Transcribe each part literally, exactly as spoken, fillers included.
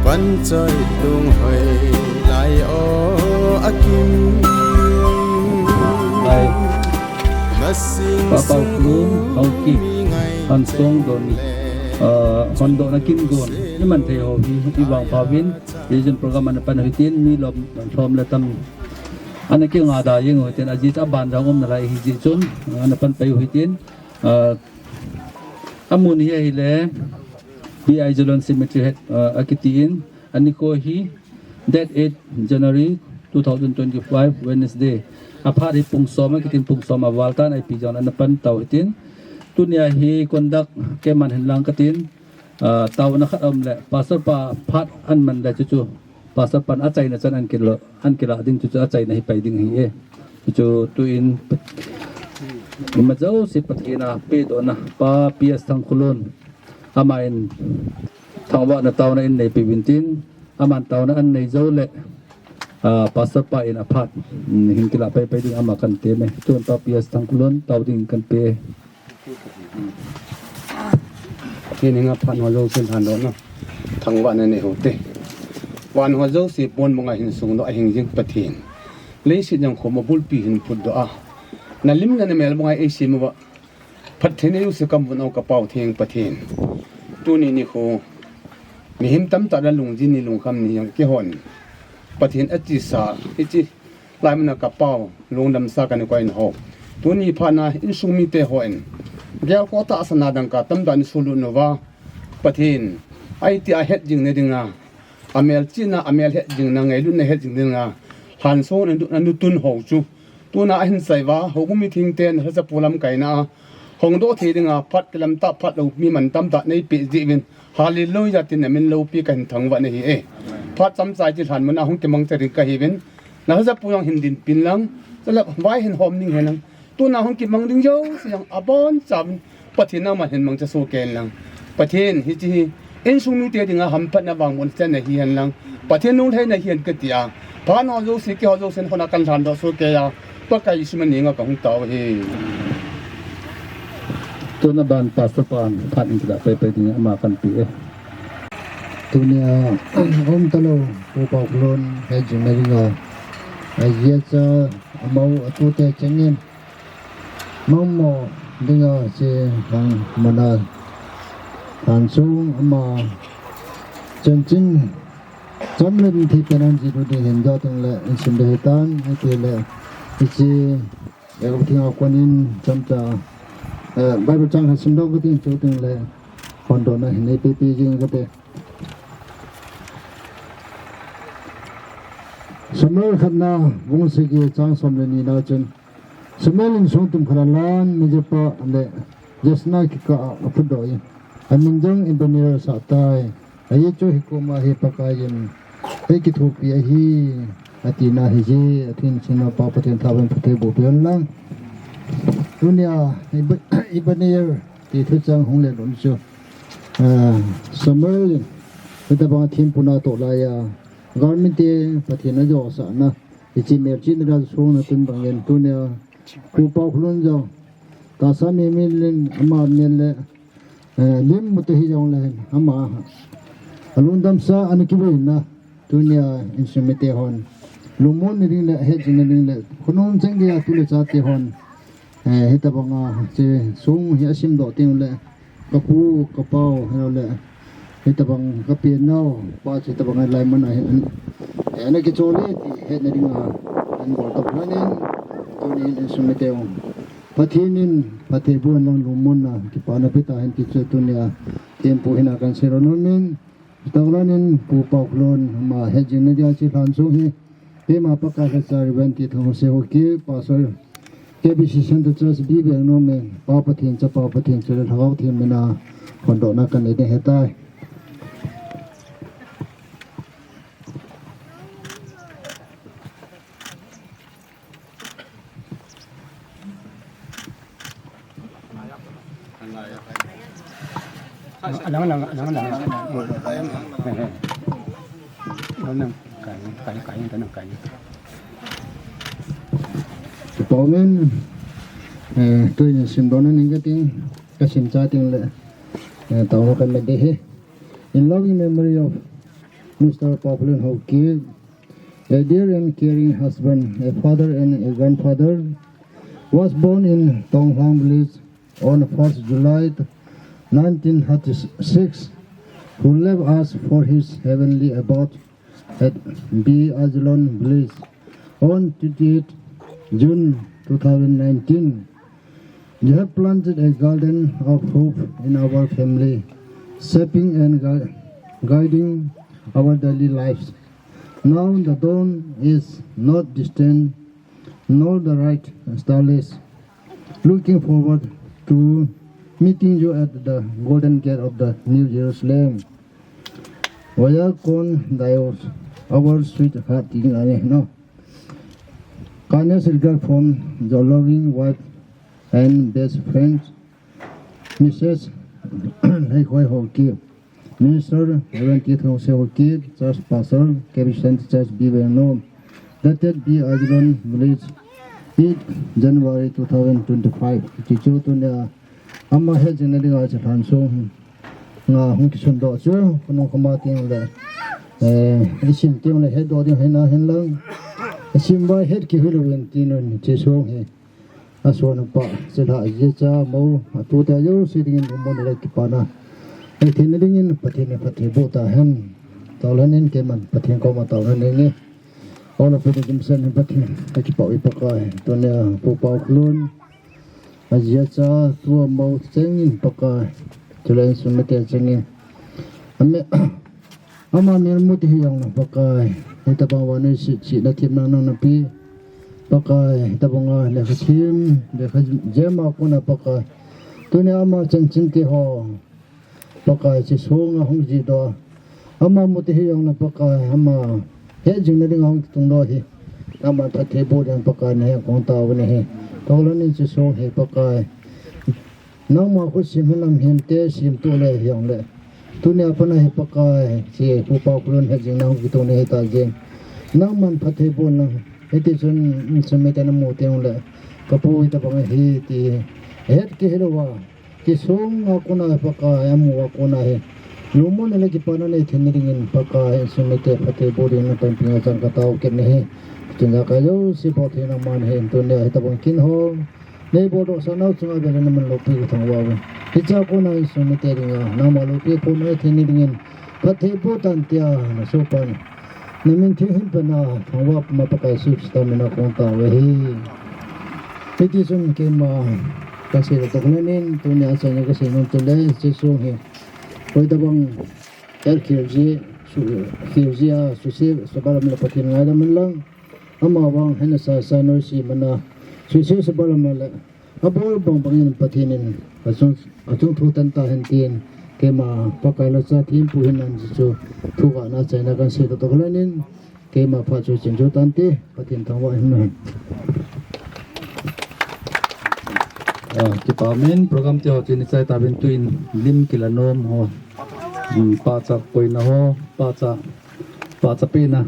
Panchoi tung hoi lai o akim. Hai. Nasing Papa sung Lun, Hauki, mi ngai Hansong don, ah, hon don akim don. Ni man thei ho hi, i vang pavin, vision program ana pan hitin, mi lom, lom le tam. Ana kinga da jing hitin, aji cha ban jang um nalai hi ji chun, ana pan pai hitin, ah, amun hi ahile, P I Jalon Cemetery het, ah, akitin, ani ko hi, date eight January two thousand twenty-five, Wednesday. Aphat hi pung som akitin pung som aval tan ipi jong ana pan tau hitin. Tunia hi conduct keman hin lang katin, ah, tauna khat um le, Pastor pa phat an man le chu chu. Pastor pan achaina chan an kilo, an kila ding chu chu achaina hi pai ding hi e. Chu chu tuin ima jouse Pathen a pe dona Pa P S Thangkhulun. Ama in thangvahna tauna in neipe uvin tin, aman tauna an nei jou le, ah, Pastor pa in aphat, mm, hin kila pai pai ding ama kan ti me. Tun Pa P S Thangkhulun tau ding kan pe. Pathen henga phat ho jouse lhan doh na. Thangvahna nei hou te. Van ho jouse pon banga hin sung doh a hing jing Pathen. Leiset jong khom a bulpi hin phut doh a. Na lim le na mel banga ei sem uva. Phattheina jouse ka mun u ka Pau Theng Pathen. Tuni nikho mihem tamtah a lungji ni lungkham ni jong kihon. Pathen a chesa, hiche lai muna ka Pau, lungdam sa kana koi in ho. Tuni phat na insung mite hon. Gelkhoh tahsa na dangka tamtah in sulut uva. Pathen, ahi tia het jing na dinga. Amel chihna, amel het jing na, ngailutna het jing dinga. Lhansong na nu, na nu tun ho chu. Tuna ahin chai uva, houbung mithengte na lhacha pu lamkaina a hongdoh thei dinga phat kilamtah phat lou mi man tamtah nei pe jeh uvin. Hallelujah tin na min loupi kahin thangvah nahi e. Phat chomcha hiche lhan muna hung kimang cha ding kahi uvin. Na lhacha pu jong hin dinpin lang, chule vai hin hom ding hen lang. Tuna hung kimang ding jouse jong abon chauvin. Pathen nangman hin mangcha soh kei in lang. Pathen hiche hi insung mite dinga hamphatna vangbohna chan ahi hen lang. Pathen lunglhaina ahi hen kati a. Phat ho jouse keiho jousen hon a kan lhan doh soh kei a. Pakai Jesu min a kahung tao ahi. Tuna ban Pastor pan phat in kila pai pai ding ama kan pe e. Tunia um talou Pu Paukholun hejing na dinga. Ajia cha amau atute chengin. Mangmo dinga hiche lhan muna lhansong ama chanchin chomlem thi pen an ji du ding hin doh teng le in sim de hitan, hiti le hiche Bible theng a konin chomcha, eh, Bible chang khat sim doh katin chu teng le hon doh na hin nei pe pe jing kate. Samuel khatna bung sagi chang som le ni na chun Samuel in sung tum khat a lan Mijpa le Jesna kikah a aphutdoh in, amin jong Abner asah tai. Ajeh chu hikoma hi Pakai in eikithopi ahi, atina ahije. Athin sina Pa Pathen thangvahna phatthei boh peh hen lang. Tunia Ab-, Abner ti thuchang hung le lhon chu, ah, Samuel in hitabang thempuna toh laiya galmite Pathen ajosahna Hiche melchihna dan sung na tun bangin tunia Pu Paukholun jong tahsa mi min len ama mel le, eh, lim mute hijongle ama alungdamsa ana kiboina tunia insung mite hon lungmonna ding le hetjingna ding le khonung chengeiya tu le chate hon, eh, hitabanga hiche sung hi asimdoh teng le Kapu, kapau, hello le. Hitabang kapi nau, pa chu hitabang lai mun ahin. Ana kichol e ti hetna dinga, an bol tok lhonin, tunin insung mite u. Pathen in, phatthei boh hen lang lungmonna, kipana pe tahen ti chu tunia, thempu hina kan sei nom in, hitabang lhonin, Pu Paukholun, ama hetjingna dia hiche lhansong hi, Keima Pakai lhacha Reverend T. Thangse Haokip, Pastor, K B C Central Church, B B Angnom in, Pa Pathen, Chapa Pathen, chule Lhagao Theng mina, hondohna kanei ding ahitai. Alang, alang, alang, alang. Alang, alang. Kai, kai, kai, kai, kai. Paomen, eh, tuin simdohna nei kating, kasim cha teng le, eh, tao ho kan mede he. In loving memory of Mister Paophalun Haokip, a dear and caring husband, a father and a grandfather, was born in Tonglhang village on first July nineteen thirty-six, who left us for his heavenly abode at B. Ajilon village on twenty-eighth June two thousand nineteen. You have planted a garden of hope in our family, shaping and gui-, guiding our daily lives. Now the dawn is not distant, nor the night starless. Looking forward to meeting you at the golden gate of the New Jerusalem. Welcome, thou, our sweetheart, tingin ani, no? Kindest regard from your loving wife and best friend, Missus Leikhoi Haokip, Minister Reverend T. Thongse Haokip, Church Pastor, K B C Centre Church, B. Vengnom, dated B. Ajilon Village, eighth January two thousand twenty-five. Hiche chu tunia ama hetjingna dinga hiche lhansong nga hung kisundoh chu, khonung khoma teng le, eh, isim teng le hetdoh ding hina hinlang, isim vai het kihil uvin tin un, hiche song hi. Ason apa, chilhah, jia cha, mou, atu te jouse dingin lungmonna le kipana. Hei theina dingin Pathen in phatthei boh tahen. Taolhon in keiman Pathen koma taolhon inge. Aw, Pu Jimsen hin Pathen, kakipah e Pakai. Tunia Pu Paokhalun, ajia cha, tua mou chengin Pakai. Chule insung mite chengin. Amen. Ama melmute hijongle Pakai, hitabang vannoi sihna themna nangma pi. Pakai, hitabanga lekha them, lekha jem a kona Pakai. Tunia ama chanchin te ho, Pakai, hiche songa hung jihdoh a, ama mute hijongle Pakai, ama hetjingna dinga hung kitungdoh hi, nangman phatthei boh ding Pakai nahen kong taove nahi. Taolhon in hiche song hi Pakai, nangma khutsim hin lamhemte semtoh le hijongle, tunia pat a hi Pakai, hiche Pu Paokhalun hetjingna hung kitung nahi tah jeh in, nangman phatthei boh in lang, hitichun insung miten amu teng ule, kapu hitabang ahi ti het kihil uva, hiche songa kona Pakai, amu a kona hi lungmonna le kipana nei theina dingin Pakai, insung mite phatthei boh dingin napanpi ngen chang katao kit nahi. Hiche jakai jouse bol thei nangman ahi, tunia hitabang kin ho neiboldohsah nau chunga vele naman loupi kathangvah uve. Hichea kona insung mite dinga nangma loupi pon nei theina dingin phatthei boh tan tia nasopan, namin theng hin pan a thangvah puma Pakai Jesu Christa mina kong taove ahi. Hitichun keima kasei toh khat in, tunia achaina kasei nom chule, hiche song hi hoitabang el khel ji, su, khel ji a, suse, subalam le Pathen ngaidam inlang. Amavang hena sasa noise mana, suse subalam le abol bangbang in Pathen in achung, achung thu tan tahen tin, keima Pakai lhacha thempu hinan hiche thu vahna achaina kahin sei toh khat in, keima phat chu ching chu tante, Pathen thangvah in hen. Ah, kipa umin, program te ho chu ichai tauvin, tuin lim kila nom ho. Hmm, pahcha koina ho, pahcha, pahcha pehna.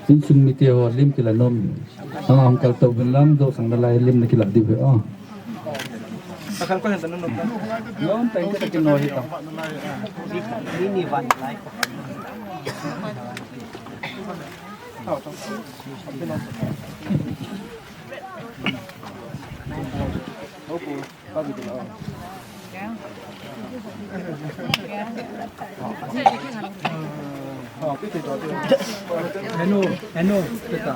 Insung mite ho lim kila nom. Ama hung kal tauvin lang, dohsang nalai lim nakila diu ahi. Oh. Nom tang kita kino hi ta. Eno, eno, kita.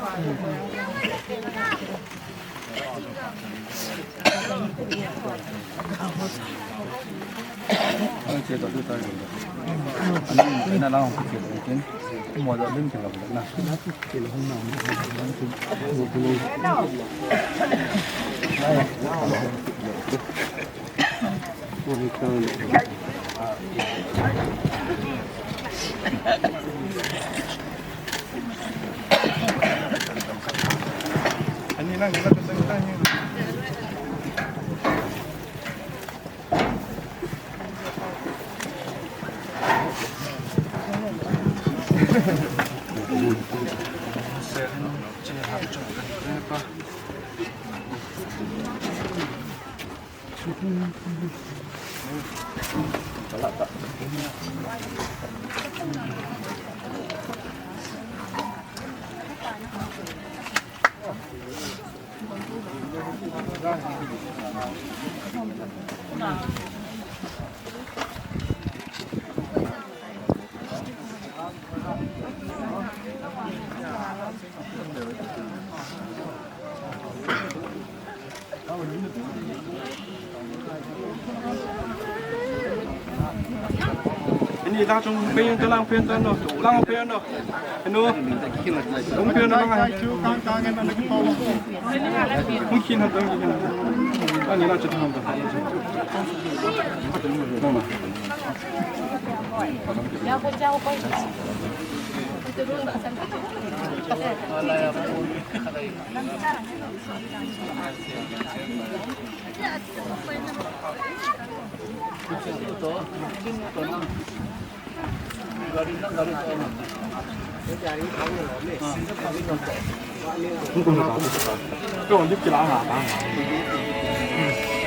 Ani lang, kita kata kita ni. Ani la chung pe ta lang pe ta no, lang pe no. Ano? Hung pe no lang ai. Hung kin ha ta. Ani la chu ta ha ta.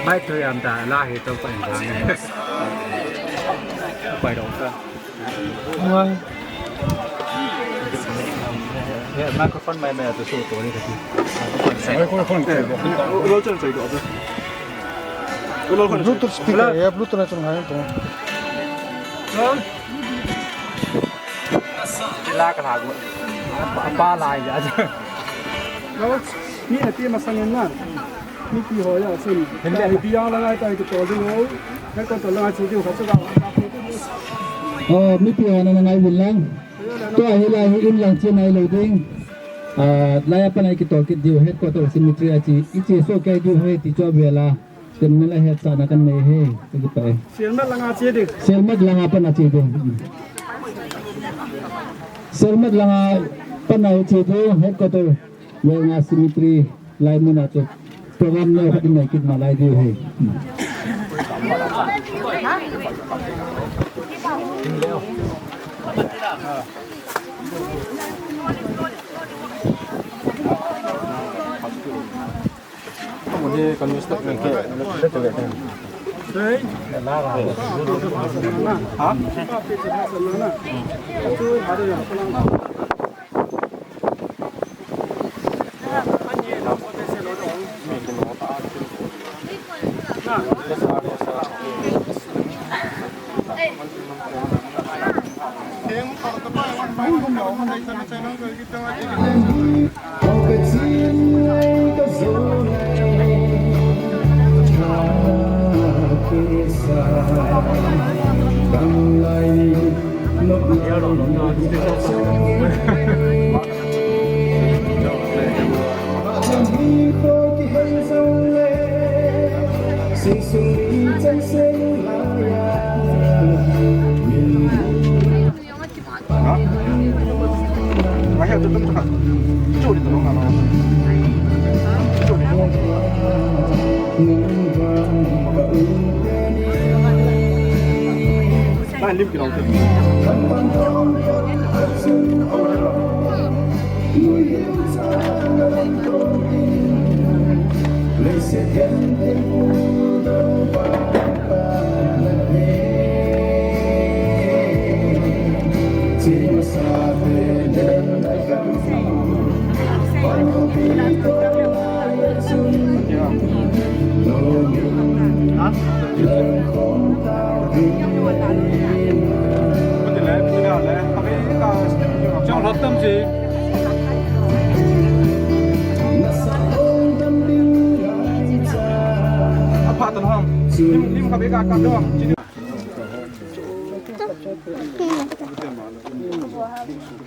Bai tu yam ta la hi to pai ta. Pai dong ta. Wai. Ye, microphone mai mai tu su tu ni ka ti. Microphone ke. Lo chen sai do. Lo chen. Bluetooth speaker, ye Bluetooth na chung hai tu. La ka la gu. Pa la ya. Lo, ni na ti ma sang na. Mipi ho ya chun. Hin le. Ka idea la ngai tai to ding o. Ka ko to la chi ding kha chu da. Oh, mipi ho na ngai uvin lang. Tua hi lai hi in lang chi nai lo ding. Ah, lai a pan a i kitol kit diu headquarter cemetery a chi, i chi so kai diu he ti chu a vela. Ken na la het sa na kan nei he. Ka ki pa e. Selmat langa chi ding. Selmat langa pan a chi ding. Selmat langa pan a i chi diu headquarter. Vela cemetery. Lai mun a chu program neo khat in nei kit ma lai diu hi. Mun hi kan news tak nang ke. Ha?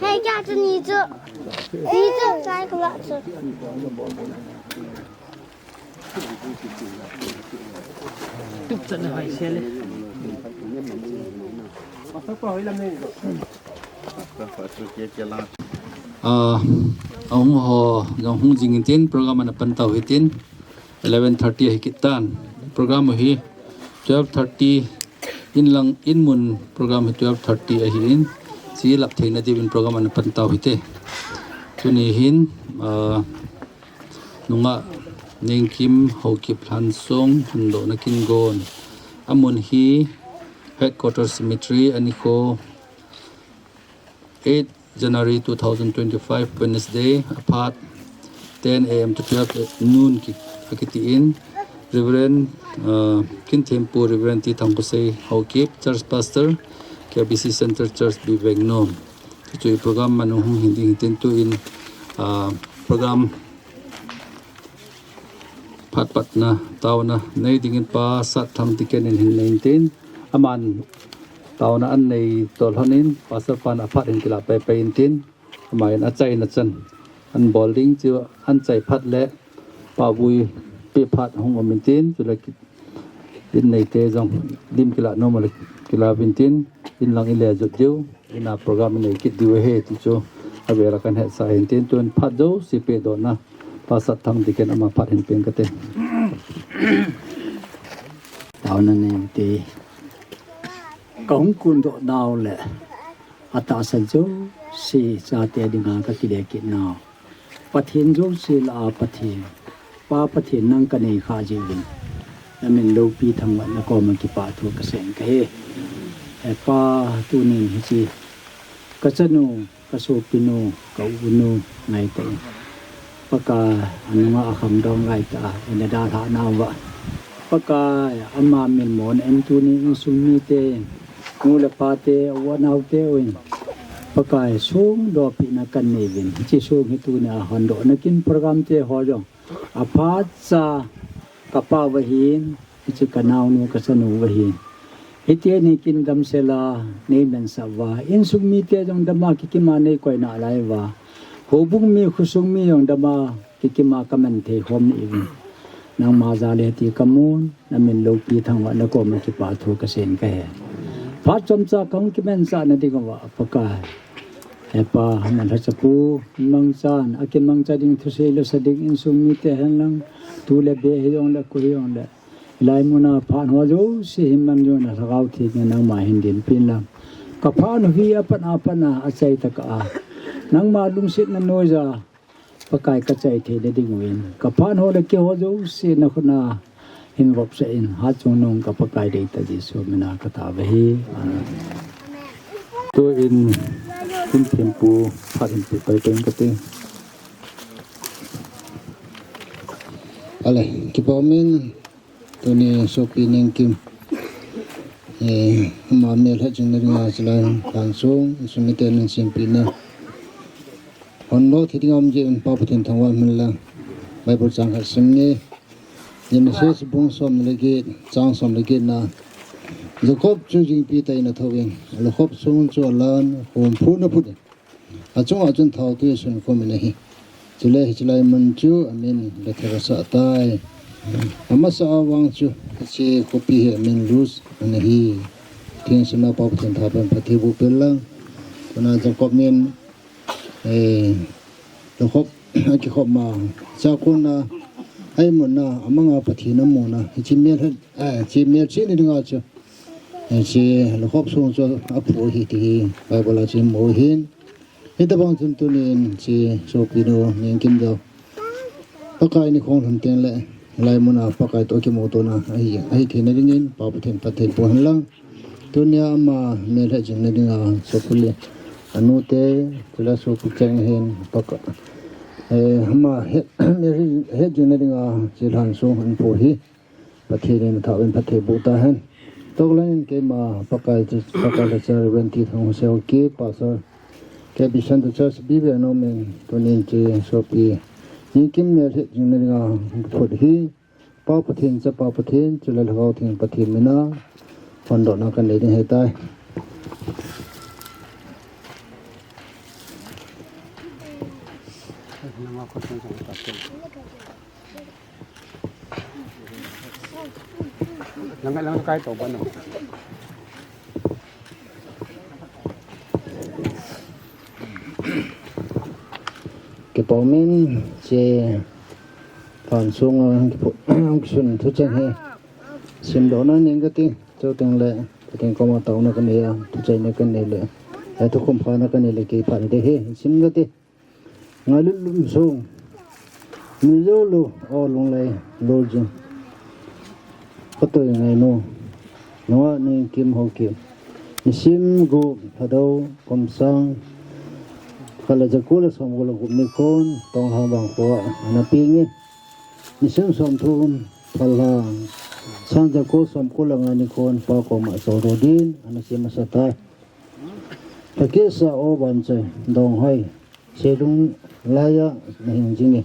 Hei, kya tu ni chu? Ni chu, kai ka la chu. Tup chan na hai se le. Ah, a um ho, jong hung jing in tin, program ana pan tau hi tin. Eleven thirty ahi kit tan. Program hi twelve thirty in lang in mun program hi twelve thirty ahi in. chi lap theina diuvin program ana pan tau hite. Tuni hin, ah, nungah Nengkim Haokip Lhansong hondohna kin gon. Amun hi Headquarters Cemetery, anikho eight January two thousand twenty-five, Wednesday, aphat ten A M to twelve noon ki, akitin. Reverend, uh, Kinthempu Reverend T Thangkhosei Haokip, Church Pastor, K B C Center Church, Bivengnom. Chuchu i program manu hung hin ding hitin tuin, ah, program phat patna, taona nei dingin Pa Satthang Diken in hin nei intin. Aman taona an nei tolhon in, Pastor pan aphat hin kila pai pai intin. Aman achaina chan an bol ding chu an chai phat le Pa Vui pe phat hung um intin, chule in neite jong lim kila nom le kila vintin, in lang i le jot diu, ina program i nei kit diu ahi ti chu avela kan hetsah hintin, tun phat jouse pedohna Pa Satthang Diken ama phat hin peng kate. Taona nei te. Ka hung kundoh nau le atahsa jouse chate dinga ka kile kit nau. Pathen jouse lah a Pathen, Pa Pathen nang ka nei kha jeh uvin, na min loupi thangvah na koma kipah thu ka sei kahi. He Pa, tunin hiche ka chanu, ka sopinu, ka unu ngaitah in, Pakai, anunga akhangdong ngaitah a, ina dalhah nauva, Pakai, ama min mona in tuni insung mite, nu le pate, u anaote uvin, Pakai, songdohpehna kan nei uvin, hiche song hi tunia hondohna kin program te ho jong aphatcha ka pa uva hin, hiche ka naonu, ka chanu uva hin, hiti a nei kin damsel a nei mansah uva, insung mite jong dama kikima nei koi nalai uva, houbung mi, khosung mi jong dama kikima ka man thei khom na uvin, nangma jal e ti ka mun, na min loupi thangvah na koma kipah thu ka sei kahi. Phat chomcha ka hung kimansah na ding uva Pakai, he Pa, na lhacha pu mangchan, akimangcha ding thusei lasa ding insung mite hen lang, tu le be hijong le koi hijong le, hilai muna phat ho jouse hin man jong na Lhagao Theng in nangma hin dinpin lang, ka phat u hi apat apat a achai tah a, nangma lungsetna noija Pakai ka chai theina ding uvin, ka phat ho le keiho jouse na khut a hin vopsah in, hatchungnung ka Pakai deitah Jesu mina ka tao uve. Amen. Tuin Kinthempu phat hin pe pai teng kate. Ale, kipa umin, tuni sopi Nengkim, eh, ama melhet jing na dinga chulai Lhansong, insung miten in sempina hondoh thei dinga um jeh in Pa Pathen thangvah in lang, Bible chang khat sim nge. Genesis bung som le get, chang som le get na, Jacob chu jingpi tah in athou in, alukhop sung chu alan, hom phut na phut in, achunga chun thao tui asun khum in ahi. Chule hiche lai mun chu amin Bethel asah tai. Amasa a vang chu hiche khopi hi amin Luz ana hi. Theng suna Pa Pathen thapha in phatthei boh peh lang. Tuna Jacob in, eh, lukhop akikhop ma, chakona, aimutna, amanga Pathen amuna, hiche mel, eh, hiche mel chihna dinga chu, eh, hiche lukhop sung chu aphu ahi ti hi Bible a chu imu ahin. Hitabang chun tunin hiche sopinu Nengkim jong Pakai in eikhonglhun teng le, hilai muna Pakai toh kimuto na ahi, ahi theina dingin Pa Pathen phatthei boh hen lang. Tunia ama melhet jing na dinga sopuli anute, chule sopi cheng hin Pakai, eh, ama het, melhet jing na dinga hiche Lhansong ahin phu hi Pathen in athah in phatthei boh tahen. Toklang in keima Pakai chu, Pakai lhacha Reverend T Thangkhosei Haokip, Pastor, K B C Center Church, Bivengnom in tunin hiche sopi Nengkim melhet jing na dinga phut hi Pa Pathen, Chapa Pathen, chule Lhagao Theng Pathen mina hondohna kanei ding ahitai. Kipa umin, hiche Lhansong a hung kisun thucheng hi simdohna nei kate, chuteng le Pathen koma taona kanei a, thuchaina kanei le Tua thukhom khat na kanei le kei phat ding ahi, sim kate. Ngailut lum sung. Mizo lo, o Lunglei, lo jing. Ka toi ngai nu. Nunga Ningkim Haokip. Nisim gup, Lhadou, kum sang khat le ja ko le som ko le gup nikhon, Tonglhang vangkho a, ana peng e. Nisim som thum, Phalhang, sang ja ko som ko le nga nikhon, Pa koma Soldo din, ana sem masa tai. Lhakisa o Vanchoi, Donghoi, Selung laiya na hing jing e.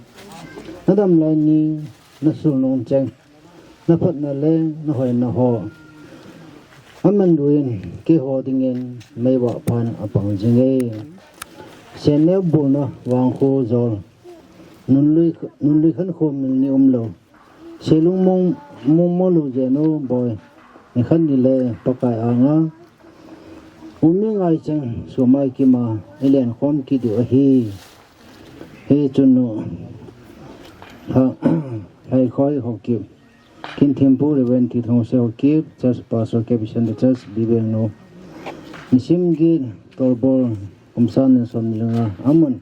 Na dam lai ni, na sul nung cheng, na phat na leng, na hoi na ho. Aman duin, keiho dingin, meiva phan apang jing e. Sen neo bulna, vangkho jol. Nunlui, nunlui khan kho mil ni um lo. Selung mong, mong mo lo jeno boi. Ni khan ni le Pakai anga. Umi ngai cheng sumai kima. Ilen khom kit diu ahi. Hichun nu. Ha, Lhaikhoi Haokip. Kinthempu Reverend Tithongse Haokip, Church Pastor K B Centre Church, Bibelnu. Nisim get Tolbol, kum sang ni som ni le nga. Amun.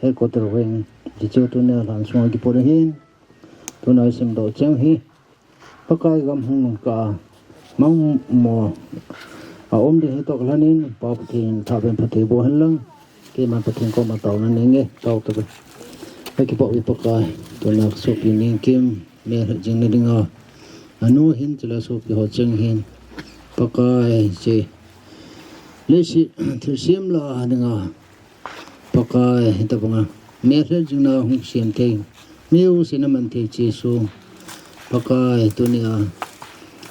Headquarter veng, tichu tunia lhan sunga kipot ahin, tuna isim doh cheng hi, Pakai gam hung nung ka, mang mo, a um ding hi toh kalhanin, Pa Pathen thaben phatthei boh hen lang, keiman Pathen koma taona nei nge, tao tave. Akipah uve Pakai, tuna sopi Ningkim, melhoi jing na dinga, anu hin chule sopi ho cheng hin, Pakai che, leiset, thilsem lah a dinga, Pakai, hitabanga melhoi jing na hung sem thei, miu sina man thei Jesu. Pakai, tunia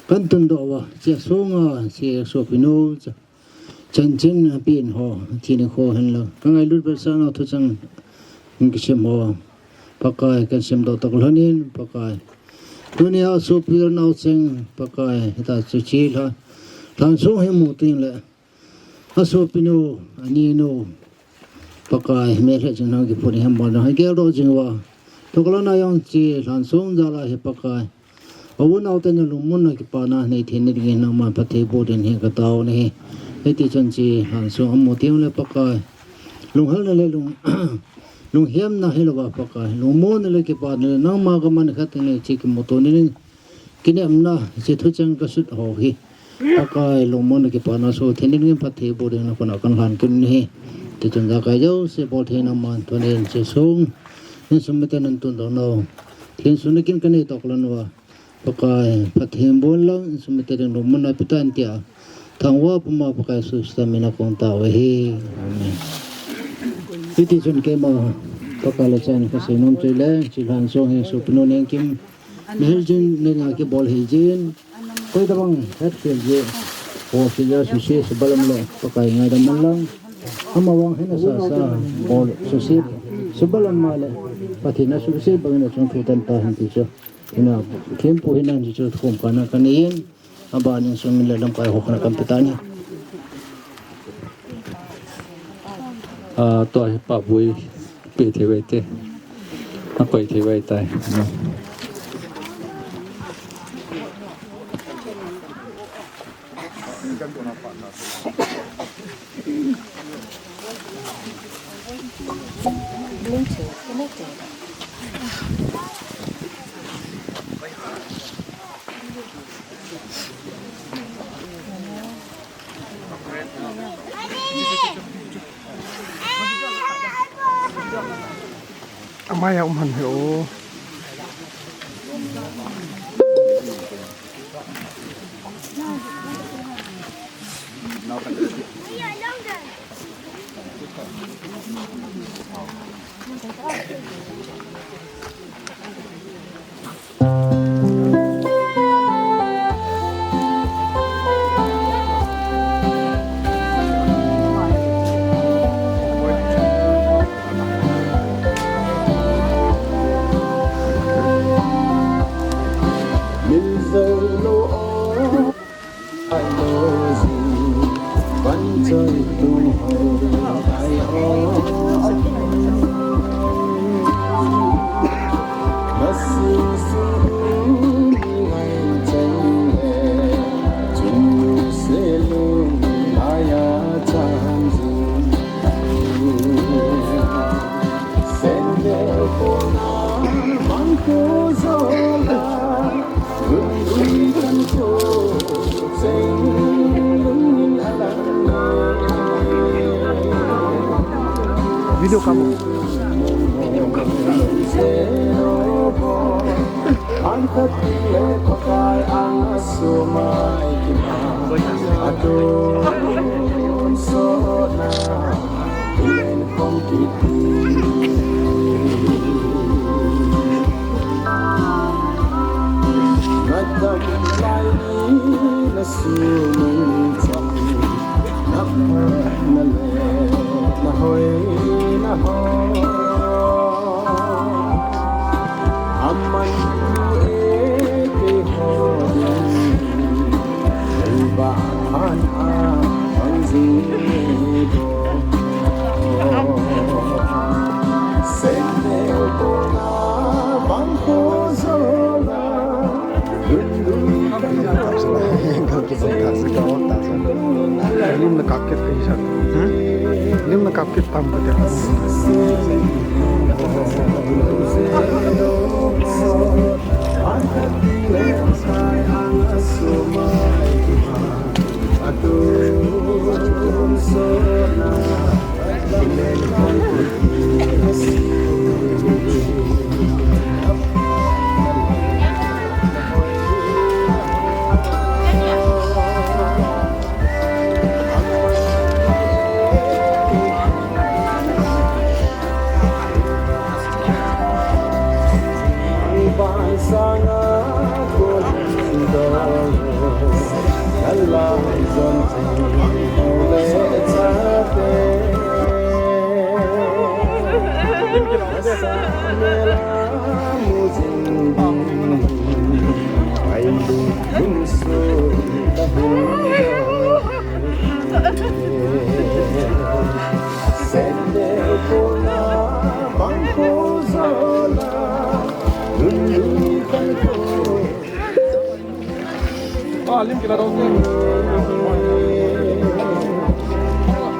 kan tundoh uva, che sunga, che sopinu, cha, chanchin na pin ho, thina kho hen lang. Ka ngailut bel sa na thuchang, hung kisem ho. Pakai, kan sem doh toh kalhanin, Pakai. Tunia sopi nao cheng, Pakai, hita chu chi lha. Lhan sung hi mu ting le. Asopinu, aninu, Pakai, melhoi jing na kipuni hem bol na, geldoh jing uva. Toh kalhana jong chi, lhan sung jal a hi Pakai. Avu nao tena lungmonna kipana nei thei na dingin nangman phatthei boh ding hi ka tao nahi. Hiti chun chi, lhan sung amu teng le Pakai. Lunghalna le lung, lunghemna hilouva Pakai. Lungmonna le kipana le nangma kaman khat nei chi kimuto ni. Kinepna, hiche thucheng kasut ho hi. Pakai lungmonna kipana soh thei dingin phatthei boh dingin nakona kan lhan kit u ahi. Tichun jakai jouse bol thei nangman tunin hiche sung. Insung miten nan tundoh nau. Lhensunna kin kanei toh kalhon uva. Pakai phatthei boh lang insung miten ding lungmonna petan tia. Thangvah puma Pakai Jesu Christa mina kong tao ahi. Amen. Hiti chun keima Pakai le chan kasei nom chu le, hiche lhan sung hi sopinu Ningkim. Melhoi jing na dinga kibol hijin. Koi tabang hetkhel ji. Bol sese, suse, subalam le, Pakai ngaidam man lang. Amavang hina sasa, bol sese, subalam ma le, Pathen a suse bangin achung thu tan tahen ti chu. Hina, thempu hina ti chu thukhom khat na kanei in. Abanin sum le lamkai ho khat na kan pe tan ahi. A, tua hi pabui pe thei uve te. Akoi thei uve tai. Amai a um han he o. Video kamu. Lim na kap kit ai sa. Hmm? Lim na kap kit tam pa te. Ah, lim kila dong.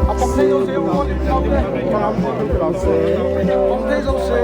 Apam thei jouse, lim kila dong. Apam thei jouse.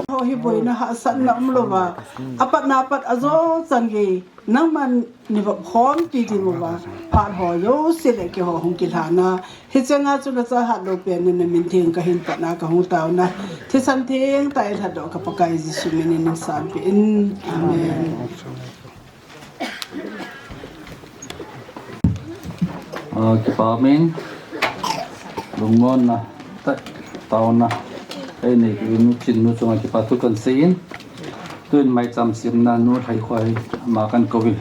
Ho hi boina hahsatna umlouva, apatna apat ajo chan gei nangman neivop khompi diuva, phat ho jouse le keiho hung kilhana, hiche nga chu nachahat lou pen in namin theng kahin patna kahung taona, thisan theng tah in lhatdoh ka Pakai Jesu min in nasanpeh in. Amen. Ah, kipa umin, lungmonna, tah, taona, einei kei nu Chinnu chunga kipa thu kahin seiyin, tun maicham semna nu Lhaikhoi, ama kahin kouvin.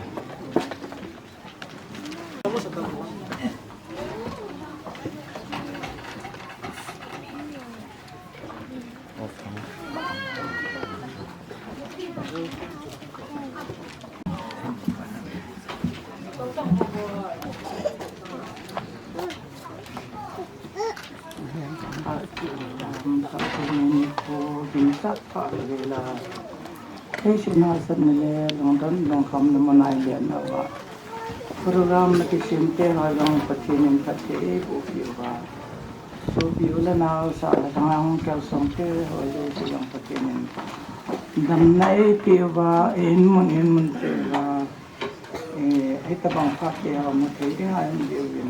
Leiset hahsatna le lungdon lungkhamna mun a ilen nauva, program nakisem teho jong Pathen in phatthei eiboh peh uva, sopi u le nao, sah le lhang a hung kalsong teho jouse jong Pathen in damna eipeh uva, eihin mun eihin mun peh uva, eh, hitobang phat teho mu thei dinga eihin diuvin,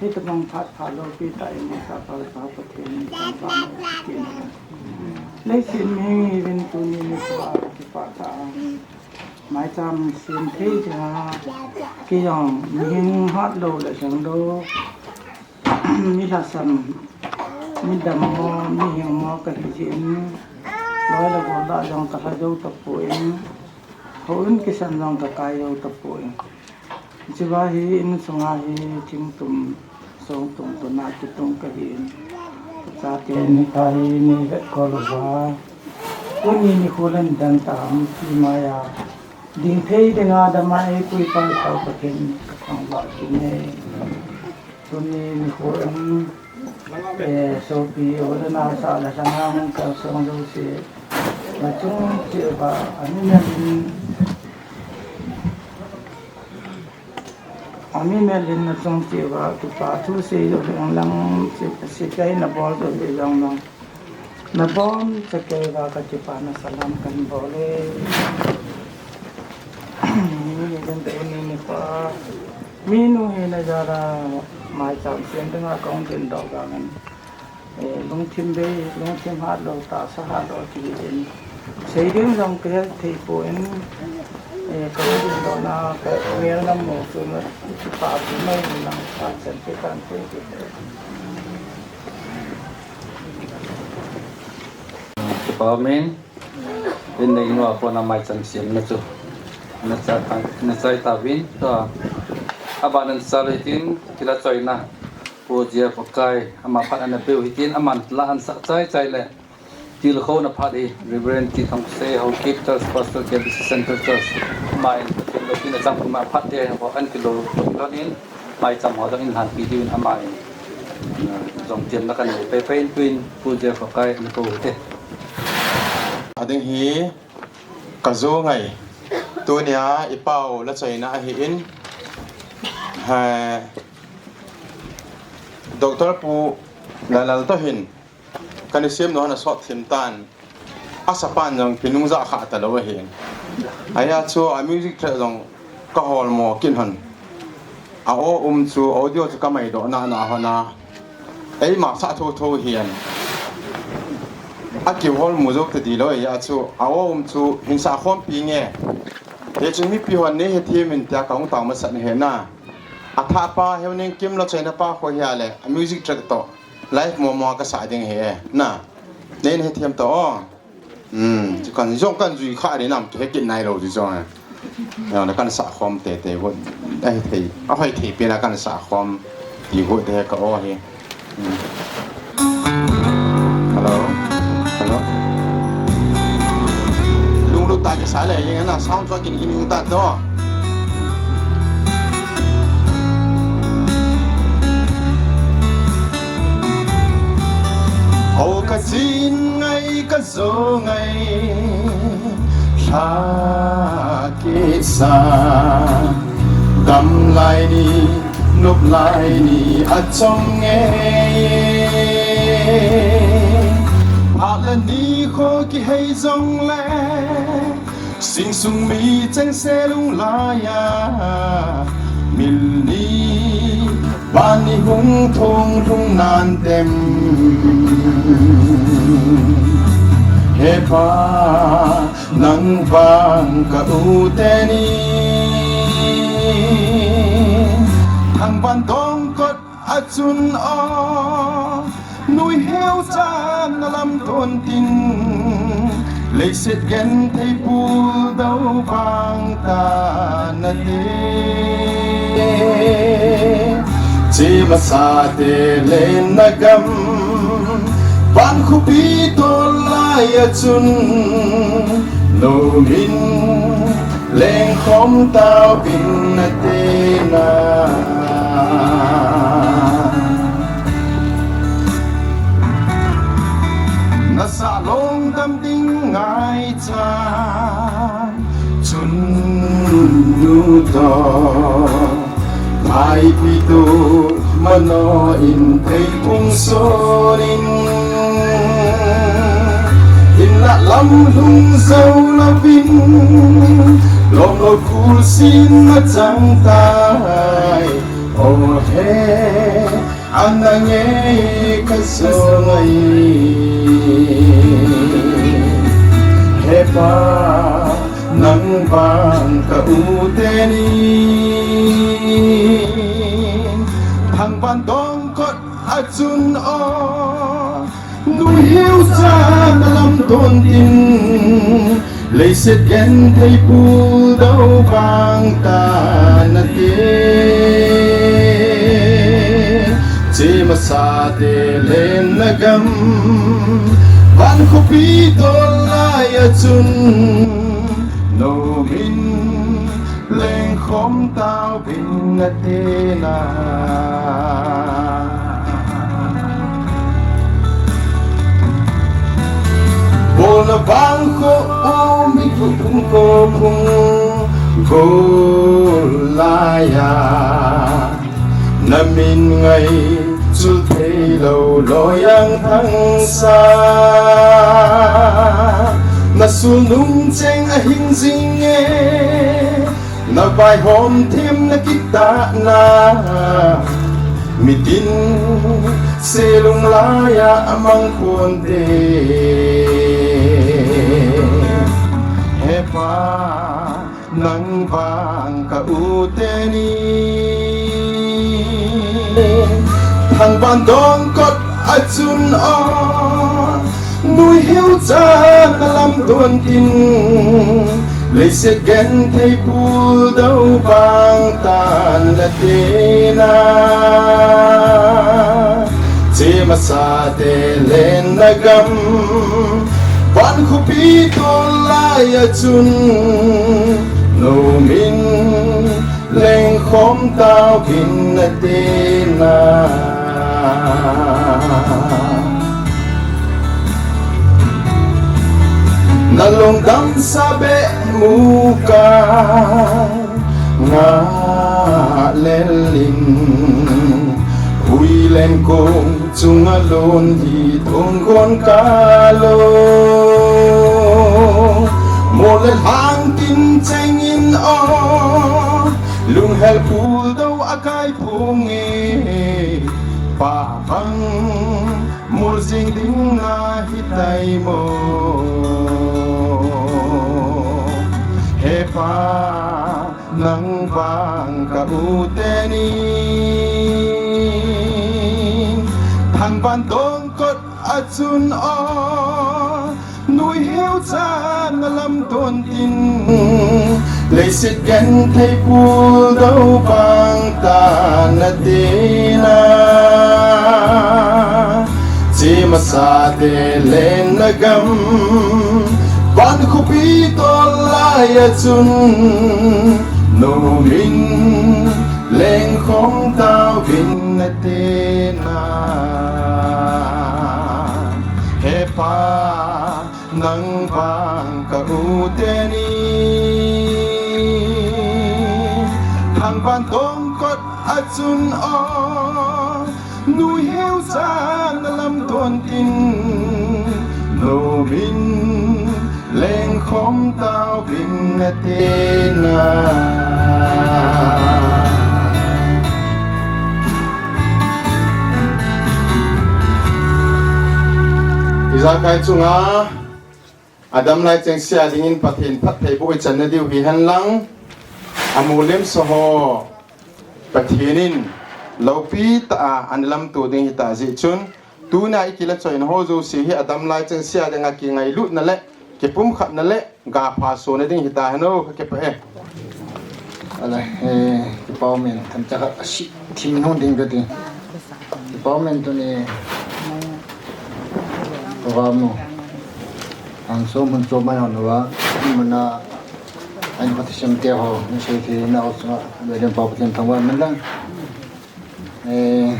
hitobang phat pha loupi tah in eisah pha Pathen in thangvahna eipe in. Leiset mihing ihiuvin tuni nikho a kipah tah a maicham sem thei dinga, kei jong mihing hatlou le lhinglou, mi lhasam, mi dammo, mi hingmo kahi jeh in, loi le gol lah jong kalha jou tapoi, houin kisan jong kakai jou tapoi. Hichea hi insunga hi thingtum songtum tuna kitung kahin, kachate in hitia hi neivetkol uva, tuni nikho len dan tah a mipi maiya Dingthei dinga dama eipui Pakai Pathen kathangvah kit e. Tuni nikho in, eh, sopi ho le naosa le lhangam kalsong jouse, nachung cheh uva, ami melin, ami melin nachung cheh uva, kipa thu sei jouse jong lang, sei, seitah nabol jouse jong lang, nabonchauva kipana salam kahin bol e. Ni, ni, ni, ni, ni, pa. Minu hina jal a maicham sem dinga kahung dingdoh vangin, eh, lungthim bei, lungthim hatlou, tahsa hatlou ti in. Sei ding jong kahe thei poi, eh, kahung dingdohna, kamel na mo chu na, pa chu mai lang pa chan te kan te te. Kipa min. In nei nua kona maicham semna chu nachai, nachai tauvin, tua, aban in sal hitin, kila choina Pu J F Pakai, ama phat ana peu hitin, aman la ahin sah chai chai le, tilkhouna phat hi Reverend T Thongsei Haokip, Church Pastor, K B C Central Church, ama in Pathen loupina chang puma phat te ho ahin kilou lhonin, maicham ho jong ahin lhanpi diuvin ama in, uh, jong temna kanei paipai in, tuin Pu J F Pakai ana kou hite. Ading hi kajou ngai. Tunia ipao la choina ahin, ha, Doctor Pu Lalal toh hin kana semna ho ana sot thim tan. Asapan jong kinung jah kha talou ahin. Ahia chu a music track jong kahol mo kit hon. A aw um chu, audio chu kamaidoh nana hon a, eima sah thotho hihen. Akihol mu jou tadilou ahia chu, a aw um chu hin sah khompi nge. Hichu mipi hon neihethem in tia kahung tao masat ahi na. Athah pa Heuningkim la choina pa kho hia le, a music track toh live momo kasah ding ahi e na. Neihethem tao. Hmm, chu kan jong kan jui kha ding nam kihe kit nailou chu jong. Ya, na kan sah khom teitei vo. Ahithei, ahoi thei pen a kan sah khom ti vo te ka o hi. Hmm. Hello. Hello. Lunglut tah kisa le, yen na sound chu akin in ta to. O kachin ngai ka Jou ngai, lha kisa, gamlai ni, noplai ni, achom nge. Phat le nikho kihei jongle, singsung mi chengse lunglai a, mil ni, van ni hung thong lhung nan tem. He Pa, nang vang ka u teni, thangvah dongkot a chun o, nuiheu chan na lamton tin, leiset genthei puldou vang ta nate. Chemasa te lenna gam, van khopi tol lai a chun, nomin lengkhom tauvin nate na. Nasah longdam ding ngaichan chun nu toh, Vaiphei toh, mano in theipung sonin, in la lam lhung jou louvin, lom lou khul sin machang tai. O he, ana nge ka jou ngai. He Pa, nang vang ka u teni, thangvah dongkot a chun o, nuiheu chan na lamton tin, leiset genthei puldou vang ta nate. Chemasa te lenna gam, van khopi tol lai a chun, nomin Khom tauvin nate na. Bolna vang kho um i kho um kho um kho laiya. Na min ngai chul thei lou loiyang thangsa. Na sulnung cheng ahing jing e. Na vaihom themna kitahna. Mitin se lunglaiya amang khonte. He Pa, nang vang ka u teni. Thangvah dongkot a chun o. Nuiheu cha na lamdon tin. Leiset genthei puldou vang tan nate na. Che masate lenna gam. Van khopi tol laiya chun. No min lengkhom tauvin nate na. Na lungdam sa be muka nga lelin. Hui lengkong chunga lon hi thong kon kalo. Mo le hang tin chengin o. Lunghel puldou a kai phung e. Pa vang mul jing ding na hitai mo. He Pa, nang vang ka u teni. Thangvah dongkot a chun o. Nuiheu cha na lamdon tin. Leiset genthei puldou vang tan nate na. Che masate lenna gam. Van khopi tol laiya chun. No min lengkhom tauvin nate na. He Pa, nang vang ka u teni. Thangvah dongkot a chun o. Nuiheu cha na lamdon tin. No min lengkhom tauvin nate na. Ijakai chunga. Adam lai cheng sia dingin Pathen phattheiboh ichan nadiu hihen lang. Amu lemsa ho Pathen in loupi tah a ana lamto ding hita jeh chun. Tuna ikilachoina ho jouse hi Adam lai cheng sia dinga kingailutna le kipumkhatna le gapha sona ding hita hen o, kakipah e. Ala, eh, kipa umin, themcha khat asi thim nung ding kati. Kipa umin tuni. Program nu. Ang so mun so mai hon wa, mun na, ang pati sem te ho, ni sei ti na o sa, be den pa pati thang wa men lang. Eh,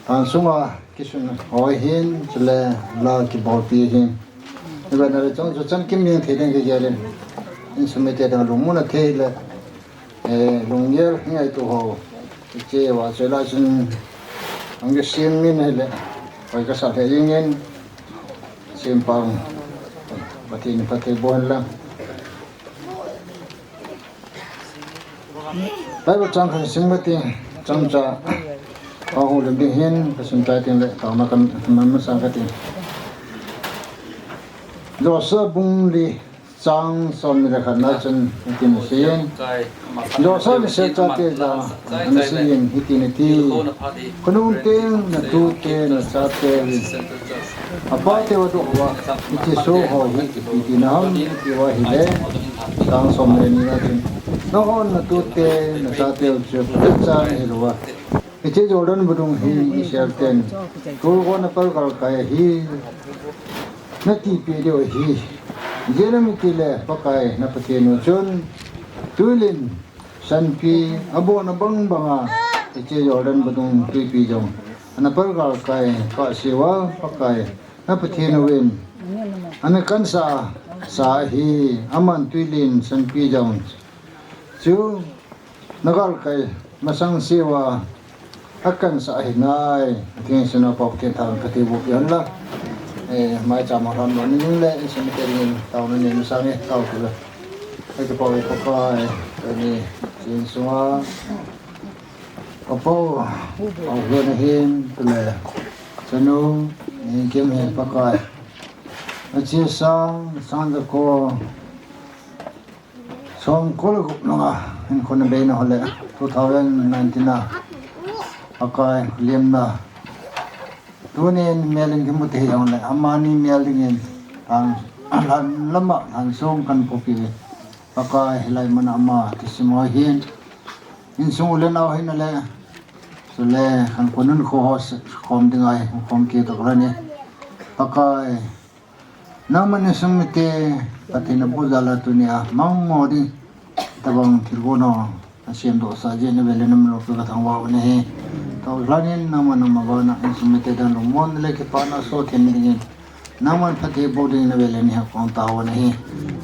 ang sunga kisun ho hin, chule la kibolpi hin. Iba na le chong chu chan kim ning thei ding kigel in. Insung mite dang lungmon a thei le. Eh, lunggel ngaito ho. Hiche va chela chun ang ke sim min hile. Hoi kasa thei jing in. Sim pang. Pathen in phatthei boh hen lang. Bible chang khat sim kati, chang cha, ahung lim ding hin, kasim chai tin le, taona kaman masang kati. Joshua bung li, chang som ni le khat na chun, hitin aseiyin. Joshua Israel chate jong, ana seiyin, hitin ati. Khonung teng, natute, nachate uvin. Apateu adoh uva, hiche soh ho hi ipi tina ham ti uva ahile, chang som le ni na chun. Nangho natute, nachateu chu, Pathen cha nahilouva. Hiche Jordan vadung hi Israel ten, tolgo napal galkai ahi, natipeh diu ahi. Ijeh inem itile, Pakai na Pathen u chun, Tuilin, sanpi, abon abang banga, hiche Jordan vadung tuipi jong ana palgal kai, kasiuva, Pakai, na Pathen uvin ana kansah sa ahi, aman tuilin sanpi jong chu nagalkai masang siuva akansah ahi nai. Atheng sina pau ken thang kati bu pian la. Eh, maicham a lhon lon ning le, insung mite dingin taona nei masang e, tao tu le. Kakipah e Pakai, tuni chin sunga ka pau, pau lon ahin, tule chanu, ni kim hin Pakai. Achi sang, sang da ko, Songkul gup nunga, hinkho na beina hole, two thousand nineteen a, Pakai limna. Tunin mel in kimu thei jongle, amani mel dingin, lhan, lhan lama, lhan song kan popi ve. Pakai hilai mana ama, kisimo hin. Insung u le nao hin le, chule, kan konun kho ho, khom dinga, khom ki tok lani. Pakai, Nangman insung mite, Pathen in apu jal a tunia, mangmo ding, tabang thilgon ho, asem doh sah jeh in, nave le nam lopi kathangvah u ahi. Tolhang in, nangman nangma vana, insung mite dang lungmon le kipana soh them dingin, nangman phatthei boh dingin, nave le neihe kong tao u ahi.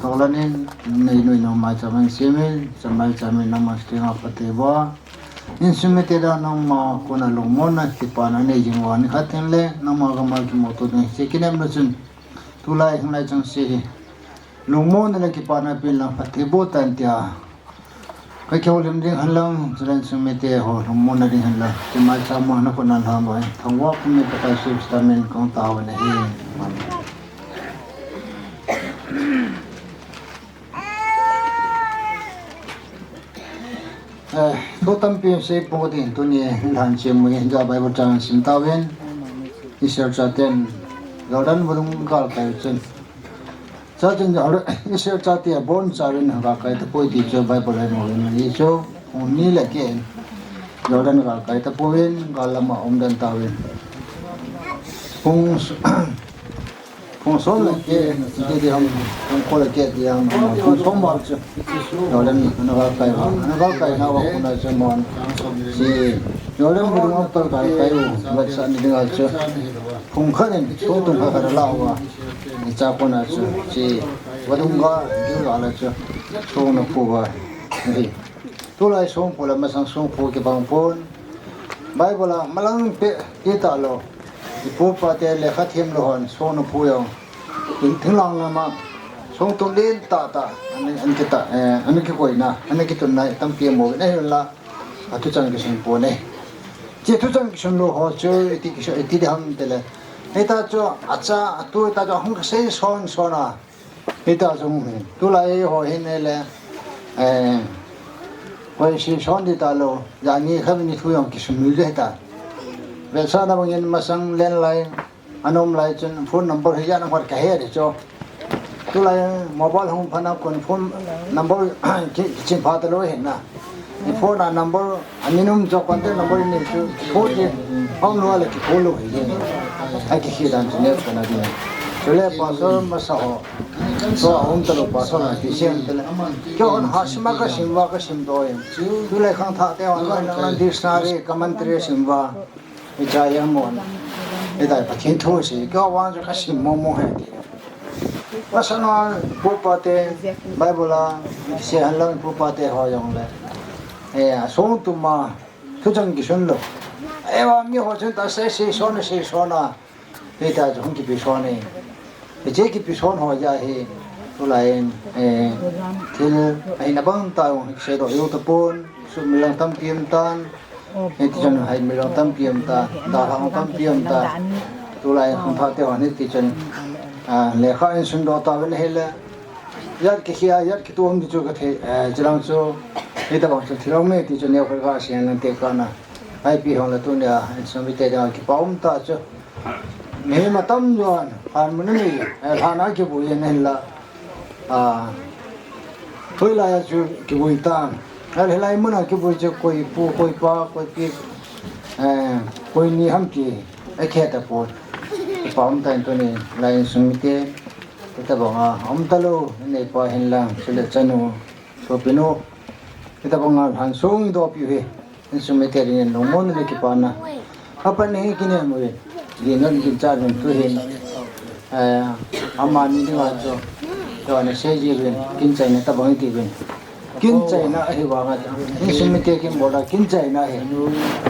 Tolhang in, nei noi no maicham in semin, chamai chamin, nangman stinga phatthei boh. Insung mite dang nangma kona lungmonna, kipana nei jing uva, nikhat teng le, nangma gam a kimuto ding, hiche kinem na chun. Tulai hinglai chang se hi. Lungmonna le kipana pen lang phatthei boh tan tia. Ka kihoulim ding hen lang, chule insung mite ho lungmonna ding hen lang. Chumai chama na kona lhang loi. Thangvah pum mi Pakai Jesu Christa min kong tao u ahi. Amen. Eh, thu tampi sei pong ding tuni hin lhan chim mu hin ja Bible chang sim tauvin. Israel chaten Jordan vadung galkai chun. Chaten Jordan, Israel chate abon chauvin galkai tapoi ti chu Bible a imu uvin ahi chu. Phung ni le keh in Jordan galkai tapouvin gal lama um den tauvin. Phung Phung som le keh, keh ti ham, phung ko le keh ti ham, phung som val chu. Jordan ana galkai uva, ana galkai nauva kona chu mon. Hiche Jordan vadung a pal galkai u, vetsah ni dinga chu. Phung khat in, song tum khat khat ala uva. Hiche a kona chu, hiche vadung ga, gil ga la chu. Song ana phu uva. Ahi. Tulai songphu le masang songphu kibang pon. Bible a malang peh ti talou. Ipu ipa te lekha themlou hon song ana phu jong. Thinglhang lama song tum den tah tah. Ana, ana kita, eh, ana kikoina, ana kitunna tampi amu uvin ahinla. Athuchang kisun pon e. Hiche thuchang kisun lou ho chu iti kisun, iti ding ham tile. Hitia chu acha, atu hitia chu hung kisei son son a. Hitia jong hi, tulai ho hin le, eh, koi sei son ding talou, jani kha ni thu jong kisun nui ding hita. Vetsahna bangin masang landline, ana um lai chun phone number hi jana ngot kahe ding chu. Tulai mobile hung phatna kon phone number ki, kichin pha talou hin na. I phone a number, ani num chu contact number ni chu, phone ni, hung lou le ki phone lou hi. Ai ki khi dan chu ne kana di. Chule pastor masa ho. So a um talou pastor na ti siam tale. Keiho ha sima ka sim uva ka sim doh in. Chule khangthah te hon na dictionary commentary sim uva. Hiche a mon. Hitia Pathen thu sei. Keiho vang chu ka sim mo mo hi ti. Masanga ipu ipa te, Bible a, sei hen lang ipu ipa te ho jong le. Eh, asong tum a, thuchang kisun lou. Eiho mi ho chun ta sei sei son, sei son a. Hitia chu hung kipe son e. Hiche kipe son ho jeh a hi, tulai in, eh, thil, ahina bang tah jong, sei doh jou tapon, sumil lang tampi um tan. Hiti chun hai mi jong tampi um ta, dalhah jong tampi um ta. Tulai khangthah te hon hiti chun, ah, lekha in sun doh tauvin ahile. Jat kikhia, jat kitom ti chu ka thei, eh, chulang chu, hitabang chu thil um e ti chu neo khat ka sian lang te kana. Ipi hung le tunia, insung mite dinga kipa um ta chu. Mihem atam jon, lhan mun a nei, eh, lhan a kivui in ahinla. Ah, hoilai a chu kivui tam. Ahile hilai mun a kivui chu koi pu, koi pa, koi pi, eh, koi ni ham ti, akhe tapon. Kipa um tan tuni, lai insung mite, hitabang a, um talou, neipa hin lang, chule chanu, sopinu, Hitabanga lhan song idoh piu hi, insung mite dingin lungmon le kipana. Apat ni hi kinem uvin, ginchat uvin tu hin. Eh, amani dinga chu, chu ana seiji uvin, kinchaina tabang iti uvin. Kinchaina ahi vanga chu, insung mite kin bola kinchaina hi.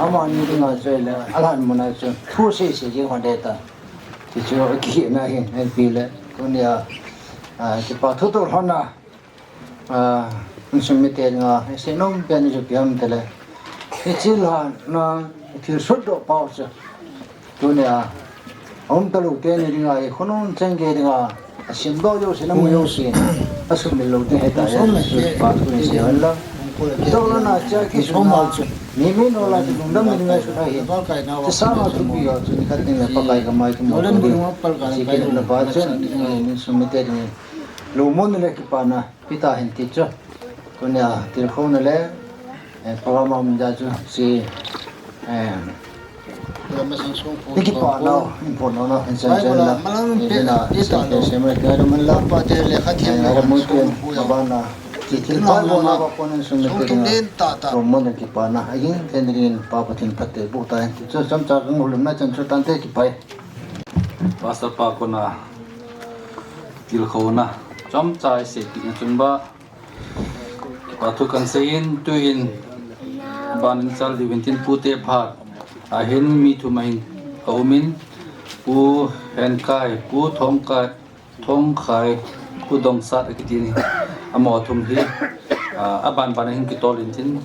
Amani dinga chu le, alhan muna chu, thu seiji hon de ta. Ti chu kihina hin, ahi pi le, tunia, ah, kipa thu to hon a. Ah, insung mite dinga, seinom pen chu ipi ham tile. Hiche lhan a, thil sutdoh pau chu. Tunia, aum talou teni dinga, i khonung chengei dinga, asimdoh jouse, namu jouse, asumil lou ding hita, Jesu pa thu ni sei hen lang. Ito lana cha kisuna, mi mi nola chu lungdam ni dinga suna hi. Chu sama thupi ho chu nikhat ding le Pakai kamai thu mo thu ding. Chi kile pa chu, insung mite ding. Lungmon le kipana. Hita hin ti chu. Tunia tilkhouna le, eh, program a um dia chu si, eh, i kipana, i phondohna, i chan chan na, i vena, i chan chan sem le kya man la, eh, ara mun pen, abana, ti thil pa lo na ba konin sum le kya, lungmon le kipana, a ging ten rin pa Pathen phatthei boh ta hin ti chu, chomcha kangol na chan chu tante kipai. Pastor pa kona tilkhouna, chomcha i sei kit na chun ba, Kipa thu kahin seiyin, tuin, aban in chal diuvin tin pute phat, ahin mi thum ahin, aumin, Pu Henkai, Pu Thongkai, Thongkhai, Pu Dongsat akiti ni, amaho thum hi, ah, aban ban ahin kitol in tin,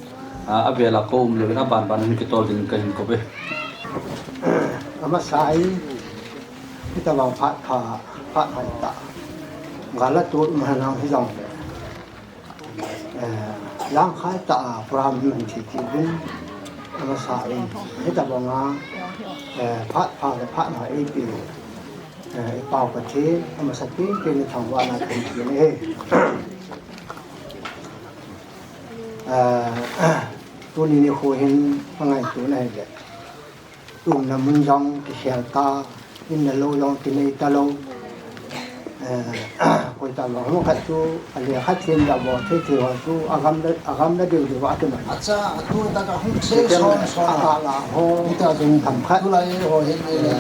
ah, avela kou um louvin, aban ban ahin kitol ding kahin kouve. Amasa in, Hitabang phat pha, phat pha ta. Gala tu mahanang hijong le. Eh, langkhai ta a program man thi thi bin. Amasa in. Hitabanga, eh, phat pha le phat pha ipi. Eh, i pau ka thi, amasa tin tin ni thangvahna thum thi ni. Eh, tuni nikho hin pangai tu na hi le. Tumna mun jong kikhel ta, in le lou jong kinei talou. Eh, koi ta lou, hung khat chu, ale khat hin da bo, thei thei ho chu, agam le, agam le diu diu a tu mai. Acha, atu ta ka hung se son son. A la ho, ta jong tham khat. Tu lai ho hin ai le.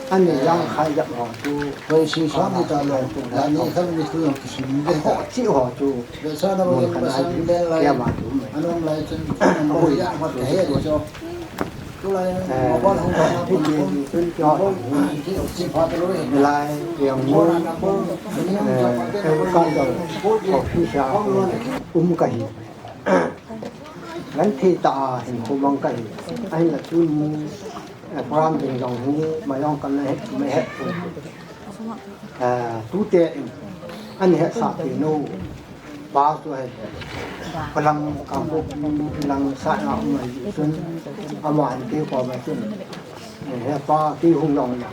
Ani jang khai jap ho chu. Koi si son ni ta lou, la ni khat ni tu jong kisin de. Ho, chi ho chu. Be sa na bo, be sa ni le lai. Ya ma tu mai. Anom lai chen, anom ya ma ke he de cho. Lai piang mu, eh, kan dol, office a um kahi. Kan thi ta a hin khu mang kahi. Ahin la tun mu, eh, program ding jong hi, ma jong kan la het, ma het. Eh, tute in, ani hetsah pi nu, pa chu ahi, palang kangkok, palang sa na um ahi chun, ama an kei koma chun, eh, he pa kei hung jong le,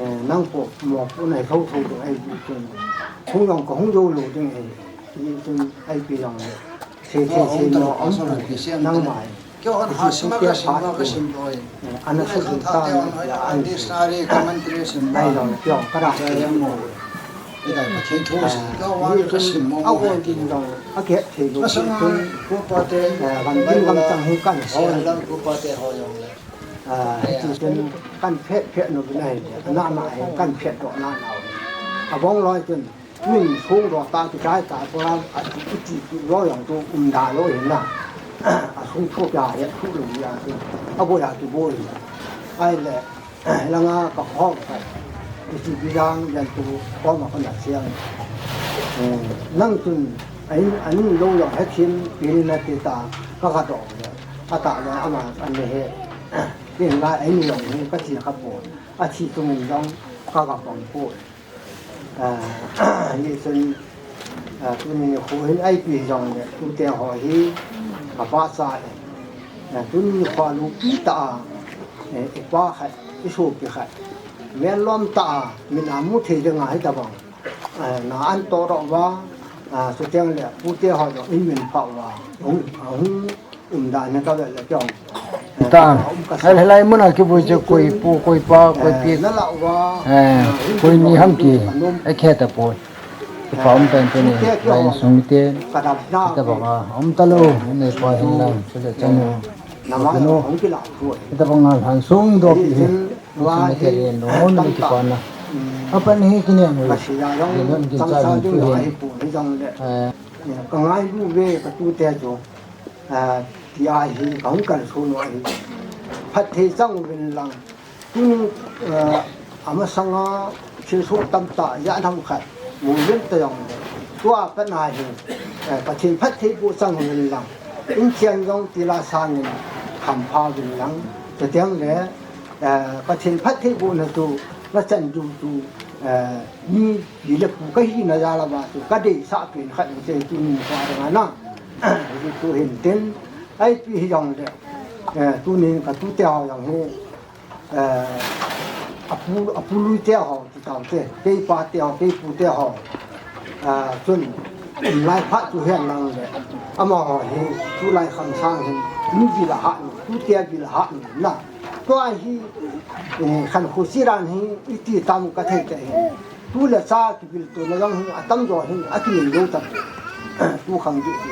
eh, nang po mo pu nai tho tho ding ahi chun, hung jong ka hung jou lou ding ahi, chun ahi pi jong le. Thei, thei, thei, no, om, nang mai. Kyo an ha sima ka sim, ka sim loi. Ana su ta, ya, an dictionary commentary sim ba. Ai lo, kyo, ka ra. Ai lo, Pathen thu si, ka wa ka sim mo. A ko tin dong, a ke thei lo. Asang ko pa te, van din gam tang hu kan si. Ho la ko pa te ho yong le. Ah, ti tin kan phet phet no nai. Na na kan phet do na na. A bong loi tin. Min sung ro ta ki kai ta ko la a ti ti ti ro yang tu um da lo hin na. A sung tho pya ya tu lo ya tu. A bo ya tu bo hin. Ai le, la nga ka kho ka. Ti ti bi dang yan tu ko ma ko na siang. Eh, nang tun ai an lo lo ha chin pi ni na ti ta ka ka do. A ta la ama an le he. Tin la ai ni lo ni ka ti ka po. A ti tu min dong ka ka pom po. Ah, hichun, ah, tuni nikho hin ipi jong le, tute ho hi, ka pahcha e. Ah, tuni nikho a lupi tah a, eh, i pa khat, i sopi khat. Melom tah a, min a mu thei ding ahi tabang. Ah, na an to ro va, ah, chuteng le, tute ho jong in min pha va. Hung, hung, Um dan na ka le le kyong. Ta. Hel helai mun a kibui chu koi pu, koi pa, koi pi. Na la wa. Eh, koi ni ham ki. E khe ta poi. Kipa um tah in tuni, lai insung mite, hitabanga um talou, inei pa hin lang, chule chanu, chanu, hitabanga lhan sung dopi hi, insung mite le nungho nunga kipana. Apan hi kinem u, le non kin cha hin chu hin. Eh, ka ngailu ve ka tute chu, eh, tia hi ka hung kalson u ahi. Phatthei chang uvin lang. Tun, eh, amasanga thilsoh tamtah, jan ham khat, muvin ta jong le. Tua pat na hi, eh, Pathen phatthei boh chang uvin lang. Inchen jong tila sangin hampha uvin lang. Chuteng le, eh, Pathen phatthei bohna chu, nachan diu chu, eh, mipi le pu kahina jal a chu, kadeisah pen khat u chu tuni nikho a ding a na. Hichu hin tin, ipi hijong le, eh, tunin ka tute ho jong hi, eh, apu, apu lui te ho, ti tau te, kei pa te ho, kei pu te ho. Ah, chun, um lai phat chu hihen lang le, amaho hi, tulai kham sang hin, mi bil a hat nu, tute bil a hat nu, na. Tua hi, eh, khankho chiran hi, iti tam ka thei te hi. Tu le cha kibiltona jong hi, atam jo hi, akinei lou tam. Tu khang di hi.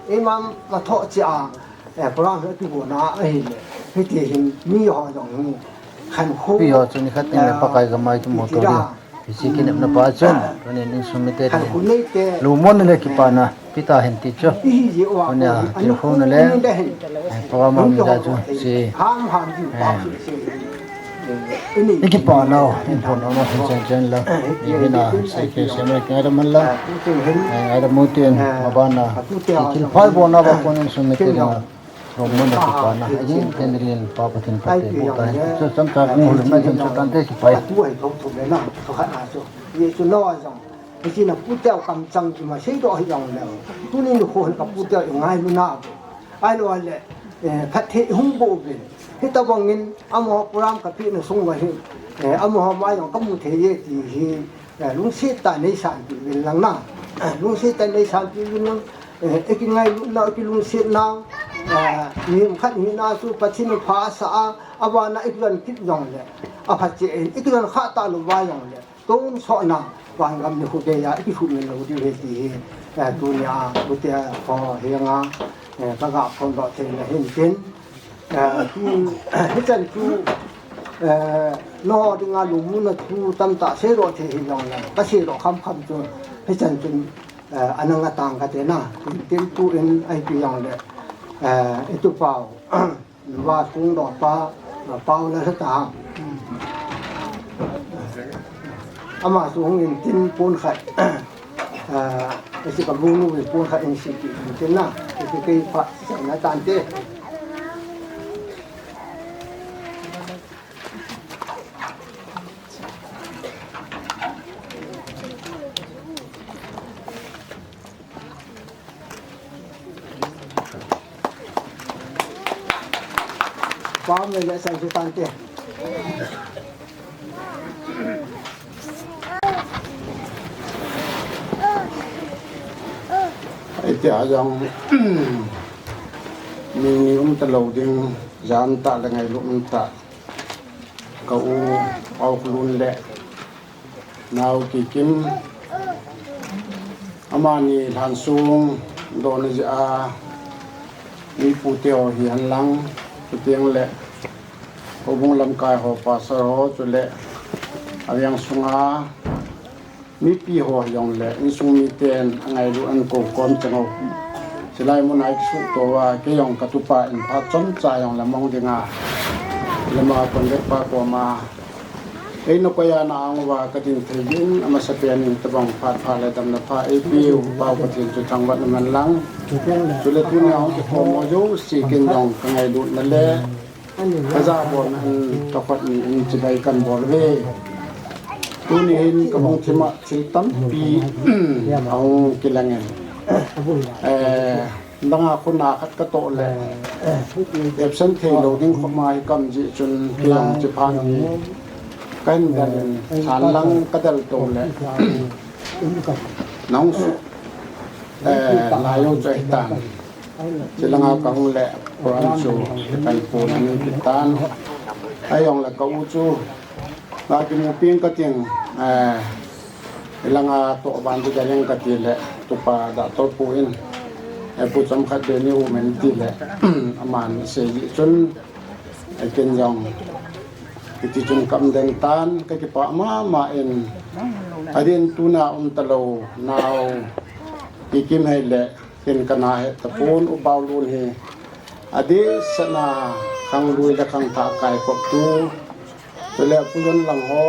Eima, ma thoh chi a, eh, program hi kibol na ahile, hiti hin mi ho jong hi khankho. Pi ho chu nikhat teng le, eh, Pakai gam a i kimu to di. Hiche kinepna pa chun, tunin insung mite, khankho nei te, lungmonna le kipana pe ta hen ti chu. Tunia tilkhouna le, eh, program a um jeh a chu, hiche, eh, i kipanau, i phondohna hin chen chen lang. Ni hina, C K C M le kingaidam man lang. Eh, ngaidam u tin, maban a, i thilpha i bolna uva kon insung mite dinga lungmonna kipana, ajing ten rin pa Pathen phatthei boh ta hen. Chu chomcha kong houlimna chun chu tante kipa e. Hiche na pu teu kamchang chu ma seidoh hijong leu. Tuni nikho hin ka pu teu i ngailuna. Ahilou le, eh, phatthei i hung boh uvin. Hitabang in, amaho program ka pehna sung uva hi, eh, amaho mai jong ka mu thei e ti hi, eh, lungset tah in nei sanpeh uvin lang na. Eh, lungset tah in nei sanpeh uvin lang, eh, i kingailutna, i kilungsetna, eh, mihem khat hina chu Pathen in pha asah a, abana i kijon kit jong le, aphat cheh in, i kijon khah talou va jong le, Tonsotna, vangam nikho geiya i kisuhmil lou diu ahi ti hi, eh, tunia, pu te ho henga, eh, ka ga phondoh theina hin tin, eh, tu, hichan chu, eh, nangho dinga lungmonna thu tamtah seidoh thei hijong le, ka seidoh khamkham chu, hichan chun, eh, ana nga tang kate na, tin, tin tuin ahi pi jong le, eh, i tupau, Nuva sung doh pa, pau la sa ta. Ama sung in tin pon khat. Ah, isi ka bu nu in pon khat in si ki in tin na. Isi kei pa sa na tan te. Pam le le sai su tan te. Ai te a jong mi ni um ta lo ding, jan tah le ngailut um tah. Ka u Aukhlun le Nao Kikim, amani lhansong dohna jeh a mi pute ho hihen lang, chuteng le houbung lamkai ho, pastor ho, chule aveng sunga mipi ho hijongle insung miten angailut ahin kou kom chang u. Chulai muna i kisuhto uva, kei jong ka tupa in phat chomcha jongle mong dinga, lama conductor pa koma Eina koiya na ang uva ka ding thei jin, amasapen in tabang phat pha le damna pha eipeu Pau Pathen chu thangvahna man lang. Chule tunia hung kikhom ho jouse kin jong ka ngailutna le ka jabol na in ka khut ni in chibai kan bol uve. Tuni hin ka lungthim a thil tampi ahung kilang in. Eh, Danga khuna khat ka toh le, absent thei lou ding khop ma hi ka um jeh chun kei jong chiphat hi ka hin del in, san lang ka del to le, nahung su, eh, lai u chu ahi tan. Chulanga ka hung le, program chu ka kan pon ani kit tan. Ahi jong le ka u chu, Nga kimu peng ka ting, eh, Langa toh ban tu daling ka ti le, tupa da to pu in, e pu chom khat be ni u men ti le, aman sei ji chun, e kin jong, kiti chun kam den tan, ka kipa mama in, adin tuna um ta lo, nau, ki kim hei le, kin ka na he ta pun u bau lun he, adi sana khang lui le khang tha kai kop tu, Chule pu Jon lang ho,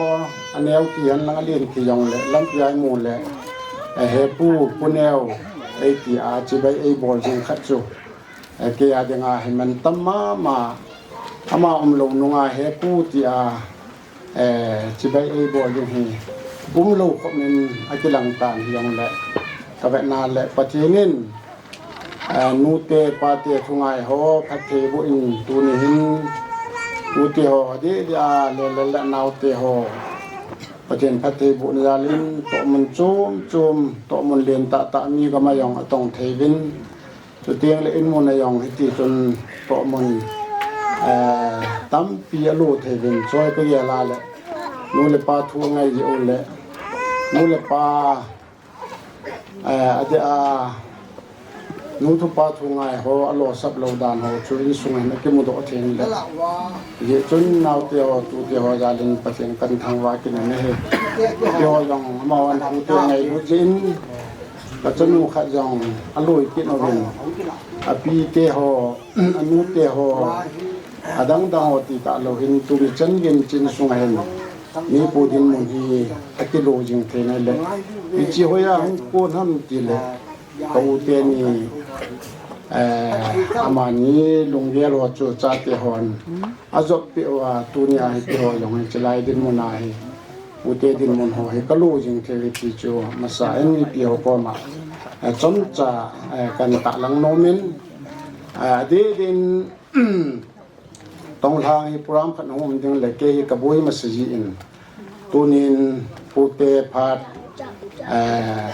aneo ki hen lang alen ki jong le, lampi a imu le, e, he pu, pu neo, ei ti a, chibai ei bol jing khat chu. E, kei a dinga hi man tam mama, ama um lo nunga he pu ti a, e, chibai ei bol jing hi, um lo khop min a kilang tan hi jong le, ka vetna le, Pathen in, A, nute, pate, thungai ho, phatthei boh in tuni hin, nute ho, adeh deh a, le, le, le, naote ho. Pathen phatthei bohna jal in, tohmun chom chom, tohmun len tah tah mi gam a jong atong thei uvin. Chuteng le in mun a jong hiti chun tohmun, eh, tampi alo thei uvin. Choi ka gel a le, nu le pa thu angai jeh u le, nu le pa Eh, adeh a, nu thu pa thu ngai ho, alo sap lo dan ho, chu insung a hin akimu doh thei in le. Hijeh chun naote ho, tute ho, jal in Pathen kan thangvah kit in ahi. Keiho jong, amahon tute ngailut jeh in, ka chanu khat jong, aloi kit uvin. Apite ho, anute ho, adang dang ho ti tah lou hin, tuni chan gei in insung a hin, mi pu dinmun hi akilo jing thei nai le. Hiche hoiya hung kon ham ti le, ka u teni, eh, amani lunggel ho chu chate hon ajop peh uva, tuni a hi keiho jong hi chulai dinmun a hi, u te dinmun ho hi kalo jing thei uve ti chu, masa in mipi ho koma, eh, chomcha, eh, kan tahlang nom in, eh, adeh deh in, Tonglhang hi program khat hung um ding le kei hi ka boi masa jin. Tunin pute phat, eh,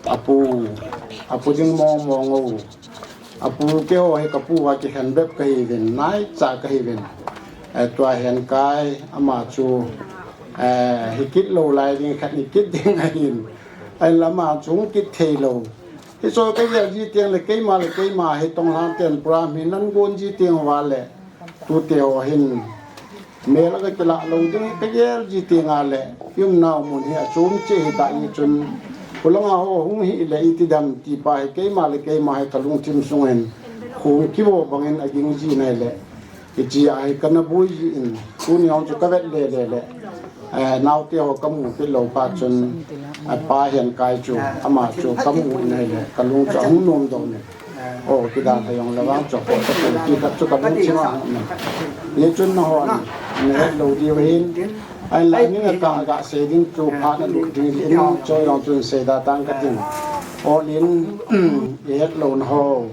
apu, apu ding mong mong u. Apu keiho hi ka pu a kikhen bep kahi uvin, naicha kahi uvin. Eh, tua hen kai ama chu, eh, hi kit lou lai ding khat hi kit ding ahin. Ahinla ama chu hung kit thei lou. Hichu ka gel ji teng le keima le keima hi Tonglhang ten program hi nan gon ji teng uva le, tute ho hin mel a ka kilah lou ding hi ka gel ji teng a le, i umnau mun hi achom cheh hita i chun, khulanga ho hung hi le iti dam ti pa hi keima le keima hi ka lungthim sung hin khung kivo bang in aging ji nai le, Hiche a hi kana boi jin, tuni hung chu ka vet le le le. Eh, naote ho ka mu kit lou phat chun, eh, pa hen kai chu, ama chu ka mu in ahile, ka lung chu ahung nom doh in. O, kidang thei jong le vang chu, ka pu ti khat chu ka lungthim a hung um in. Hichun nahon, na het lou diu hin. Ahinla, ni na ka ga sei ding chu phat na lut ding in, chu jong chun sei da tang ka tin. Olin, i het louna ho.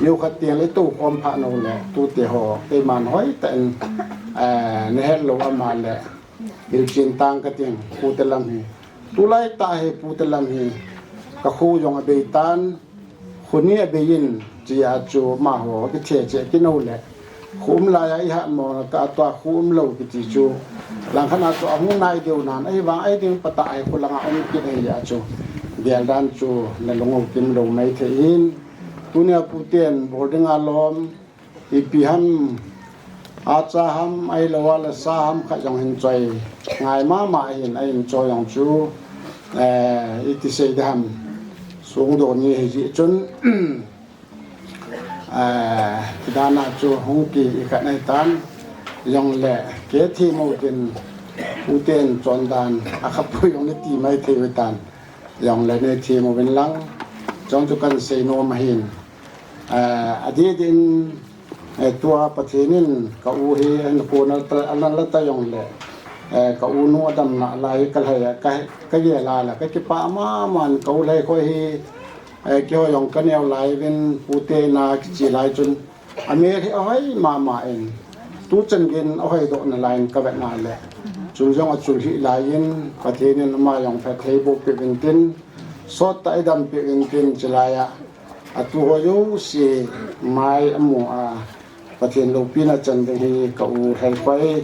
Neo khat teng le tou khom phat nau le, tute ho, keiman hoitah in, eh, na het lou ama le, hilchen tang ka ting, pute lam hi. Tulai tah hi pute lam hi, ka kho jong abei tan, kho ni abei in, chia chu amaho, kithe cheh kit nau le, kho um lai a i hat mo na ka tua kho um lou kiti chu, langkhat a chu ahung nai deu nan, ahivang ahi ding phat a hi kho langa um kit ahi a chu, gel dan chu, na lung u kim lou mai thei in, Tunia puten boarding a lom, ipi ham, acha ham, ahilou le sa ham khat jong hin choi ngai mama hin, ahin choi jong chu, eh, iti sei ding ham, sung do ni hi ji chun, eh, kidana chu hung ki i khat nai tan, jong le, ke thi mo kin, puten chon dan, a khapu jong le ti mai thei u tan. Jong le nei thim uvin lang, chong chu kan sei nom ahin. Eh, adeh deh in, eh, tua Pathen in ka u hi, eh, kona ta, alan la ta jong le, eh, ka u nu adam na lai ka lhai a, ka, ka gel a la, ka kipa mama in ka u lhai khoi hi, eh, keiho jong ka neo lai uvin pute na kichi lai chun, Amel hi ahoi mama in, tuchan gei in ahoi doh nalai in ka vet na le. Chul jong achul hih lai in, Pathen in ama jong phatthei boh peh uvin tin, sot tah a idam peh uvin tin, chulai a, atu ho jouse mai amu a, Pathen loupina chan ding hi ka u Lhaikhoi,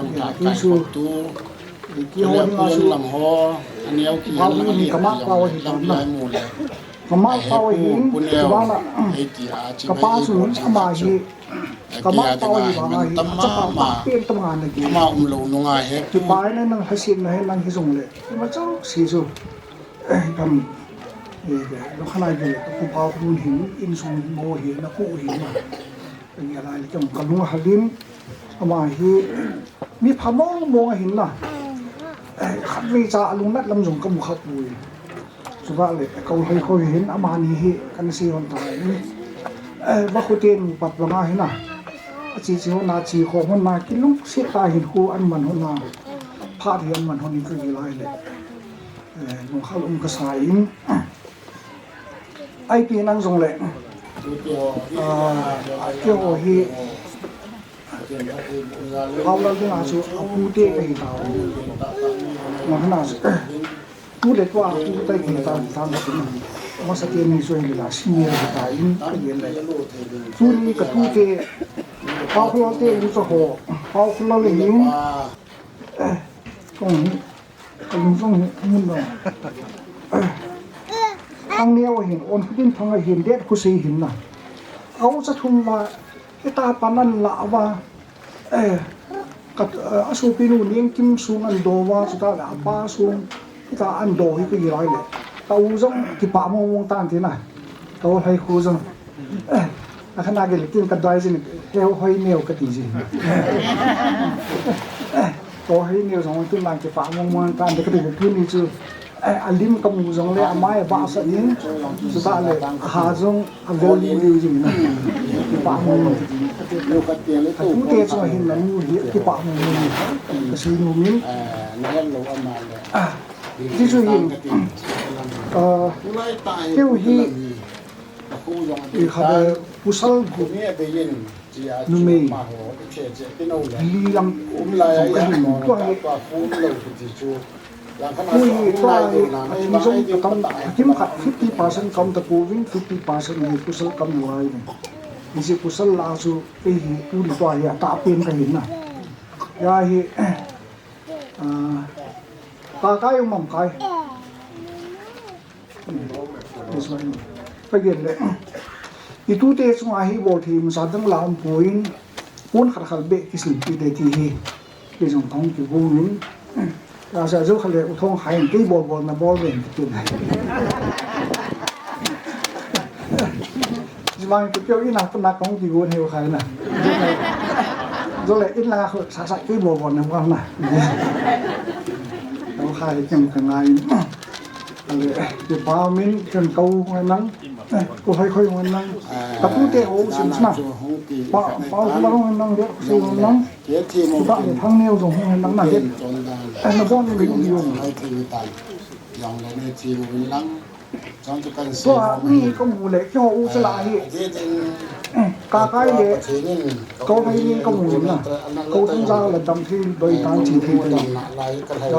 Khangthah kai khotu. Kihon lam ho, aneo kihen lang hi, kama pau hi lam lai mu le. Kama pau hi, kibang la. Kapa chu ama hi. Kama pau hi bang hi. Achapa pa pen tama na ki. Ama umlou nunga he. Kipa na nang hasin na he nang hi jong le. Ima chau si chu. Kam. Lo khana ge. Ku pau ku hin insung mo hi na ku hi ma. Ka ngai lai le, ka, ka lung a halim, ama hi mi pha mong mong ahin na. Eh, khatvei cha a lungnat lam jong ka mu kha poi. Chutah le, ka u hoi hoi hin, amani hi, kan sei hon ta in. Eh, va khu te nu pat va nga hin na. A chi chi hon na, chi kho hon na, kilungset tah in khu an man hon na. Phat hi an man hon in ka ngai lai le. Eh, lungkham um ka sa in. Ipi nang jong le. Ah, keiho hi. Hao Lal dinga chu apute kahi tau. Nang hana chu. Tu le tua apute kahi tau, tang ka tin. Masa te ni chu hi la senior hi ta in, ka yen le. Tuni ka tute. Pau Kholal te u chu ho. Pau Kholal le hin. Eh, kong hi. Ka lung jong hi, mun jong. Ang neo hin, on khutin thang hin, det khu sei hin na. Au cha thum va, hita panan la va. Eh, ka, eh, a sopi nu Niangkim sung an do va, chuta la pa sung, hita an do hi ka ngai lai le. Ka u jong kipah mong mong tan ti na. Ka u hai khu jong. Eh, a khana ge le tin ka dai jin, he hoi neo ka ti jin. Eh, ko hoi neo jong tun lang kipah mong mong tan de ka ti tuni chu. Eh, a lim ka mu jong le, a mai a ba sa in, chuta le, a ha jong, a vel mu liu jin na. Kipah mong mong ti. Ka tu te chu hin na nu hi, kipah mong mong. Ka sei nom in. Ah, ti chu hin. Ah, keu hi. Ikha le pasal gup numei li lang jong kahin, tua hi, tua hi, tua hi athi jong katam, akim khat fifty percent kam tapouvin, fifty percent hi pasal kam lou ahi. Hiche pasal lah a chu kei hi tuni tua hi atahpen kahin na. Ya hi, ah, ka kai um am kai. This one. Again, le. I tute chunga hi bol thei masa dang la um poi, pon khat khat beh kisil pi de ti hi. Kei jong kahung kigong in. Ka sa jo khale u thong hai kei bol bol na bol ven ti tin. Jimang tu kyo ina tu na kahung kigong he u khai na. Jo le in la khu sa sa kei bol bol na bol na. U khai kem ka ngai. Ale, ti pa min ken kau ngai nang. Ko hai khoi ngai nang. Ka tu te ho sim sna. Pa, pa u ba ngai nang de, si ngai nang. Ke thi mo. Ba ni thang neo jong hung nang na de. An na bon ni ni yo. Lai thei tan. Yong le ne thi mo lang. Chang chu kan si. Ko a ni ko mu le ko u sa la hi. Ka kai le. Ko hai ni ko mu na. Ko thang ja la dam thi doi tan thi thi. Lai ka lai.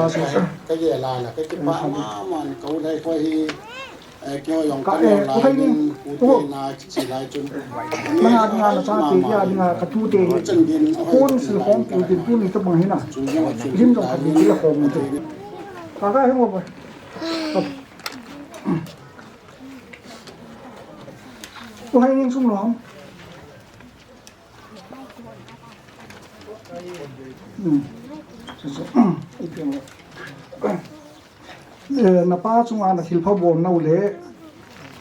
Ka ye la la ka ki pa ma man ko lai ko hi. Ka, eh, u hai ni, u, nanga, nanga na cha te, ya, nanga ka tu te, kon sil khom tu te, tu ni to bang hina. Lim jong ka ti la khom te. Ka ka hemo ba. U hai ni sum lo. Hmm. Chu chu. Eh, na pa chunga na thilpha bol nau le,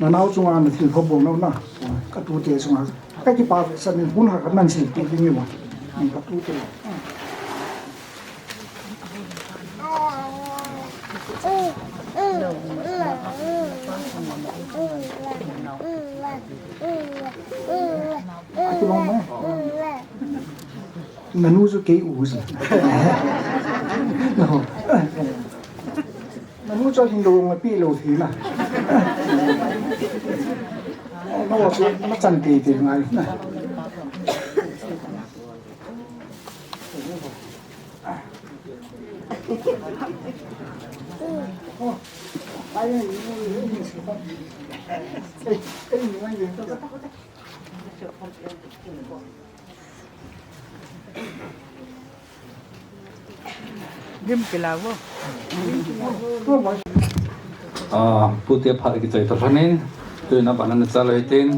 na nau chunga na thilpha bol nau na. Ka tu te chunga. Ka ki pa sa min hun ha ka nan sil tu ding ni ma. Ka tu te. Aki bang mai. Nanu chu kei u chu. No. Nanu chu hin lo nga pi lo thi na. No chu ma chan kei te ngai na. Lim kila vo. Ah, pute phat kichai to lhanin, tuin a ban ana chalo hitin.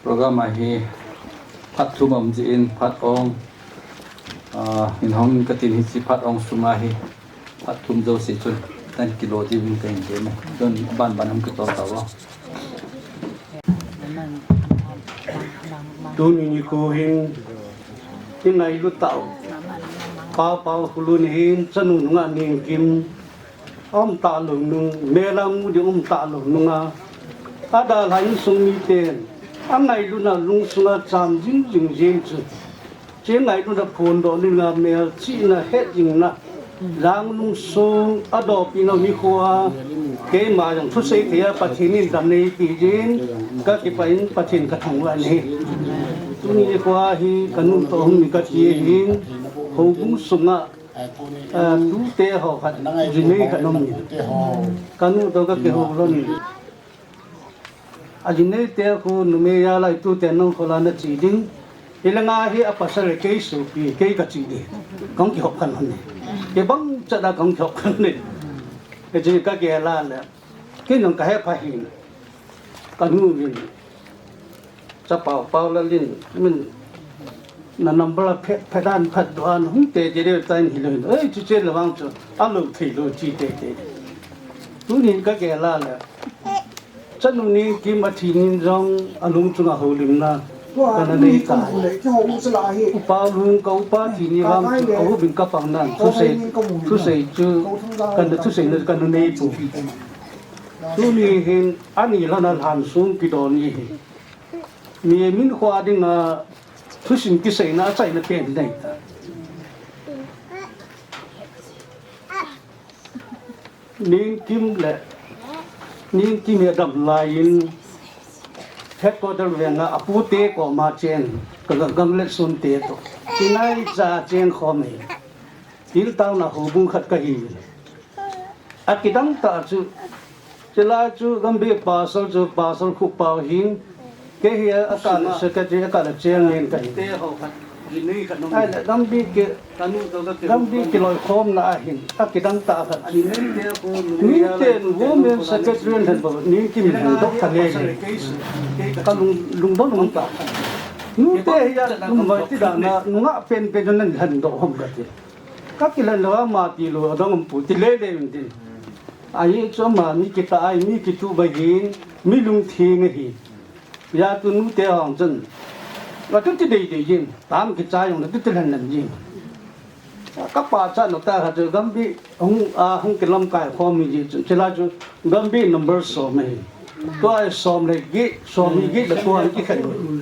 Program a hi phat thum um jin phat ong, ah, in hong ka tin hichi phat ong sunga hi. Phat thum jouse chun, tan kilo diuvin ka hin ti me. Chun ban ban hung kitol tau. Tuni nikho hin, i ngailut tau. Pau Pau Khulun hin, chanu nunga Nengkim, um talou nung, mel a mu ding um talou nunga. Adalhah insung miten, angailutna lungsunga cham jing jing jing chu. Chengailut a phondoh nina melchihna hetjingna, Lhanglungsung a dopina nikho a, keima jong thusei thei a Pathen in damna eipe jin, ka kipah in Pathen ka thangvah in ahi. Tuni nikho a hi ka nu toh hung ni kati ahin, houbung sunga, ah, tute ho khat, jinei khat aum in. Ka nu toh ka kihou lhon in. Ajinei te khu numei a lai tute nung khola na che ding. Hilanga hi a pasal kei sopi, kei ka che ding. Kahung kihop khan hon e. Kei bang chat a kahung kihop khan hon e. Kei che ka kihela le. Kei nung ka hepha hin. Ka nu vin. Chapao Paolalin. Min. Na number a phet, phet dan phat doh an hung te te deu tain hilou hin. Ei, chu che le vang chu. A lou thei lou chi te te. Tunin ka kihela le. Chanu Nengkim a thi nin jong a lung chunga houlimna kana nei tai. Upa lung ka upa thi ni vang chu ka hubin ka pang nan thusei, thusei chu kana thusei na kana nei pu. Tuni hin ani lhon a lhan sung kidon ni hi. Mi min khua dinga thusim kiseina a chaina pen nei ta. Nengkim le, Nengkim hi adam laiyin headquarter venga a pute koma cheng, ka ga-, Gamlet Sunte toh. Kinai cha cheng khom hi. Thil taona houbung khat ka hi. A kidang ta chu, chulai chu Gambih pasal chu pasal khu pau hin, kei hi a kal secretary a kal chairman ka hi. Ahile, Gambih ki, Gambih kiloikhomna ahin, akidang tah khat chu, miten Women Secretary lhen bou, Niangkim hin doh kha lele. Ka lung, lungdon um tah. Nute hi a, um vai ti dan a, nungah penpen jong nan lhen doh hom kati. Ka kilhen lou a, ama tilou adang um pu, ti lele um tin. Ahi chu ama mi kitah ahi, mi kitup ahin, mi lungtheng ahi. Hijeh chun nute hon chun, atu ti deidei jin, tam kichai jong le atu ti lhen lhen jin. Ka pachat nau tah khat chu Gambih hung, a, hung kilamkai khom hi jeh chun, chule chu Gambih number som ahi. Tua hi som le get, som hi get le tua hi kikhen.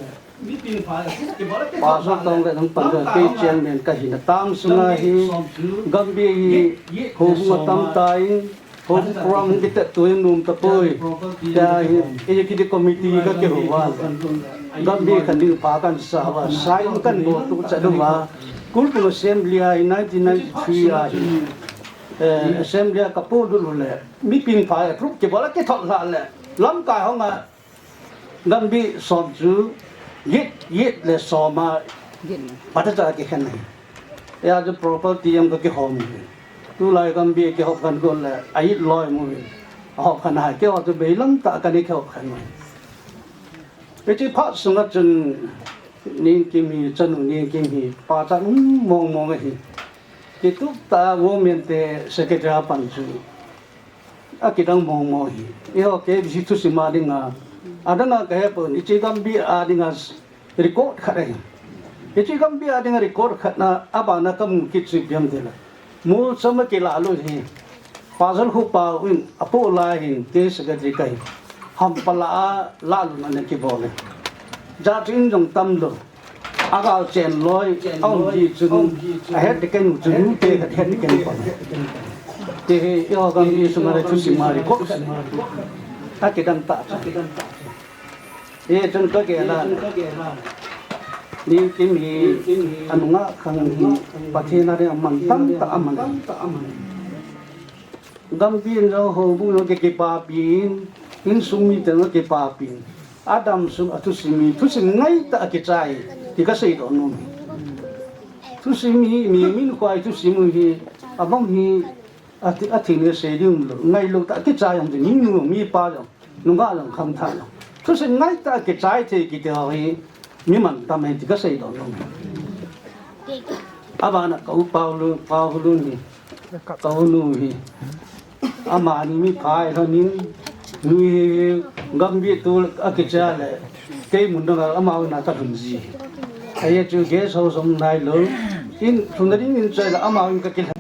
Pastor Tonglen hung pan chu kei chairman ka hina tam sunga hi, Gambih hi houbung atam tan, Houbung program hung kitet tuhin nom tapoi. Tia hi, executive committee ka kihou uva le, Gambih khan ding pha kan sa uva, sign kan bol tuchat uva. Kultung assembly a hi nineteen ninety-three a hi, eh, assembly a ka polut u le, mipin pha approve kibol a kithot lhah le, lamkai hung a Gambih som chu get, get le som a, get le. Phatecha kikhen ahi. Hijeh chun property jong ka kihom uve. Tulai Gambih kihop khen got le, a it loi mu uve. Ahop khen ahi, keiho chu beilam tah a kana kihop khen uve. Hiche phat sunga chun Niangkim hi, chanu Niangkim hi, pachat um mong mong ahi. Kitup tah a women te secretary a pan chu akidang mong mong hi. Eiho K B C thusim a dinga, adang a ka hepon, hiche Gambih a dinga record khat ahi. Hiche Gambih a dinga record khat na, abana ka mu kit chu ipi ham tile, Molsom a kilah lut hi, Pastor Khupa in apoh lai hin, kei secretary kahi. Hampa lah a lahlutna ana kibol e. Jachat in jong tam lou. Agal chen loi, aum ji chun, ahet ding kei nu chun, nute khat het ding kei nu pa. Ti hi, eiho Gambih sunga le thusim a record khat. Akidang tah chu. Hichun ka gel a, Niangkim hi, anungah khang hi, Pathen a dinga mantam tah aman. Gambih in jong houbung jong kikipapi in, insung miten jong kipapi in. Adamsung a thusim hi, thusim ngaitah a kichai, ti ka seidoh nom e. Thusim hi, mi minkho a thusim hi, abang hi, athi, athi le sei ding lou, ngailou tah a kichai jong, minu, mipa jong, nungah jong, khangthah jong. Thusim ngaitah a kichai thei kiti ho hi, mi mantam ahi ti ka seidoh nom e. Abana ka u Paulun, Paulun hi, ka u nu hi. Amani mipha ahilou in, nu hi Gambih tu a kicha le, kei mun dang a amau na ka lhun ji. Ahi chu guest house um nailou. In, lhunna ding in chai le amau in ka kilhen.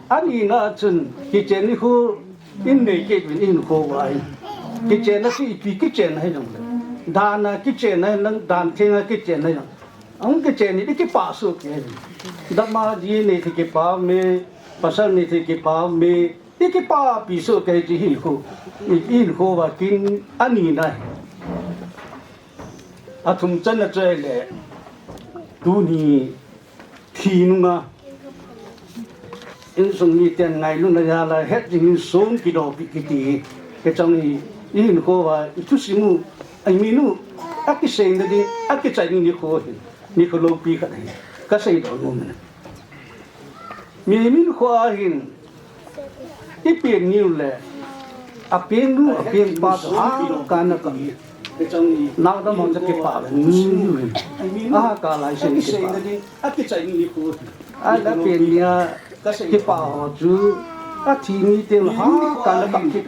Ani na chun, kichen nikho, in nei kit uvin in kho uva hi. Kichen na chu ipi kichen na hi jong le. Dan a kichen na hi, dan theng a kichen na hi jong. Ahung kichen hi, i kipah soh kei. Dam a ji nei thei kipa um e, pasal nei thei kipa um e, i kipahpi soh kei chu hinkho, i, hinkho uva kin ani na hi. Athum channa chu ahile, tuni thi nunga, insung miten ngailutna jal a het jing in song kidopi kiti hi. Hiche hi, i hinkho uva, i thusim u, i min u, akiseina ding, akichai ding nikho hi, nikho loupi khat ahi, ka seidoh nom e. Mi minkho a hin, i pen niu le, a pen nu, a pen pa chu a kana ka. Nau dam hon chu kipah le, nu, a ha ka lai sen kipah. A le pen nia, kipah ho chu, a thi ni te ha kana ka kit.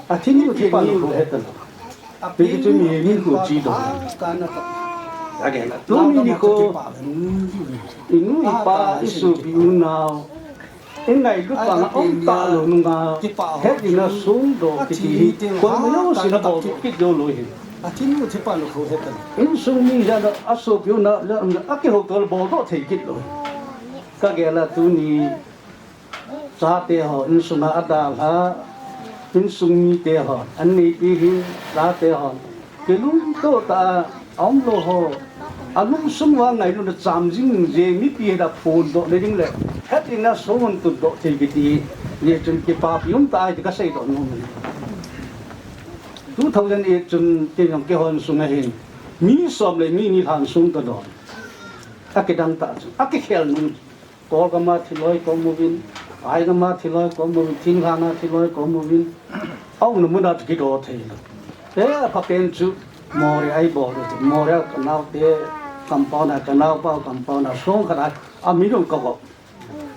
A thi ni u thi pa lo he ta. Hiti chun mi, minkho chi doh. Tuni nikho, i nu i pa, i sopi u nao, i ngailut panga um talou nunga, het ding a song doh kiti hi, koima jousen abol kit jou lou hi. Insung mi jal a, a sopi u nao, akihouto le bol doh thei kit lou. Ka gel a tuni, Chate ho, insunga adalha, insung mite ho, an neipi hin, chate ho, kilungto tah a, aum lou ho, alungsung uva ngailutna cham jing jing, mipi hita phondoh na ding le, het ding a song hon tundoh thei kiti, hijeh chun kipapi um tah ahi ti ka seidoh nom e. Two thousand eight chun, kei jong keiho insung a hin, mi som le mi ni lhan song ka don. Akidang tah chu, akikhel nung. Kol gam a thiloi ka um uvin, ai gam a thiloi ka um uvin, thinglhang a thiloi ka um uvin. Aumna mun a chu kido thei lou. Aphapen chu Moreh a ibol u chu, Moreh a ka naote compound a, ka naopa compound a song khat a, amin jong ka gop.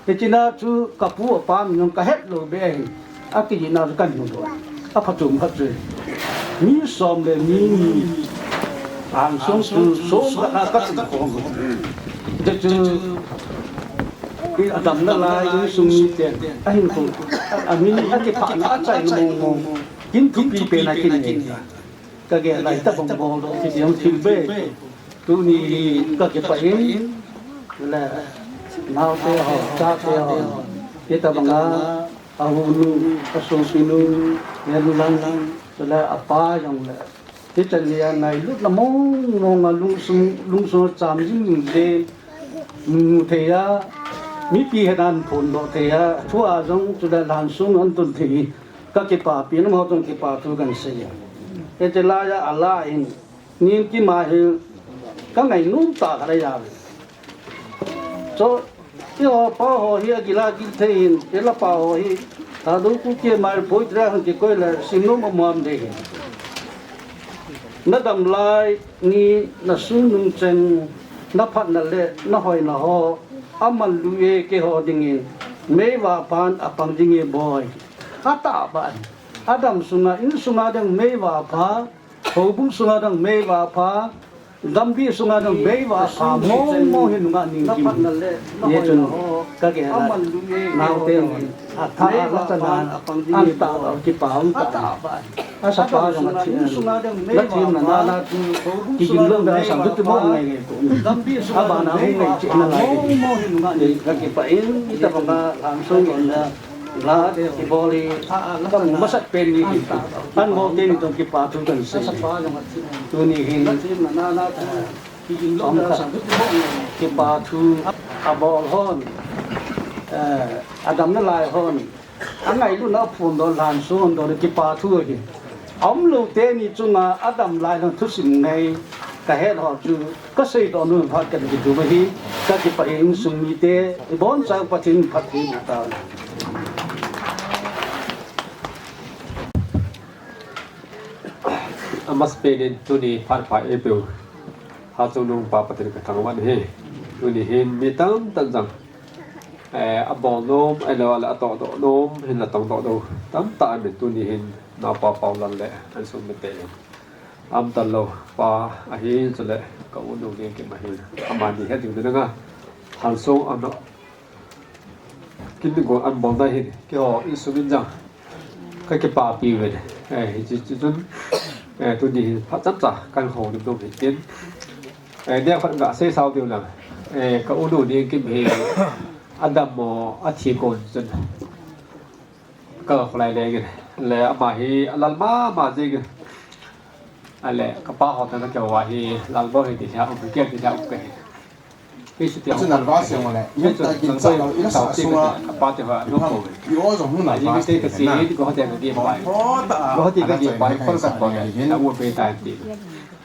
Hiche na chu ka pu apa min jong ka het lou beh ahin. Akijihna chu kahin mu doh. Aphatum khat chu. Mi som le mi ni. Angsung chu som khat a ka chun khom. Hichu i adam nalai insung mite. Ahin khu. Amin akiphahna achaina mong mong. Kin thupi pen a kin nei. Ka gel lai tabang bol doh kiti jong thil bei. Tuni hi ka kipah in, le, naote ho, chate ho, hitabang a, ahonu, asopinu, Ngenlang, le, apa jong le. Hichan hi a ngailutna mong mong a lungsung, lungsung a cham jing jing le, mu thei a, mipi het a phondoh thei a, thu a jong chule lhansong a tun thei hi, ka kipapi, nangho jong kipa thu kahin sei a. Hiti lai a, ala in, Ninkima hi ka ngainom tah khat ahi a. Chu, eiho pa ho hi akila kit thei in, eila pa ho hi, Thadou Kuki Mail Poetry a hung kikoi le, simnom amu am ding ahi. Na dam lai ni, na sun nung cheng, na phatna le, na hoina ho, aman lui e keiho dingin, meivah phan apang ding e boi. Atah ban, adam sunga, insunga ding meivah pha, Houbung sunga dang meivah pha, lampi sunga dang meivah pha, mong mong hi nungah Ninkima. Hichun ka gel a, naote hon, atha a la chana, an tah a kipa um tah. Asapa jong athi, na themna na, na thu, kigin lou dan sang, thu ti mong ngai ngai ko. Abana hung ngai cheh na ngai. Ka kipah in, itabang a, lang sung in na. La, kibol hi, kamu masat pen ni hi. Anbol teni toh kipa thu kahin sei. Tuni hin, kipa thu abol hon, eh, adam nalai hon, angailutna aphondoh, lhansong doh le kipa thu ahi. Aumlou teni chunga adam lai lang thusim ngai kahet ho chu kasei doh nom phat kahin kitup ahi, ka kipah e insung mite, ibonchauva Pathen in phatthei boh tauhen. Amasapen in tuni phat pha eipeu Hachungnung pa Pathen kathangvah e. Tuni hin mi tamtah in jong, eh, abol nom, ahilou le atohdoh nom, hinla tongdoh lou tamtah aum in, tuni hin naopa Paolal le insung mite in. Aumtalou pa ahin, chule ka u nu Ninkima ahin. Amani het ding dinga, lhansong a kin gon anbol na hin, keiho insung in jong ka kipapi uve. Eh, hiche, hiche chun, eh, tuni hin phat chomcha kahin houlim nom ahin. Eh, neo khat gasei sao diu lang. Eh, ka u nu Ninkima hi adam mo, athi kon chun ka kholai lengin, le ama hi alal mama jengin. Ahile, kapa ho toh kakihou a hi, Lalboi hi Delhi a um, kei Delhi a um kahi. Kei chu tia, kei chu Lalboi tao te kati, kapa te ho, no ko. Ajing te kasi, ko hotel kati pai. Ko hotel kati pai, ko kan ko. Na u pe tai ti.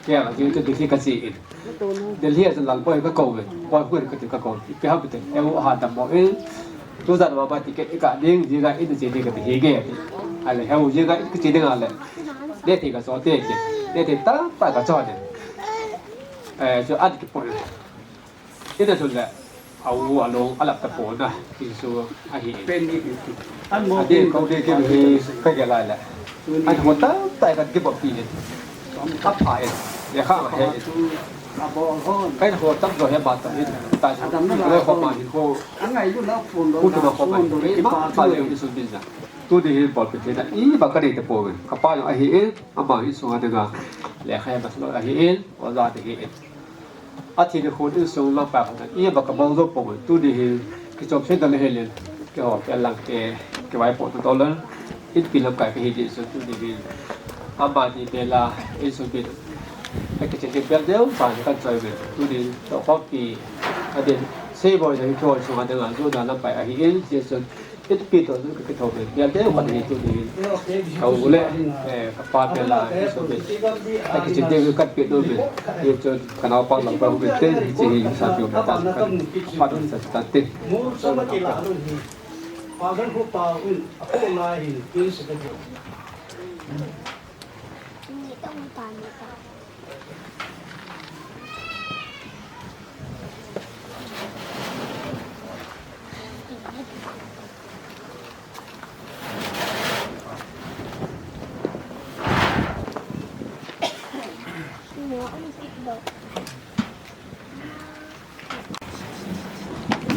Kei a, kei chu Delhi kache in. Delhi a chun Lalboi kakou ve. Boi, koi kati kakou. Ipi ham iti. Eu, ha, dammo in. Tujat uva ticket ikah ding, jing a in che ding kati hige ati. Ahile, heu jing a in che ding ahile. Nethei kacho te ti. Nethei tamtah kacho te. Eh, chu an kipon. Ina chun le. Au, along, alap tapon a. Ti chu ahi. Pen ni. Adin, kou ding kei hi, kagel lai le. Ahin hou tamtah in kakibol pi in. Apha in. Lekha ahe in. Kahin hou tamjo hi aban tan in. Tachu. Loi ho ma hin hou. Hu tu ma ho ma hin. Ima pha le insung bin jong. Tuni hin bolpi theina ima kanei tapouve. Kapa jong ahi in. Ama insung a dinga. Lekha hi amasapen ahi in. Oja ahi in. Athi nikho insung lamkai ho toh, ima kabol jou pouve, tuni hin, kichop sei doh le hel in, keiho, kei lang te, kivaipoh doh doh le, inpi lamkai kahi jeh chun tuni hin, amani bel a, insung bin, akichen ding bel deu, pan kan choi uve, tuni, toh khompi, adin, sei boi jong keiho insung a dinga, jona lamkai ahi in, jeh chun, Pi to ka kitho be. Ya te ka ni tu ni. Ka u le, eh, ka pa pe la, so be. Ka kichi de ka pe do be. Ye cho ka nau pa la pa be te chi ni sa pe ka ta ka pa do sa ta te. Mur sa ma ki la lo ni. Pa gan ko pa un, ko la hin, kin sa ka jo.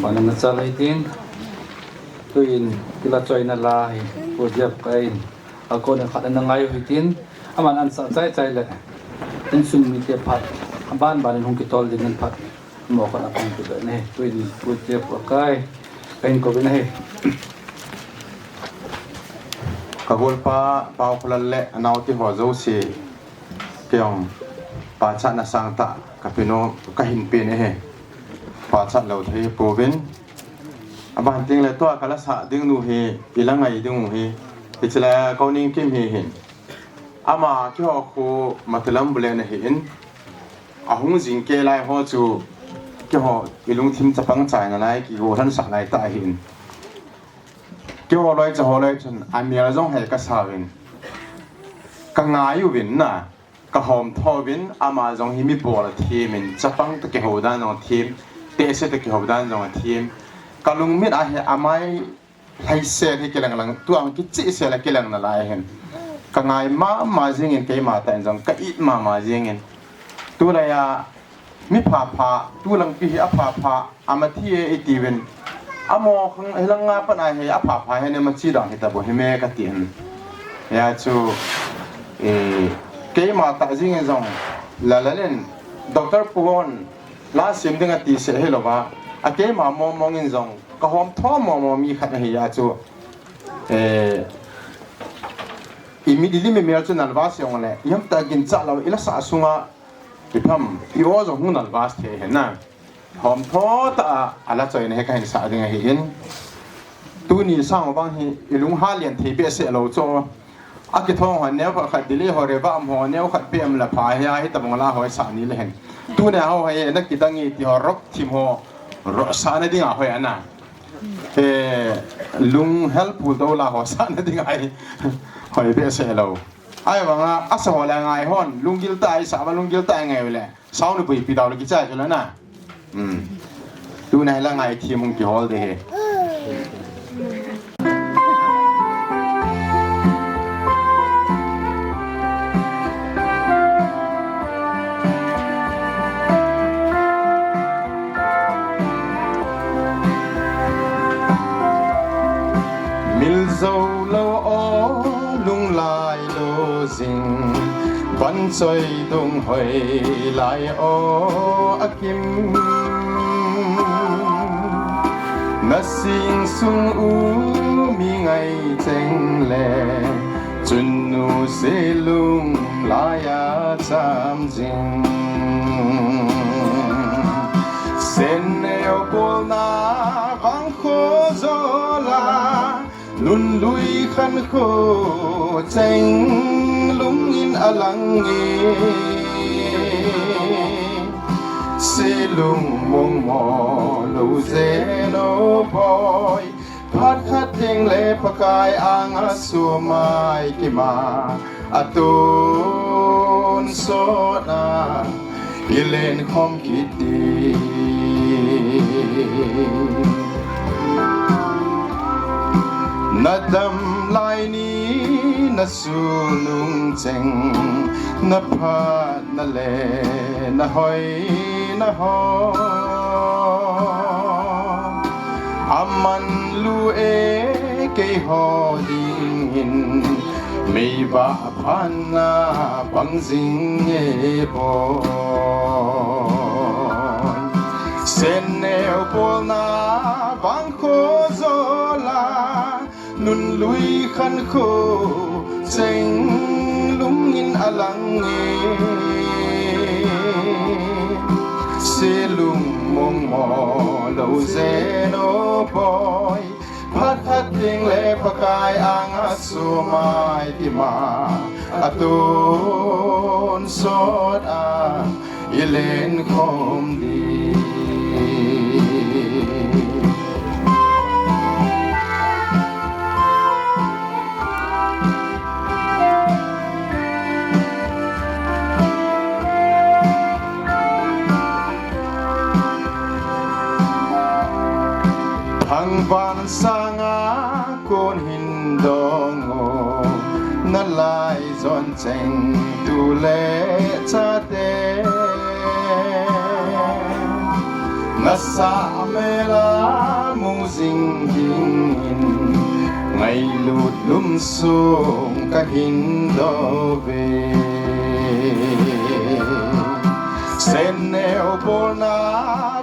Bana na chalai tin. Tuin kila choi na la hi. Pu Jep ka in. A ko na khat na ngai hi tin. Aman an sa chai chai le. Insung mite phat. Aban ban hung kitol ding an phat. Mo khat a pang tu ne. Tuin Pu Jep ka kai. Ka in ko na hi. Ka golpa Pau Khulal le anau ti ho jouse. Kei jong pachatna sangtah ka pe nom, ka hin pe e. Pachat lou thei pouvin. Aban teng le tua ka la sah ding nu hi, i la ngai ding u hi. Hiche lai a ka u Ningkim hi hin. Ama keiho khu Matulam bule na hi in. Ahung jing kei lai ho chu keiho i lungthim chapang chaina lai kigo lhan sah lai ta hi in. Keiho loi, cha ho loi chun, a mial jong hei ka sa uvin. Ka ngai uvin na, ka hom tho uvin, ama jong hi mi bol a thiam in, chapang ta kihou dan jong a thiam, tehse ta kihou dan jong a thiam. Ka lungmit a hi amai lhaisel hi kilang lang, tuang kichihsel a kilang na lai hin. Ka ngai mama jing in keima tah in jong, ka it mama jing in. Tulai a, mi pha pha, tu lang pi hi a pha pha, ama thi e i ti uvin. Amo khang hilang nga pan a hi a pha pha hi ne ma chi dang hi ta bo hi me ka ti in. Ya chu, eh, keima tah jing in jong, la la len, Doctor Pu hon, la sim ding a ti se hi lou va. A keima mong mong in jong, ka hom tho mong mong mi khat a hi ya chu. Eh, i mi di li mi mial chu nal va se ong le, yam ta gin cha lou, i la sa sunga, Ipi ham, i o jong hung nalvas thei hen na. Hom tho ta a, a la choi na hi ka hin sa ding ahi in. Tuni sang bang hi, i lung ha lian thei behseh lou chu. A kithong ho neo khat khat dili ho re va am ho neo khat pe am la pha hi a hi ta bang la hoi sa ni le hen. Tuni ho hi na kidang i ti ho rok thim ho ro sa na ding a hoi ana. He lung hel pul do la ho sa na ding ahi. Hoi behseh lou. Ai vanga, a sa ho le ngai hon, lunggil ta i sa va lunggil ta i ngai le. Sau ni pui pi dau le kichai chu le na. Hmm. Tu na la ngai thi mung kihol de he. Mil zo lo o, lung lai lo jing, van choi dung hoi lai o, a kim. Na sing sung u mi ngai cheng le, chun nu se lung lai a cham jing. Sen neo pol na vang kho zo la, nun lui khan kho cheng lung in a lang e. Se lung mong mo lo ze no boy. Phat khat ding le Pakai ang a sumai kima a tun sot a i len khom kiti. Na dam lai ni na su nung cheng na phat na le na hoi na ho. Aman lu e kei ho ding in mei va phan na bang jing e bo. Sen neo pol na bang kho zo la. Nun lui khan kho cheng lung in a lang e. Se lung mong mo lo ze no boy. Phat khat te Kai anga sumai tima atun sot a ilen khom di. Thangvah sanga kon hin dong o, nalai jon cheng tu le chate. Nasa mela mu jing dingin, ngailut lum sung kahin do ve. Sen neo bolna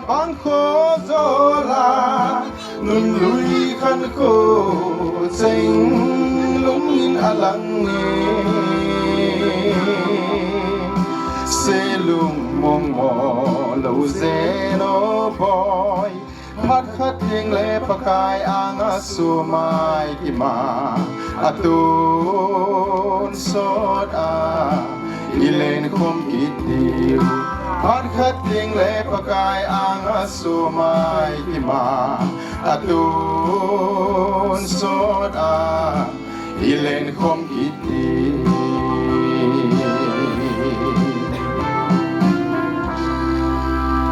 bang kho jola, nun lui khan ko cheng lungin alang e. Se lung mong mo lo zeno boy. Phat khat ding le Pakai anga sumai tima atun sot a ilen khom kit diu. Phat khat ding le Pakai anga sumai tima atun sot a ilen khom kit diu.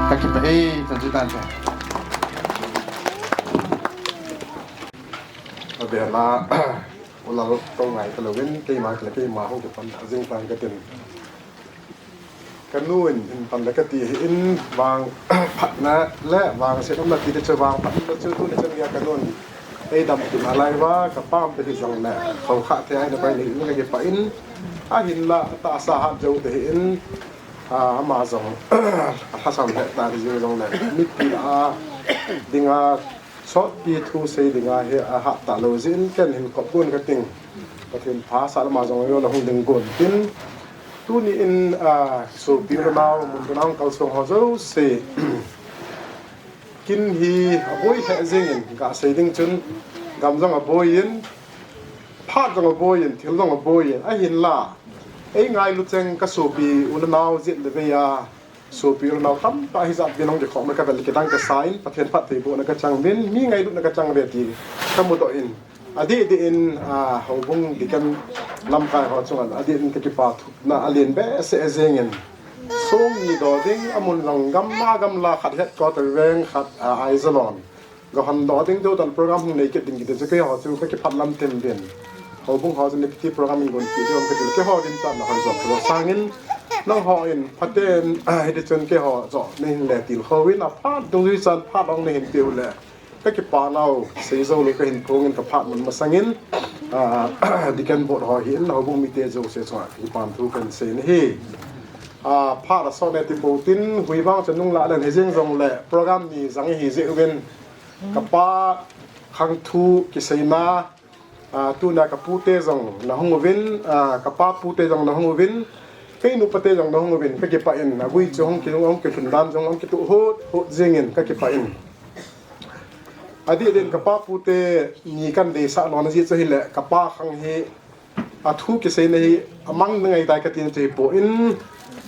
Kakipah e, chan chu tan chu. Abela, ulal tong ngai ta lovin, keima kile keima hung kipan jing tan katin. Kanu in, in pan le kati in vang phatna le vang se umna ti te chu vang phatna chu tuni chan nia kanu in. Ei dam kin alai va, ka pam te hi jong le, khau kha te ai na pai ni, ni ka kipah in. Ahinla, tahsa hat jou te hi in, a, ama jong, a thasam le, ta di jing jong le, mipi a, dinga, sotpi thu sei dinga hi a hat ta lo jin ken hin kop gon ka ting. Pathen pha sa lama jong yo la hung ding gon tin. Tuni in, a, sopi u le nau mun tin a hung kalsong ho jouse. Kin hi a boi he jing in ka sei ding chun gam jong a boi in, phat jong a boi in, thil jong a boi in, ahinla. Ei ngailu cheng ka sopi u le nau jit le vei a. Sopi u le nau tamtah hijat din hung kikhom le ka vel kidang ka sa in, Pathen phattheibohna ka chang uvin, mi ngailutna ka chang uve ti ka mudoh in. Adeh deh in, a, houbung deacon lamkai ho chunga, adeh deh in ka kipathu na alen behseh jeng in. Song ni do ding, amun lang gamla gamla khat headquarter veng khat, a, Aizawl a. Ga hon doh ding deuh tan program hung nei kit ding kiti chu keiho chu ka kiphat lam tin din. Houbung ho chu nei kiti program in gon pi ding kiti keiho din tan na hoi jop lo sangin nangho in phaten, ah, hiti chun keiho jo nei hin le til kho in a phat dungjuichan phat ong nei hin tiu le. Ka kipa nau sei jou lo ka hin phong in ka phat mun masangin, ah, deacon board ho hi in houbung mite jouse chunga kipan thu kan sei ni hi. Ah, phat a sot ne ti po tin hui vang chu nung la len hi jing jong le program ni jang hi jeh uvin. Ka pa khang thu kiseina, a, tuna ka pute jong na hung uvin, a, ka pa pute jong na hung uvin, kei nu pate jong na hung uvin, ka kipah in, a gui chu hung ki, hung kilhun dan jong hung kituh hut, hut jing in, ka kipah in. Adeh deh in ka pa pute ni kan deisah lona jeh chu hile, ka pa khang hi, a thu kiseina hi a mang na ngai tai ka tina chu hi po in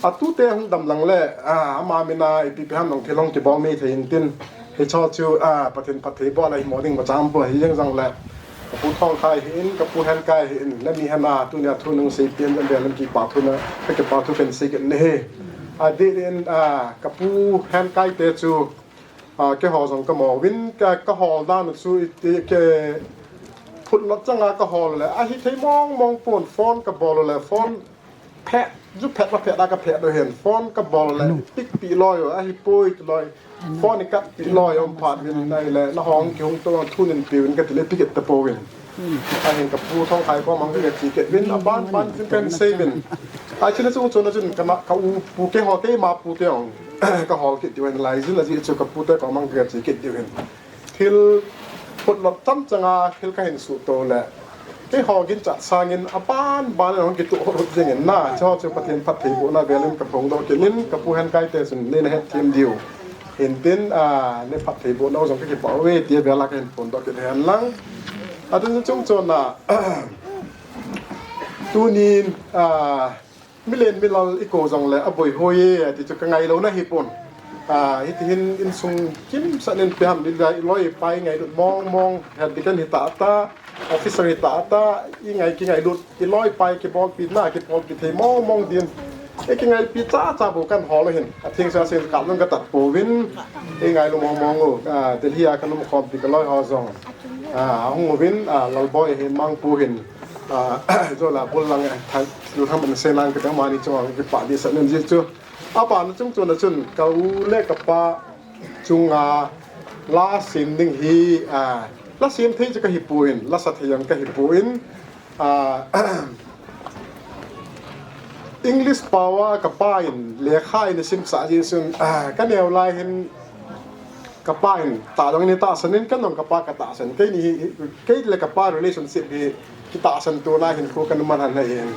a tute hung dam lang le, a, ama mina ipi pi ham nong thil hung kibol nei thei in tin hi cho chu, a, Pathen phatthei bol a hi mo ding ma cham po hi jeng jang le ka pu Thongkhai hi in ka pu Henkai hi in le mi hena tunia thu nung sei pian jang be lam kipa thu na ka kipa thu kan sei kan ne he. Adeh in, a, ka pu Henkai te chu A, keiho jong ka mo uvin, ka, ka hol dan chu iti ke phut lot changa ka hol le, ahi thei mong mong pon phone ka bol le, phone phet, ju phet la phet la ka phet do hen, phone ka bol le, pick pi loi, ahi poi loi, phone i kat pi loi, um phat vin nai le, na hong ki hung to thu nin pi vin ka ti le pick et ta po vin. Ahin ka pu Thongkhai ko mang ka chi ke vin, a ban ban vin kan sei vin. A china chung chuna chun ka ma, ka u pu keiho keima pu te ong. Ka hol kit diu ahin lai jin a ji chu ka pute ko mang ka chi kit diu hin. Thil phut lot tam changa thil ka hin suh to le. Keiho ginchat sangin a ban ban hong kituh hot hot jing in na. Chu chu Pathen phattheibohna velin ka phongdoh kit in ka pu Henkai te chun nei na het them diu. Hin tin, a, nei phattheibohna u jong ka kipah uve ti a vel a ka hin phongdoh kit hen lang. Atun chung chon a, tunin, ah, milen milal i ko jong le aboi hoi e, ti chu ka ngailou na hi pon. Ah, hiti hin insung kimsah nin pe ham, i loi pai ngailut mong mong, head deacon hi ta ta, officer hi ta ta, i ngai ki ngailut, i loi pai kibolpi na, kibolpi thei mong mong din. E ki ngaipi cha cha bu kan hol hin. A thing sa sin ka lung ka tat po vin. E ngailu mong mong u. Ah, Delhi a ka lum khom pi ka loi ho jong. Ah, hung uvin, ah, Lalboi hi mang pu hin. Ah, jo la bul lang, eh, thang, lu thang ban se lang ka mani chong ki pa di sa nen ji chu. A pa na chung chu na chun ka u le ka pa chunga la sim ding hi, ah, la sim thei chu ka hi puin, la sa thei jong ka hi puin, ah, English pao a ka pa in lekha in sim sa ji sun, ah, ka neo lai hin ka pa in ta dong ni ta sanin ka nong ka pa ka ta san. Kei ni hi, kei le ka pa relationship hi ki ta san tu na hin khu ka numan han na in.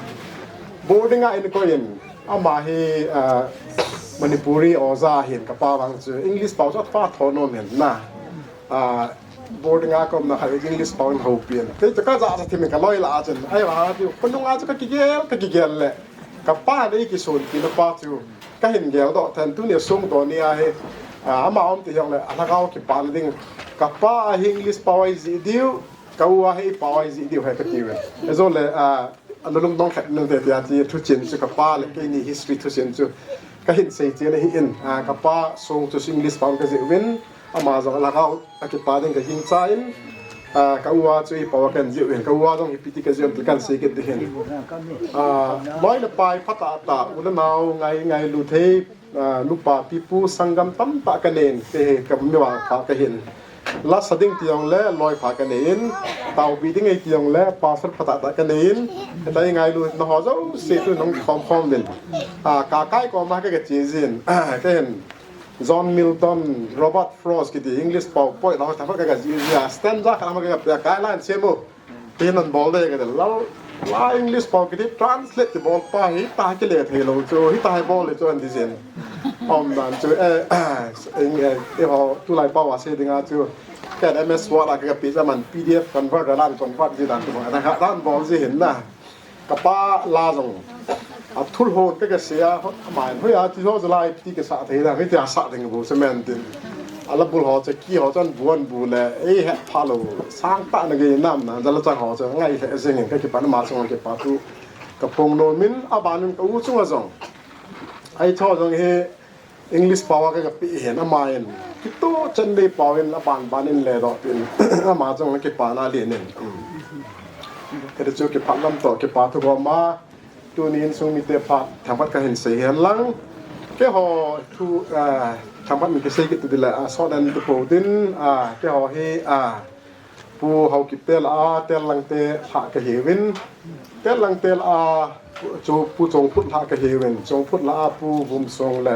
Boarding a in ko in, ama hi, ah, Manipuri oja hin ka pa vang chu English pao chu a pa tho nom hin na. Ah, boarding a ka um na kha English pao in ho pian. Kei chu ka ja sa thimin ka loi la a chun. Ai wa ha ti, ko nung a chu ka kigel, ka kigel le. Ka pa le ki sun ki na pa chu. Ka hin gel do than tu ni sung do ni a hi. Ah, ama um ti hiang le, a lhagao ki pa ding. Ka pa a hi English pao ai ji diu, ka u a hi pao ai ji diu hai ka ti ve. E jo le, ah, a lulung dong khat nang te tia ti thu chin chu ka pa le kei ni history thu chin chu ka hin sei chin hi in, ah, ka pa sung chu English pao ka ji vin, ama jong a lhagao a ki pa ding ka hing cha in, ah, ka u a chu i pao kan ji vin, ka u a jong i piti ka ji ti kan sei kit ding hin. Ah, loi le pai pha ta ta, u le nau ngai ngailu thei, ah, nupa pipu sanggam tamtah ka nei in, te ka mi vang pha ka hin. La sa ding ti jong le loi pha ka nei in, tao bi ding ei ti jong le pastor pha ta ta ka nei in, tai ngailu na ho jo se tu nong khom khom din. Ah, ka kai ko ma ka ka chi jin. Ah, ka hin John Milton, Robert Frost kiti English pao poi la ho ta ka ka ji ji a. Stanza ka ma ka ka kai line se mo. Tin an bol de ka de la, la English pao kiti translate ti bol pa hi ta ki le thei lo chu, hi ta hi bol le chu an ti jin. Om dan chu, eh, eh, eh, ho, tu lai pao a se ding a chu. Ka M S Word a ka pi cha man P D F convert la an convert ji dan tu ma. Dan ka dan bol ji hin na. Ka pa la jong. A thul hon ka ka se a, ma hoi a ti ho lai ti ka sa thei da, hi ti a sa ding bu se men tin. A la bul ho cha ki ho chan buan bu le, ei he pha lo, sang ta na ge nam na, jala cha ho cha ngai he jing ka ki pa na ma song ki pa tu. Ka phong no min, a ban ka u chung a jong. Ai tho jong he, English pao a ka ka pi hin ama in. Kito chan dei pao in a ban ban in le do tin. Ama jong ki pa na le nin. Ka de chu ki pa lam to ki pa thu go ma. Tu ni insung mi te pha thang pat ka hin sei hen lang. Ke ho thu, ah, thang pat mi ki sei ki tu di la, ah, so dan tu po din, ah, ke ho hi, ah, Pu Haokip te la a, Tel Lang te la ka hiuvin. Tel Lang te la a, chu Pu Chongphut la ka hiuvin. Chongphut la a Pu Vumsong le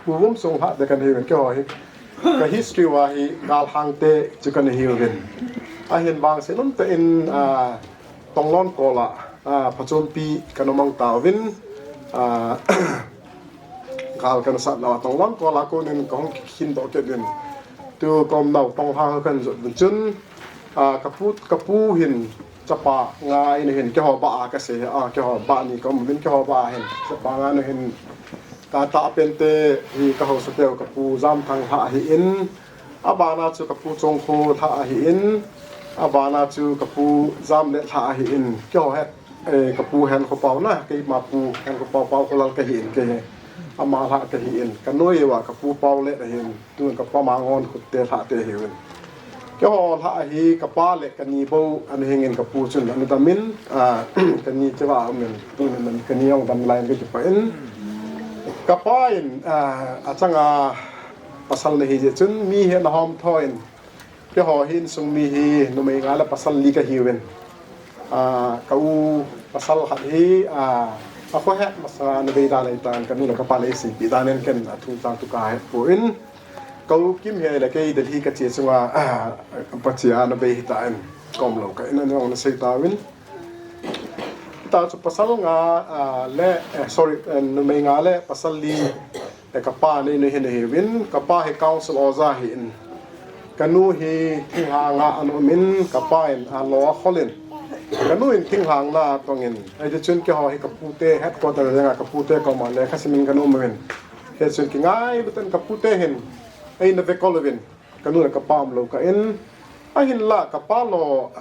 Pu Vumsong la te kan hiuvin. Keiho hi ka history uva hi Galhang te chu kan hiuvin. Ahin vangset um tah in, ah, Tonglon kol a, ah, Phachompi kan um ang tauvin. Ah, Gal kan sat lou a Tonglon kol a konin ka hung kikhin doh kit in. Tu ka um nau Tonglhang kan jot vin chun, ah, ka pu, ka pu hin chapa nga in hin keiho ba a ka sei, ah, keiho ba ni ka um vin keiho ba a hin chapa nga in hin ka tah pen te hi ka haosa teu ka Pu Jamthang la hi in, a bana chu ka Pu Chongkho la hi in, a bana chu ka Pu Jamlet la hi in, keiho het Eh, ka pu Henkhopaona, keima pu Henkhopaopao Kholal ka hi in kei. Ama la ka hi in. Ka noi uva ka pu Paolet ahin. Tun ka pa Mangon Khutte la te hiuvin. Keiho la hi ka pa le ka ni bou ana hingin ka pu chun ana damin, ah, ka ni cheva umin. Tun ka ni jong dam lai ka kipa in. Ka pa in, ah, achanga pasal na hi jeh chun mi hi ana hom tho in. Keiho hi insung mi hi numei nga le pasal li ka hiuvin. Ah, ka u pasal khat hi, ah, a khohet masanga ana bei dan ahitan, ka nu le ka pa le iseipi dan in ken a thu chang tu ka het poi. Ka u Kim hi le kei Delhi ka che chunga, ah, pa che a ana bei hitan ka um lou ka in ana sei tauvin. Hita chu pasal nga, ah, le, eh, sorry, eh, numei nga le pasal li, eh, ka pa nei nu hin ahiuvin, ka pa hi council oja hi in. Kanu hi thinglhang a ana um in, kapa in alo akhol in. Kanu in thinglhang na tong in. Hiti chun keiho hi kapute headquarter a jeng a kapute koma lekha sim in kanu um in. Hiti chun kingailut in kapute hin eina vekol uvin. Kanu le kapa umlou kah in. Ahinlah kapa lo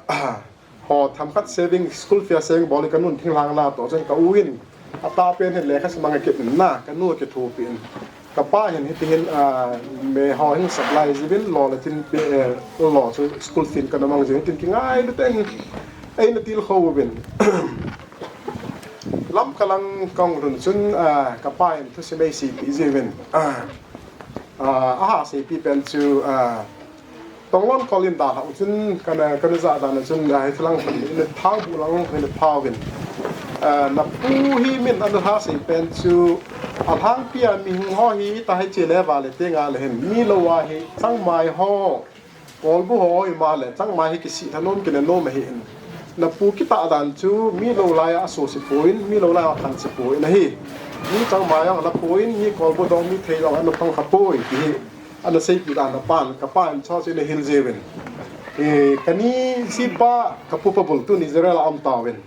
ho themkhat saving, school fee a saving bol in kanu in thinglhang na toh chun ka u in atahpen hin lekha sim a ngai kit in na, kanu kithopi in. Kapa hin hiti hin, ah, meiho hin supply jiuvin, lo le tin pe, eh, lo chu school fee kana mang jiuvin tin kingailut in eina tilkhou uvin. Lamka lang kahung lhun chun, ah, kapa in thusim eiseipeh jiuvin. Ah, ah, aha seipeh pen chu, ah, Tonglon kol in dalhah u chun kana, kana jah dan a chun, ah, hiti lang hin, in thang bu lang hin phauvin. Ah, napu hi min ana lhasei pen chu, alhangpi a mihing ho hi ita hiche le vale tenga le hin, mi lou a hi, changmai ho, kolbu ho ima le, changmai hi kisih thanom kile nom ahi in. Napu kitah dan chu, mi lou lai a asoh se poi, mi lou lai a khan se poi ahi. Mi changmai jong ana poi, mi kolbu dong, mi thei jong ana thong kha poi, ti hi. Ana seipeh dan apan, kapa in chua chu eina hil jiuvin. Eh, kani sipa, kapu pabul tuni Israel a um tauvin.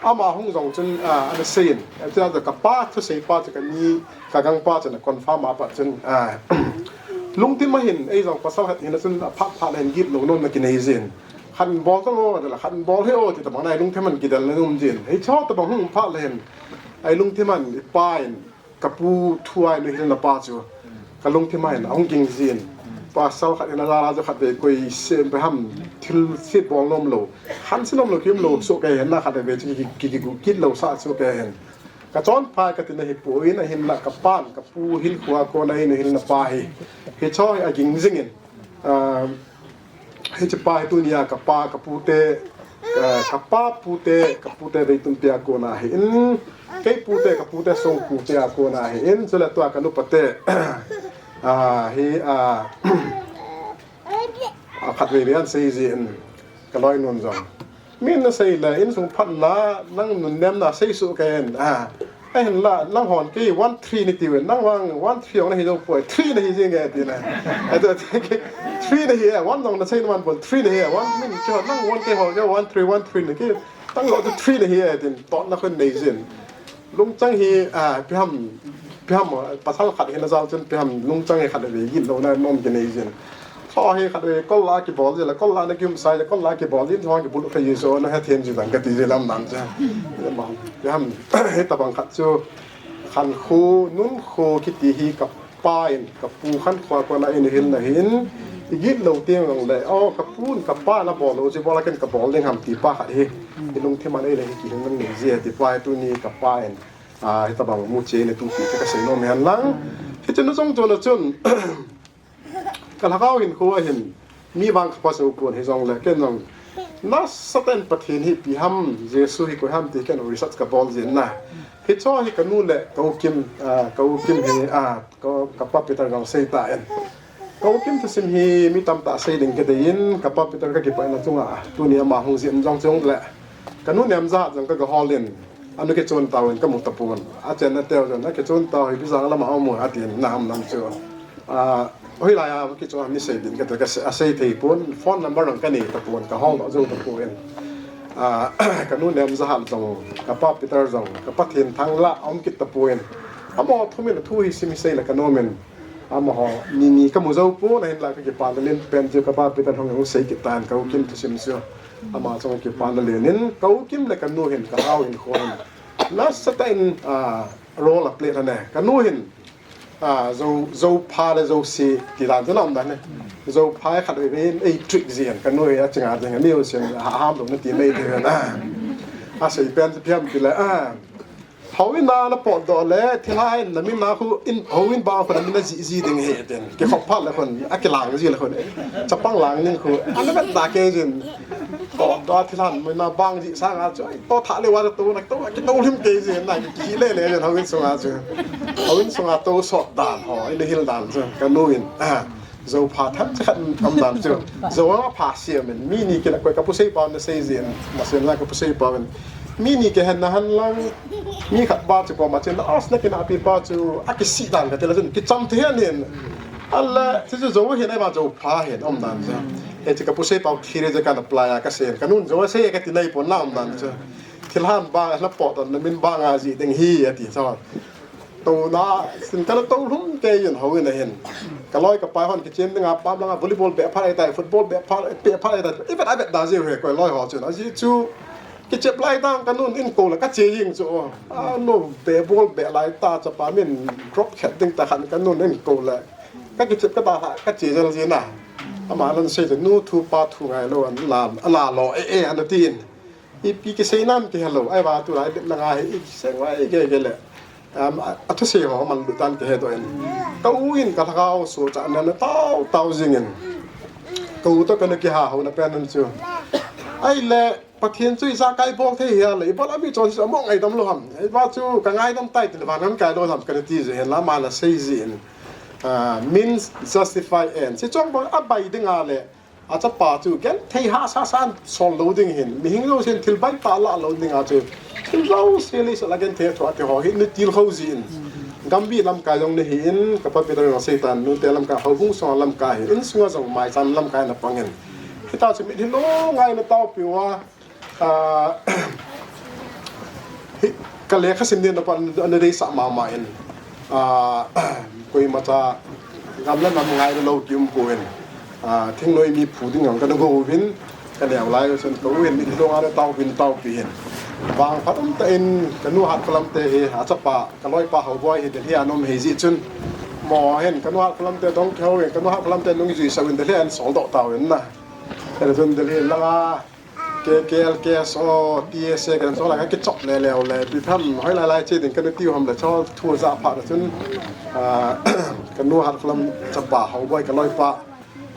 Ama hung jong chun, ah, ana sei in. Achu a kapa thusei pa chu kani, kagangpa chun a confirm a pat chun, ah, lungthim a hin, ei jong pasal khat hina chun aphat phat a hin gitlou nomna kinei jin. Khat in bol tang o, adeh la khat in bol hih o, ti tabang na lungthim a hin kidelna um jin. Hiche tabang hung phat le hin, ei lungthim a hin, ipa in, kapu thu a eina hilna pa chu, kalungthim a hin ahung ging jin. Pasal khat in ajal a chu khatvei koi sem pe ham, thil set bol nom lou, khanse nom lou, kium lou soh kei hin na, khatvei chu ki, ki, ki, ki, kit lou sah soh kei hin. Kachonpha katina hipoi, ahinlah kapan, kapu hinkhoa kona eina hilna pa hi, hiche hi aging jing in. Ah, hiche pa hi tunia kapa, kapute, ah, kapa pute, kapute veitumte a kona ahi in, kei pute, kapute songpute a kona ahi in, chule tua kanu pate, ah, hi, ah, ah, khatvei vei ahin sei jin, kaloinun jong. Min nasei le, insung phatna, nang nunnemna sei soh kei in, ah, ahinlah, nanghon kei one three nati uvin, nang vang one three jong nahi jou poi, three nahi jing e, ati na. Ato, three nahi e, one jong nasei naman pon, three nahi e, one min, keiho, nang one keiho, kei one three, one three nahi, tang lo chu three nahi e, tin, totna khu nei jin. Lungchang hi, ah, ipi ham, ipi ham, pasal khat hina jal chun ipi ham, lungchang hi khatvei gitlouna nom kinei jin. Chu hi khatvei kol la kibol jin la, kol la na kium sai, kol la kibol jin, chu kibol kha ji chu, na hethem ji dang kati ji lam nan cha. Ipi ham, hitabang khat chu, khankho, nunkho kiti hi kapa in, kapu khankhoa kona eina hilna hin, igit lou teng le, o, kapu in, kapan abol lou chu, bol a ken kabol ding ham ti pa khat hi. Ilungthim a eile hi kihilna nei ji, ti pa hi tuni kapa in. Ah, hitabang muchi eina tupi chu kasei nom hen lang. Hiche nu jong chun a chun. Kalhagao hinkho a hin. Mi vang kapha jou pon hijongle. Ken jong. Nasatah in Pathen hi ipi ham, Jesu hi koi ham ti ken research kabol jin na. Hiche hi kanu le ka u Kim, ah, ka u Kim hi, ah, ka, kapa Peter jong sei tan. Ka u Kim thusim hi mi tamtah sei ding kadei in, kapa Peter kakipah in achunga, tuni ama hung jin jong chungle. Kanu Nemjat jong ka, kahol in, anu kichon tauvin kamu tapon. Achenna teu jong, akichon tau hi Bijang lama aum u, atin, na ham nam chu. Ah, hoilai a kichon ham nasei ding kati, ka se-, asei thei pon, phone number jong kanei tapon, kahol doh jou tapon. Ah, kanu Nemjat jong, kapa Peter jong, ka Pathen thangvah a um kit tapon. Amaho thumin, thu hi sim hi sei le kanom in. Amaho, ni, ni kamu jou pon, ahinlah kakipana len pen chu kapa Peter hung, hung sei kit tan, ka u Kim thusim chu. Ama jong kipana len in, ka u Kim le kanu hin, kalhagao hinkho hin. Nasatah in, ah, role aplay lhon e. Kanu hin, ah, jou, jou pha le jou se, ti dan chu na um dan e. Jou pha khatvei vei in, ei trick jin, kanu hi achinga jing, mi u sin, ha, ham lou nati mai jin, ah. Asei pen chu ipi ham ti le, ah. Houin a napotdoh le, thilha in namin a khu, in, houin bang khu namin a jih ji ding ahi tin. Kikhop phat le khun, akilang ji le khun. Chapang lang ning khu, ana vet da kei jin. Potdoh a thilha in min a bang jih sang a chu, ai, to thah le va to na, to, kito hlim kei jin na, ki le le jin houin sung a chu. Houin sung a to sot dan ho, eina hil dan chu, kanu in. Ah. Jou pha themcha khat um dan chu. Jou a pha siam in. Mi ni kila koi ka pu Seipau in asei jin. Masang la ka pu Seipau in. Mi ni kihen na hen lang. Mi khat pa chu koma chun. Os na kinahpi pa chu. Akisih dan kati la chun. Kicham thei ahin. Ala, chu chu jou hin, ai ba jou pha hin, um dan chu. Hiche ka pu sei pau thil chu ka apply a ka sei, ka nun jou sei ka ti nai pon la um dan chu. Thil han ba, la po dan, na min ba nga ji ding hi, ati chu. Touna, sin ka la to lhum kei in ho in a hin. Ka loi ka pai hon kichem ding a, pam lang a volleyball beh pha lai tai, football beh pha, beh pha lai tai. I vet a vet da ji he, koi loi ho chu. A ji chu, kichep lai ta, ka nun in ko la, ka che jing chu. A nu, beh ball beh lai ta, chapa min drop khet ding ta khan ka nun in ko la. Ka kichep ka ta kha, ka che jel ji na. Ama lon sei chu, nu thu pa thu ngai lou, an la, an la lo, e, e, an tin. Ipi kisei nam ti hello, ai va tu lai, bit na ngai, i sei ngai, ge, ge le. Um, a, a thusei ho, man lu tan ke he to en. Ka u in ka lhagao so cha na na tao, tao jing in. Ka u to ka na kiha ho na pen an chu. Ai le, Pathen chu ijakai bol thei hia le, ibol a mi chon chu among ngaidam lou ham. Iba chu ka ngaidam tai ti le van kan kai lou ham ka na ti je hen la ma la sei ji in. Ah, means justify end. Si chong bang a bai ding a le, a chapa chu genthei hahsa san sol lou ding hin. Mihing jousen thil bai ta la lou ding a chu. Thil jouse le sa la genthei thu a ti ho hi ni til kho ji in. Gambi lamkai jong ni hi in, ka pa Peter jong sei tan, nute lamkai, houbung sung lamkai hi, insunga jong maicham lamkai na pang in. Hita chu mitlhi lou ngai na tao piu a, Ah, hi, ka lekha sim ding na pan ana deisah mama in. Ah, koima cha gam le nam ngai lou ki um poi. Ah, thingnoi mi phu ding ang ka na go uvin, ka neo lai u chun ka u in mitlhi lou ngai na tao uvin tao pi hin. Vangphat um tah in ka nu Hatphalam te hi, a chapa, ka loipa Haoboi hi Delhi a um hi ji chun. Mo hin ka nu Hatphalam te dong kihou in, ka nu Hatphalam te nung jui sah in Delhi a an sol doh tau in na. Ka na chun Delhi langa K K L, K S O, T S A, kan chol a ka kichop le leu le, ipi tham, hoilai lai che ding ka na tiu ham le, chol thu ja pha na chun, ah, ka nu Hatphalam chapa, Haoboi ka loipa,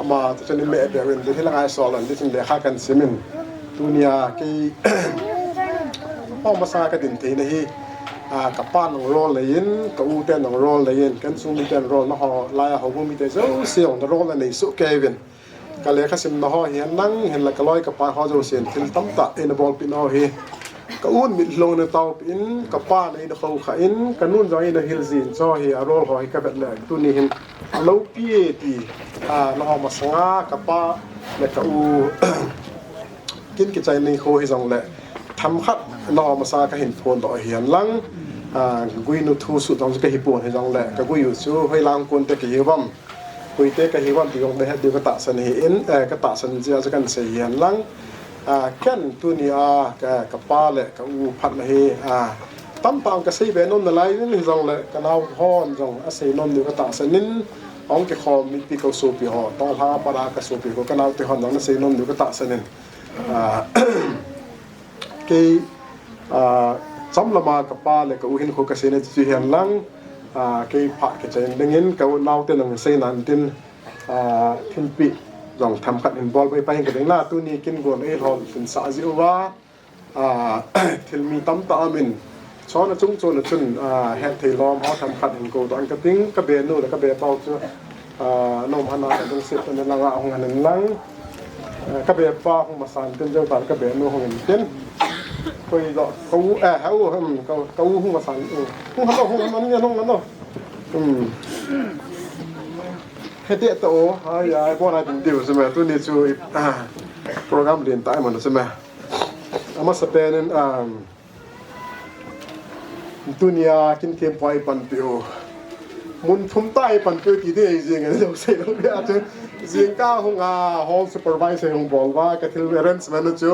ama chu chun i me be win, Delhi langa i sol an, Delhi chun lekha kan sim in, tunia kei, ho masa ka din thei na hi, ah, ka pa nang rol le in, ka u te nang rol le in, kan sung mi ten rol na ho, lai a ho mi te jouse ong na rol na nei su ke win. Ka lekha simna ho hihen lang, hinla ka loi ka pai ho jousen thil tamtah eina bolpeh nau hi. Ka un mitlhi lou na taopeh in, ka pan eina khoukhah in, ka nun jong eina hil jin, chu hi a rol ho hi ka vet le tuni hin a loupi e ti, a, nangho masanga ka pa le ka u kin kichai nikho hijongle themkhat nangho masanga ka hin phondoh hihen lang, a, guinu thu sut jong chu ka hi pon hijongle ka gui u chu hoilang kon te kihi uvam. Koite ka hi uvam ti jong nahet diu ka tahsan ahin, eh, ka tahsan jeh a chu kan sei hihen lang. Ah, ken tunia ka, ka pa le ka u phatna hi, ah, tamtah ka sei be nom nalai in hijongle ka nao hon jong asei nom diu ka tahsan in, ahung kikhom mipi ka sopi ho, Tonglhang a pat a ka sopi ho, ka naote hon jong ana sei nom diu ka tahsan in. Ah, kei, ah, cham lama ka pa le ka u hinkho ka seina chu hihen lang, ah, kei phat kichai dingin ka u naote nang sei nan tin, ah, thilpeh jong themkhat hin bol pai pai ka ding na tuni kin gon ei lhol hin sa ji uva, ah, thil mi tamtah amin chon a chung chon a chun, ah, hetthei lom ho themkhat hin ko dong ka ding ka be nu le ka be pau chu. Ah, nom hana ka dungset na langa hung hanin lang. Ah, ka be pa hung masan tin jong tan ka be nu hung in tin. Koi do ka u, eh, ha u, hmm, ka, ka u hung masan, hmm. Hung hano, hung hano, hung hano. Hmm. Hete to, ai, ai, bon ai din diu, sima, tuni chu, ah, program lentah man, sima. Amasapen in, um, Tunia kin thempu a eipanpiu. Mun thum tah a eipanpiu ti ding ahi jing e, jou sei lou bia chu. Jingkah hung a hall supervisor hung bol uva, ka thil arrangement u chu.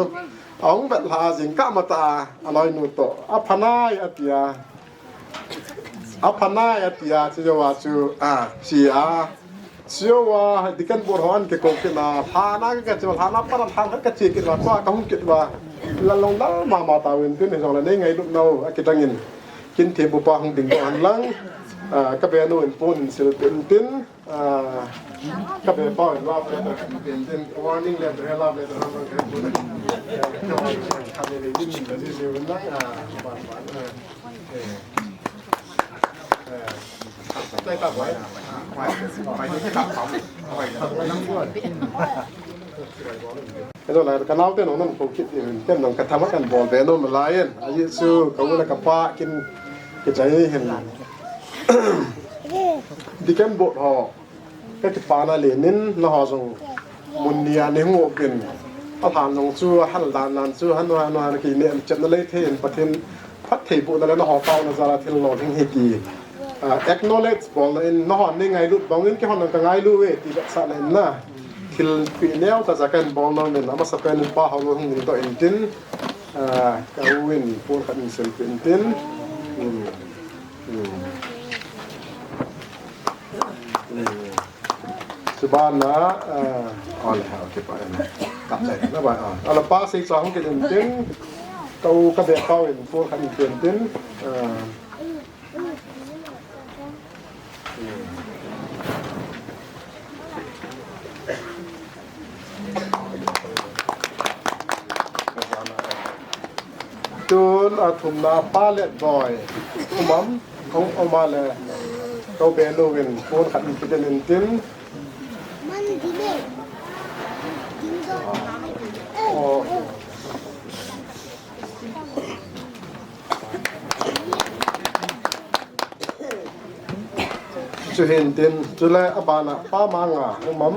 Ahung vet lha jingkah matah a, aloinu toh. Aphanai atia. Aphanai atia, chu jou a chu, a, chi a. Sio a, deacon board ho an kikou kit na, lhana ka che, lhana para lhan ka che kit uva, tua ka hung kit uva. Lalong lal mama tauvin tin, hijongle nei ngailut nau, akidang in. Kin thempu pa hung ding doh hen lang, ah, ka be nu in pon in silpeh in tin, ah, ka be pa in love letter in tin, warning letter, love letter, Hello, la, ka naote nong nang ko kit in, ken nong ka thama kan bol ve nom lai in. Ahi chu, ka u le ka pa kin kichai hin. Deacon board ho. Ka kipana lenin, nangho jong mun nia nei hung uvin. Alhan jong chu, ahal dan dan chu, hanu hanu hanu kei nei em chet na lei thei in Pathen phattheibohna le nangho taona jal a thil lolhing hi ti. Ah, acknowledge bolna in, nangho nei ngailut bang in keihon ka ngailu e ti vetsahna in na. Thilpeh neo tah cha kahin bol nom in, amasapen in Pa Haolal hung dingdoh intin, ah, ka u in pon khat in silpeh intin. Hmm. Hmm. Hmm. Chubanna, ah, ole, okay, Pa, eh, kap chai na ba, ah. Ala Pa Seicha hung kit intin, ka u ka beh pau in pon khat in pe intin, ah. Tun athumna Pa Letboi. Um am, um, um a le. Ka u beh nu in pon khat in pe intin. Oh. Chu hintin, chule abana Pa Manga, um am.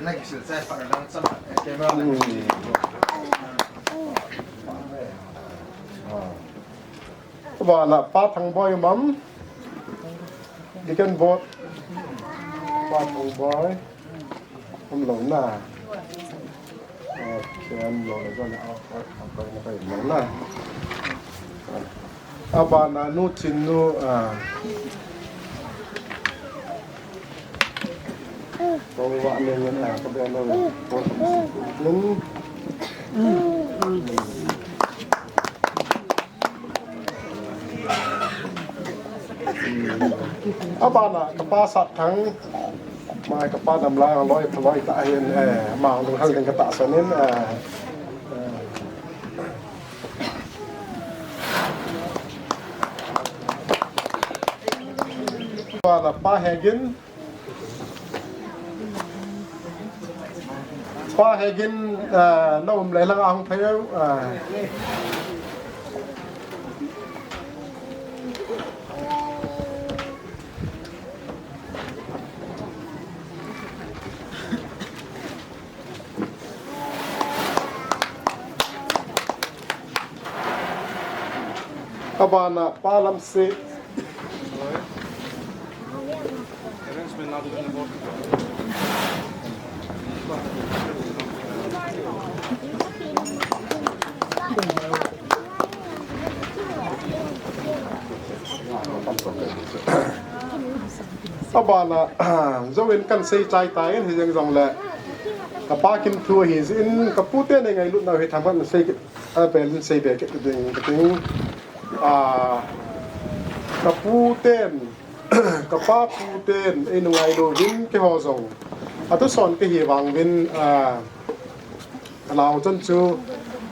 Na kisil chai pa lang cham, eh, camera na. Hmm. Ah. Abana Pa Thangboi um am. Deacon board. Pa Thangboi. Um lou na. Okay, um lou na, um lou na. Abana Nu Chinnu, ah. Ko wa ne ngan, ah, ko be lo. Ko. Abana ka Pa Satthang, mai ka Pa Damlai, loi, loi ta hin, eh, ma lung hal ding ka tahsan in, eh, eh. Abana Pa Hegin, Pa Hegin, eh, na um le lang a hung phei, eh. Abana Pa Lamse. Abana, jouvin kan sei chai tai, hijeng jongle ka pa kin thu hi jin, ka pu te nei ngailut nau hi themkhat in sei kit, a, pel in sei be kit ding ka ting. A, ka pu ten, ka pa pu ten, ei nu ngailu vin keiho jong. Atu son kahi vang vin, a, Ka nao chan chu,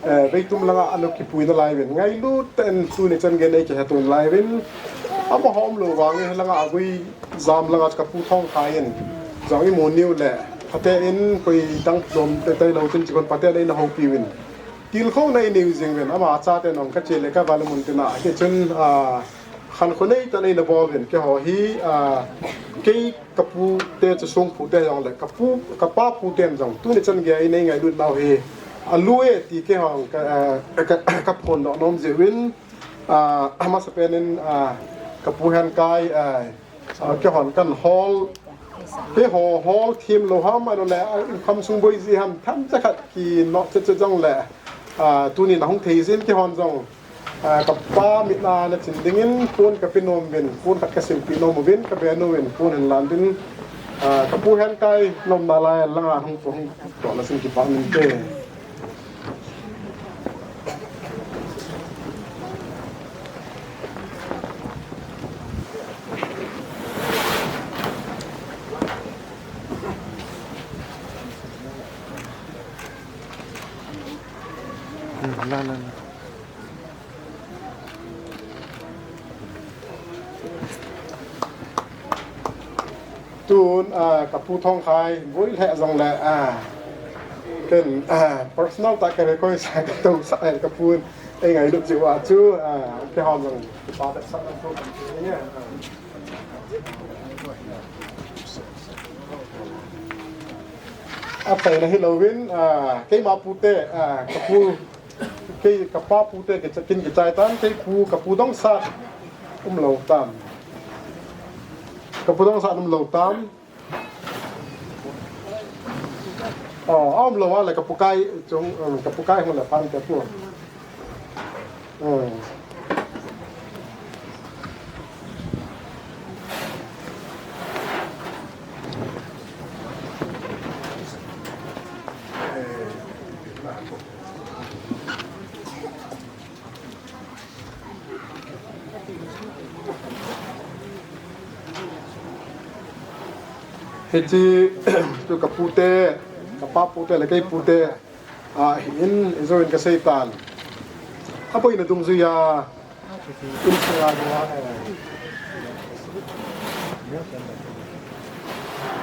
eh, veitum langa ana kipui nalai vin. Ngailut tah in tuni chan gei nei kihe tun lai vin. Amaho umlou vangin hilanga agui jam langa chu ka pu Thongkhai in jong imu niu le. Phaten koi dang lom teitei lou chun chikon phaten eina houpi uvin. Tilkhouna inei jing uvin. Ama chate nong kache le kava le mun tina. Hichun, ah, khankho nei tah in eina bol uvin. Keiho hi, ah, kei Ka pu te chu songphu te jong le, ka pu, ka pa pu ten jong, tuni chan gei a nei ngailut nau hi, alu e ti keiho, ka, eh, ka, ka phondoh nom jeh uvin, ah, amasapen in, ah, ka pu Henkai, ah, ah, keihon kan hol, keiho hol thim lou ham, ahilou le, ah, kham sung boi ji ham, themcha khat kinoh chet chet jong le, ah, tuni na hung thei jin keihon jong, Ah, ka pa mitna na chin dingin pon ka pe nom uvin, pon khat ka silpeh nom uvin, ka be nom uvin, pon hin lan din, ah, ka pu Henkai nomna lai langa hung pu hung to na sin kipa min te. Hmm, la, la, la. Tun, ah, ka pu Thongkhai, boi lheh jong le, ah, Ken, ah, personal tah ka request sa ka to sa ka pun. Ei ngailut ji uva chu, ah, kiham lang. Pa ta sa ka pun. Achaina hilouvin, ah, keima pute, ah, ka pu, kei ka pa pute kicha-, kin kichai tan, kei pu, ka pu Dongsat umlou tam. Ka pu Dongsat umlou tam. Oh, aumlou a le ka pu Kai chung, um, ka pu Kai hung le phan ka pu. Hmm. Hiche, tu ka pute, ka pa pute le kei pute, ah, hin, ijou in ka sei tan. Aboina dungjuia, insunga dinga, eh,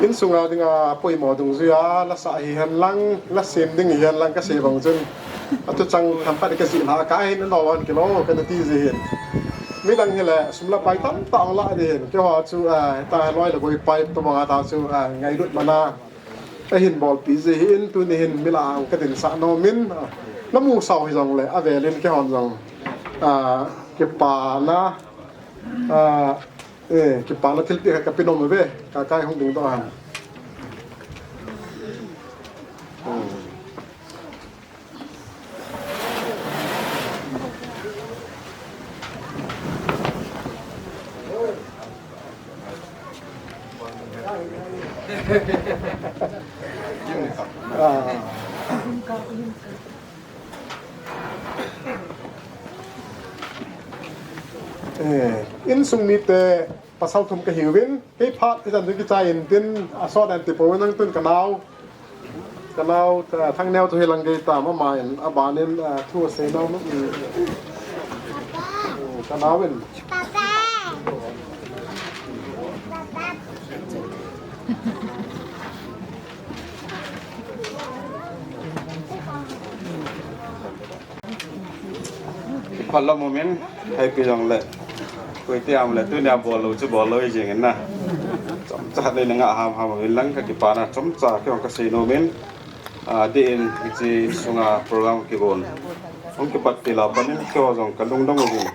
insunga dinga poimo dungjuia, la sa hihen lang, la sem ding hihen lang ka sei bang chun. Atu chang tham khat ka jih lha ka hin no wan kilo, ka na ti ji hin. Midang hile, sum le pai tamtah la di hin. Keiho chu, ah, ta loi le goi pai to bang ta chu, ah, ngailut mana. Ahin bolpi ji hin, tuni hin mi lah a ka dinsah nom in, ah, na mu sao hijongle, avelin keihon jong, ah, kipana, ah, eh, kipana thilpeh khat ka pe nom uve, ka kai hung ding doh a. Hmm. Ah. Eh, insung mite pasal thum ka hiuvin, kei phat ijat chu kichai intin, asot an ti pouvin nang tun ka nao. Ka nao, ka Thangneo chu hilang gei tam, ama in, aban in, ah, thu asei nau, mm. Ka nao in. Kipah lou moment, hei pi jong le. Koi ti am le, tunia bol lou chu bol lou jing in na. Chomcha nei na ngah ham ham in lang ka kipana, chomcha kei jong ka sei nom in. Ah, di in, hiche sunga program kigon. Hung kipat til a pat in, keiho jong ka lungdong uvin.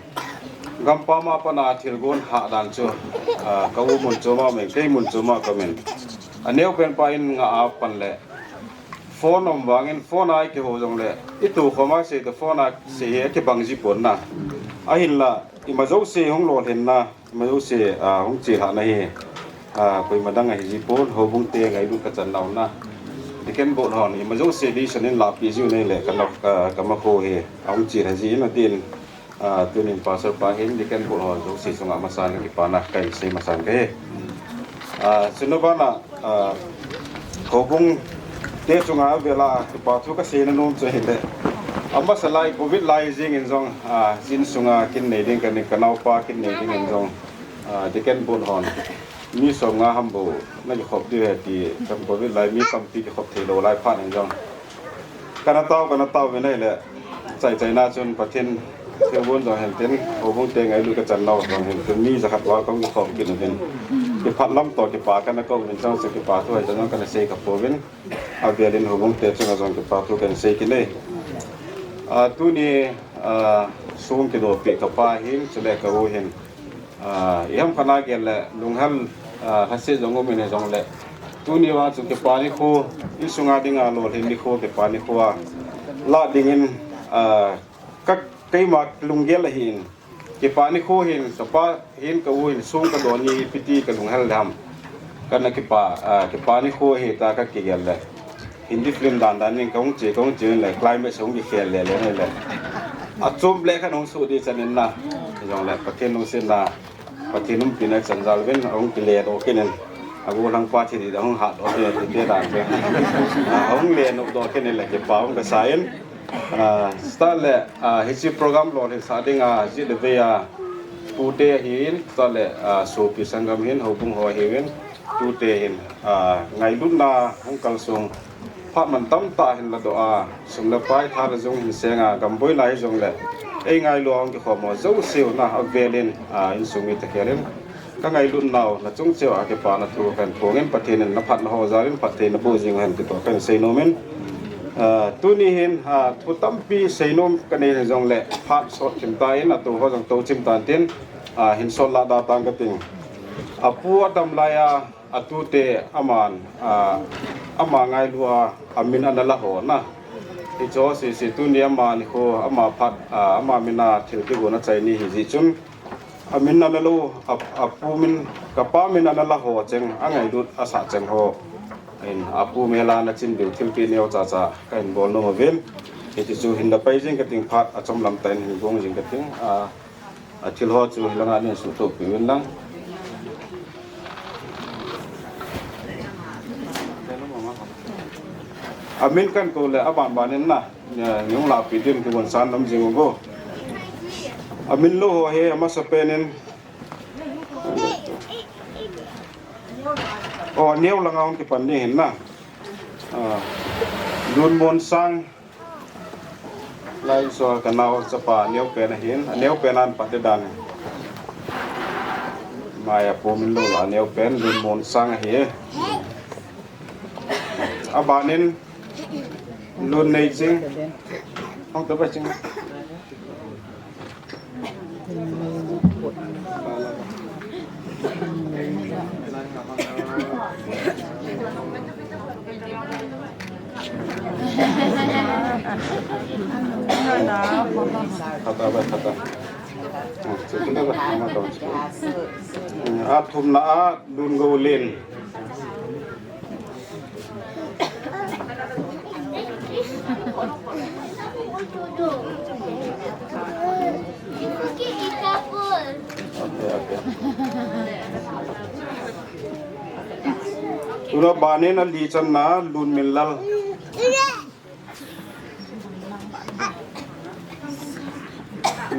Gampam a pat a thilgon hah dan chu, ah, ka u mun chu ma men, kei mun chu ma ka men. Aneo pen pa in ngah a pat le. Phone um vangin phone a i kihou jongle, i tukhom a sei toh phone a sei hi akibang ji pon na. Ahinla, ima jouse hung lolhinna, ima jouse, ah, hung chelhahna hi, ah, koima dang ahi ji pon, houbung te ngailut kachan nau na. Deacon board hon, ima jouse decision in lahpeh jiu nei le, ka, ka, ka makho hi, ahung chelha ji in atin. Ah, tunin Pastor pa hin, Deacon board ho jouse chunga masan ka kipana ka sei masan ka hi. Ah, chuna bana, ah, houbung te chunga avela kipa thu ka seina nom chu hile. Amasa lai covid lai jing in jong, ah, jin sunga kin nei ding ka ni ka naopa kin nei ding in jong, ah, Deacon board hon. Mi som nga ham bou na kikhop diu ahi ti, cham covid lai mi tampi kikhop thei lou lai phat in jong. Kana tao, kana tao ve nei le. Chai chai na chun Pathen thilgon jong hen tin, houbung te ngailut kachan nau jong hen tin, mi jakhat val kong kikhom kit uvin. Kipah lam toh kipa kana ko uvin chang se kipa thu ahi jong kana sei ka pouvin. Avelin houbung te chunga jong kipa thu kana sei kit nei. Ah, tuni, ah, sung kidopi ka pa hin, chule ka u hin. Ah, iham khat na gel le, lunghel, ah, lhaset jong um in jong le. Tuni vang chu kipa nikho, insunga dinga lolhin nikho, kipa nikho a. La dingin, ah, ka, keima lunggel ahin. Kipa nikho hin, ka pa hin ka u hin sung ka don ni ipi ti ka lunghel le ham. Kana kipa, ah, kipa nikho hi ta ka kigel le. Hindi film dan dan in kahung che, kahung che le, climax hung kikhel le, le, le. Achom le khan hung su di chan in na. Jong le, Pathen lungset na. Pathen umpina chan jal uvin, ahung kile doh kit in. Agollhang pa thi di ahung hat doh kit in, ti dan uvin. Ah, ahung le nok doh kit in le, kipa hung kasa in. Ah, start le, ah, hiche program lolhin sa dinga, jit le vei a, pute ahin, start le, ah, sopi sanggam hin, houbung ho ahiuvin, tute hin, ah, ngailutna hung kalsong. Phat man tamtah hin ladoh a, sum le pai, tha le jung hin seng a, gamboi lai jong le, ei ngailu a hung kikhom ho jouse u na avel in, a, insung mite khel in, ka ngailut nau, na chung cheh uva kipana thu kahin phong in, Pathen in na phatna ho jal in phatthei naboh jing hen ti toh kahin seinom in, a, tuni hin, a, thu tampi seinom kanei jong le, phat sot thim tan, atou ho jong tou chim tan tin, a, hin sot lah da tang kating. Apu adam lai a, atute aman, a, ama ngailu a, amin ana la ho na. Hiche ho sese tuni ama nikho, ama phat, a, ama min a thil kigon achai ni hi jeh chun. Amin ana lo, a, apu min, kapa min ana la ho cheng, angailut asah cheng ho. In, apu mel a nachin diu thilpeh neo chacha, kahin bol nom uvin. Hiche chu hin da pai jing kating phat, achom lam tah in hin gong jing kating, a, A thil ho chu hilanga nei suhtoh peh uvin lang. Amin kahin kou le aban ban in na, nei hung lahpeh diu kigon san lam jing uvo. Amin lou ho hi amasapen in. O, neo langa hung kipan ding hin na. A, Lunmonsang. Lai so ka nao chapa neo pen ahin, aneo pen an pat dan. Mai apu min lou la neo pen Lunmonsang ahi. Aban in Lunneijing. Hung ta ba ching. Khata ba, khata. Hmm, chu chu ba, ma to. Hmm, athumna a Lungoulen. Okay, okay. Tuna banin ali channa Lunminlal.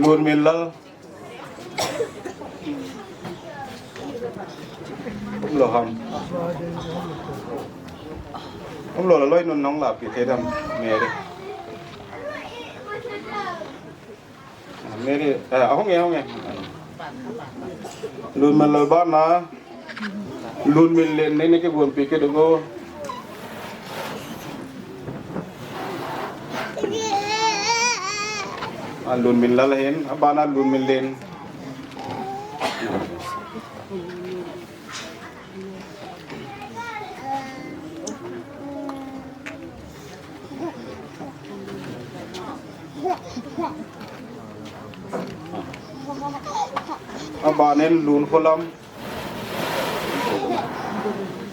Lunminlal. Umlou ham. Umlou la loi nun nong la pi thei dam. Mary. Mary, eh, ahung e, ahung e. Lunminlal bana. Lunminlen nei nei kigonpi kit uvo. A Lunminlal ahin, abana Lunminlen. Abanin Lunkholam.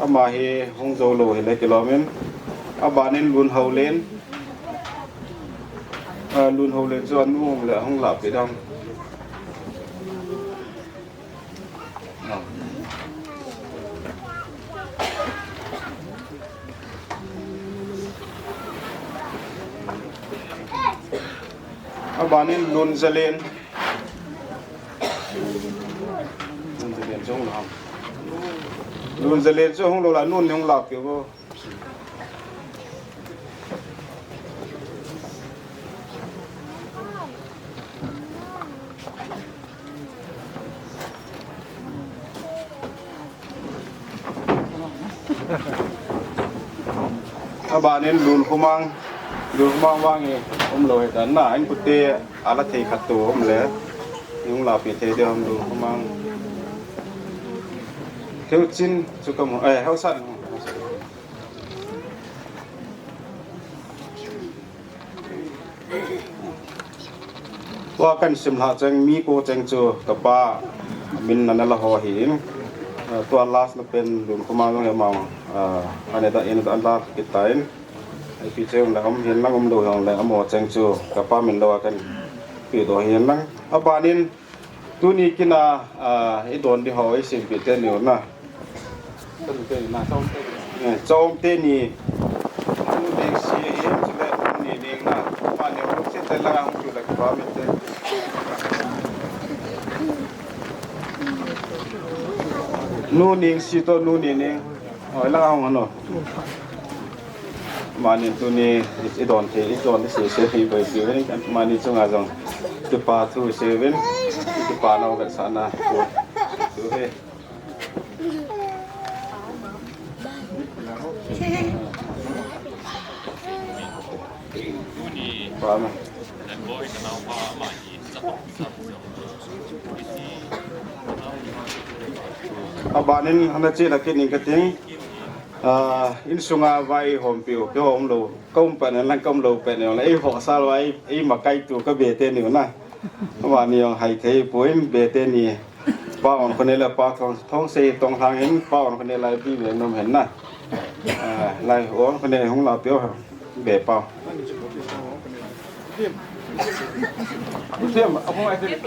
Ama hi hung jou lou hile kilom in. Abanin Lunhoulen. A, Lunhoulen chu anu hung le hung la pi dam. Abanin Lunzalen. Lunzalen chu hung la. Lunzalen chu hung lou la, nun hung la keu. Abanin Lunkhomang, Lunkhomang vang hi umlou hitan na, in kute ala thei khat to um le, hung la pi thei de um Lunkhomang. Theuchin chu kamu, eh, Heusan. Tua kan sim lha cheng mi ko cheng chu kapa min nana la ho hi in. Ah, tua last na pen Lunkhomang jong amang, ah, ane da in da an la kit ta in. Ai pi cheng la um hin lang umlou jong le amo cheng chu kapa min lou a kan pi do hin lang. Abanin Tuni kina, ah, i don di ho, i simpi te ni na. Eh, chom te ni. Nu Nengsi hi, chule Nu Nening na. Ma ni hung si te la hung chu la ki ba mi te. Nu Nengsi to Nu Nening. Oi, la hung ano. Amanin tuni i don thei, i don thei se thei pai se uvin, amani chunga jong kipa thu se uvin, kipa nau vetsahna thu he. Pa ma. Abanin hana chena kit ning kating. Ah, insunga vai hompiu, kihom lou, kaum pet nen lang kaum lou pet nen lang, eiho sal vai, ei makai tu ka be teni u na. Amani jong hai thei poi, be teni. Pa Onkhonei le Pa Thong, Thongsei Tonglhang in, Pa Onkhonei lai pi ve nom hen na. Ah, lai Onkhonei hung la pio ha. Be pa. Siam, a hung ai te.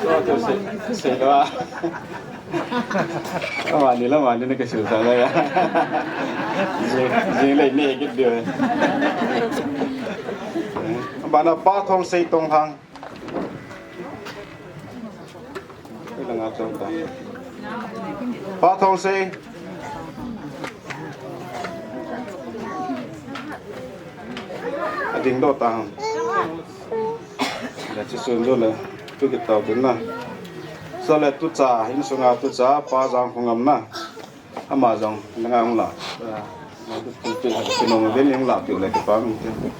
So, to se, se lo a. Amani la, amani na ke su sa la ya. Jing, jing le ne ke dio. Abana Pa Thongsei Tonglhang. Ila nga chong ta. Pa Thongsei. Ading do ta. La chi sun do le. Tu kit tau tin na. So le tucha, insunga tucha, Pa Jangkhongam na. Ama jong, nanga hung la. Ah, tu, tu, tu, tu, nong ven hung la, tu le, tu pa, tu.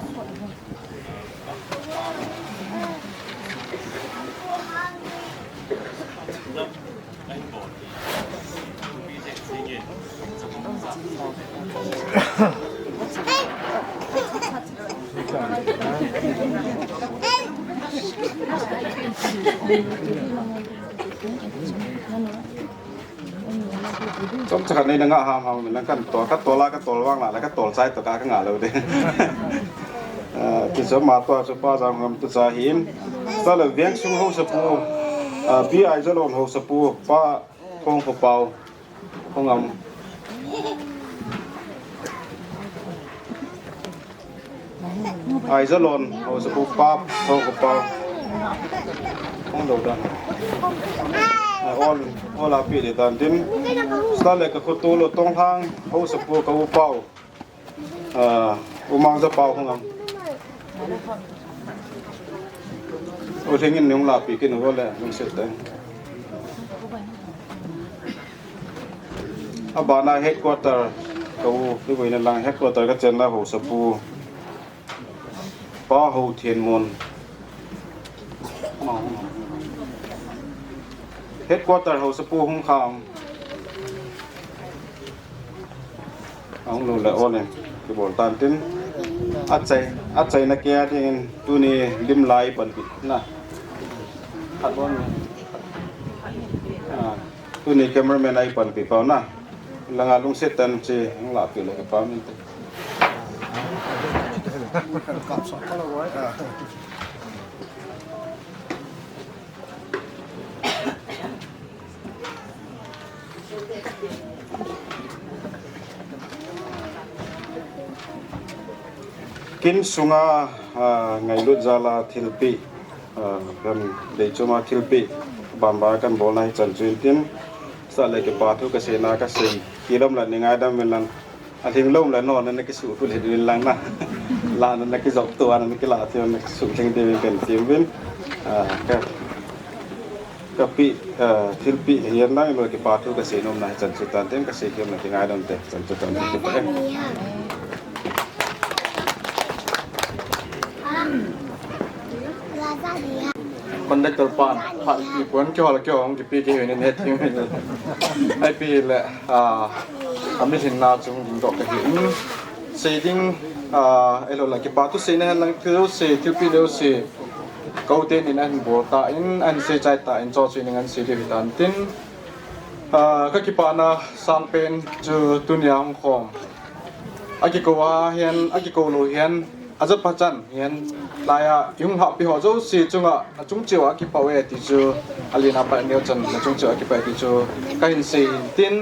Chomcha khat nei na nga ham ham, min lang kan tol, ka tol a, ka tol vang la, la ka tol chai to ka, ka nga lou de. Ah, ti chom ma to chu Pa Jangkhongam tucha hin. Sa le Vengsung haosapu, ah, Pi Aijalon haosapu, Pa Thongkhopao, Khongam. Aijalon haosapu Pa Thongkhopao. Hung lou dan. Ai, ol, ol a pi le dan tin. Sa le ka khoto lo Tonglhang haosapu ka u pau. Ah, U Mangjapao Khongam. U Lhingin nung la pi kin u le, nung se te. Abana headquarter ka u, ki boina lang headquarter ka chenna haosapu. Pa Hothenmon. Headquarter haosapu Hungkham. Ahung lou le, o le, kibol tan tin. Achai, achaina kei a dingin tuni lim lai panpi na. Khat bol ni. Ah, tuni cameraman a i panpi pau na. Langa lungset tan chi, hung la pi le ka pa min te. Kin sunga, ah, ngailut jal a thilpeh, ah, kan dei chom a thilpeh, bamba kan bolna hi chan chu in tin, sa le kipa thu ka seina ka sei, kilom la ni ngaidam uvin lang, a lhinglom le non na kisuh hu le din lang na. La na kijop tua na kila tia na kisuh lhing ding kan ti uvin. Ah, ka Ka pi, eh, thilpeh hihen lang lo kipa thu ka sei nom na hi chan chu tan tin ka sei kiam na kingaidam te chan chu tan tin. Conductor pan, pan pi pon kihol kihong kipi kihi nin he thim. Ai pi le, ah, ami hin na chung ding dok ka hi. Sei ding, ah, elo la kipa thu seina hen lang thil sei, thilpeh le sei. Ko tenin ahin bol tan, ahin seichai tan, cho chu in ngan sei diu hitan tin. Ah, ka kipana sangpen chu tunia hung khom. Akikou a hihen, akikou lou hihen, ajat pachan hihen, laiya i hung hahpi ho jouse chunga, nachung cheh uva kipa uve ti chu, alen a pat neo chan, nachung cheh uva kipa uve ti chu, kahin sei tin,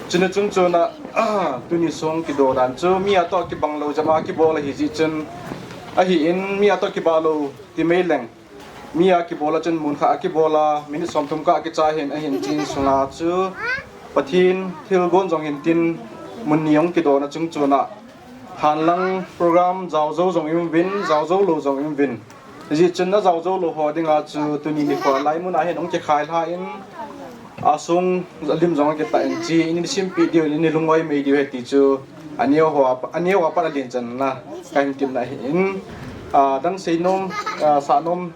chuna chung chuna, ah, tuni song kido dan chu, mi a toh kibang lou jama kibol ahi jeh chun, ahin, mi a toh kibah lou, Ti mai leng. Mi a kibol a chun mun khat a kibol a, minute somthum kah a kicha hin, ahin chin sunga chu Pathen thilgon jong hin tin mun ni hung kidona chung chuna Hanlang program jaojou jong i um uvin, jaojou lou jong i um uvin. Hijeh chun na jaojou lou ho dinga chu tuni nikho a laimun a hin hung kikhai lha in, asung lim jong akitah in, chi in i simpeh diu, in i lungoi mei diu ahi ti chu aneo ho a, aneo a pat a len chan na kahin temna ahin, a, dang seinom, a, sahnom,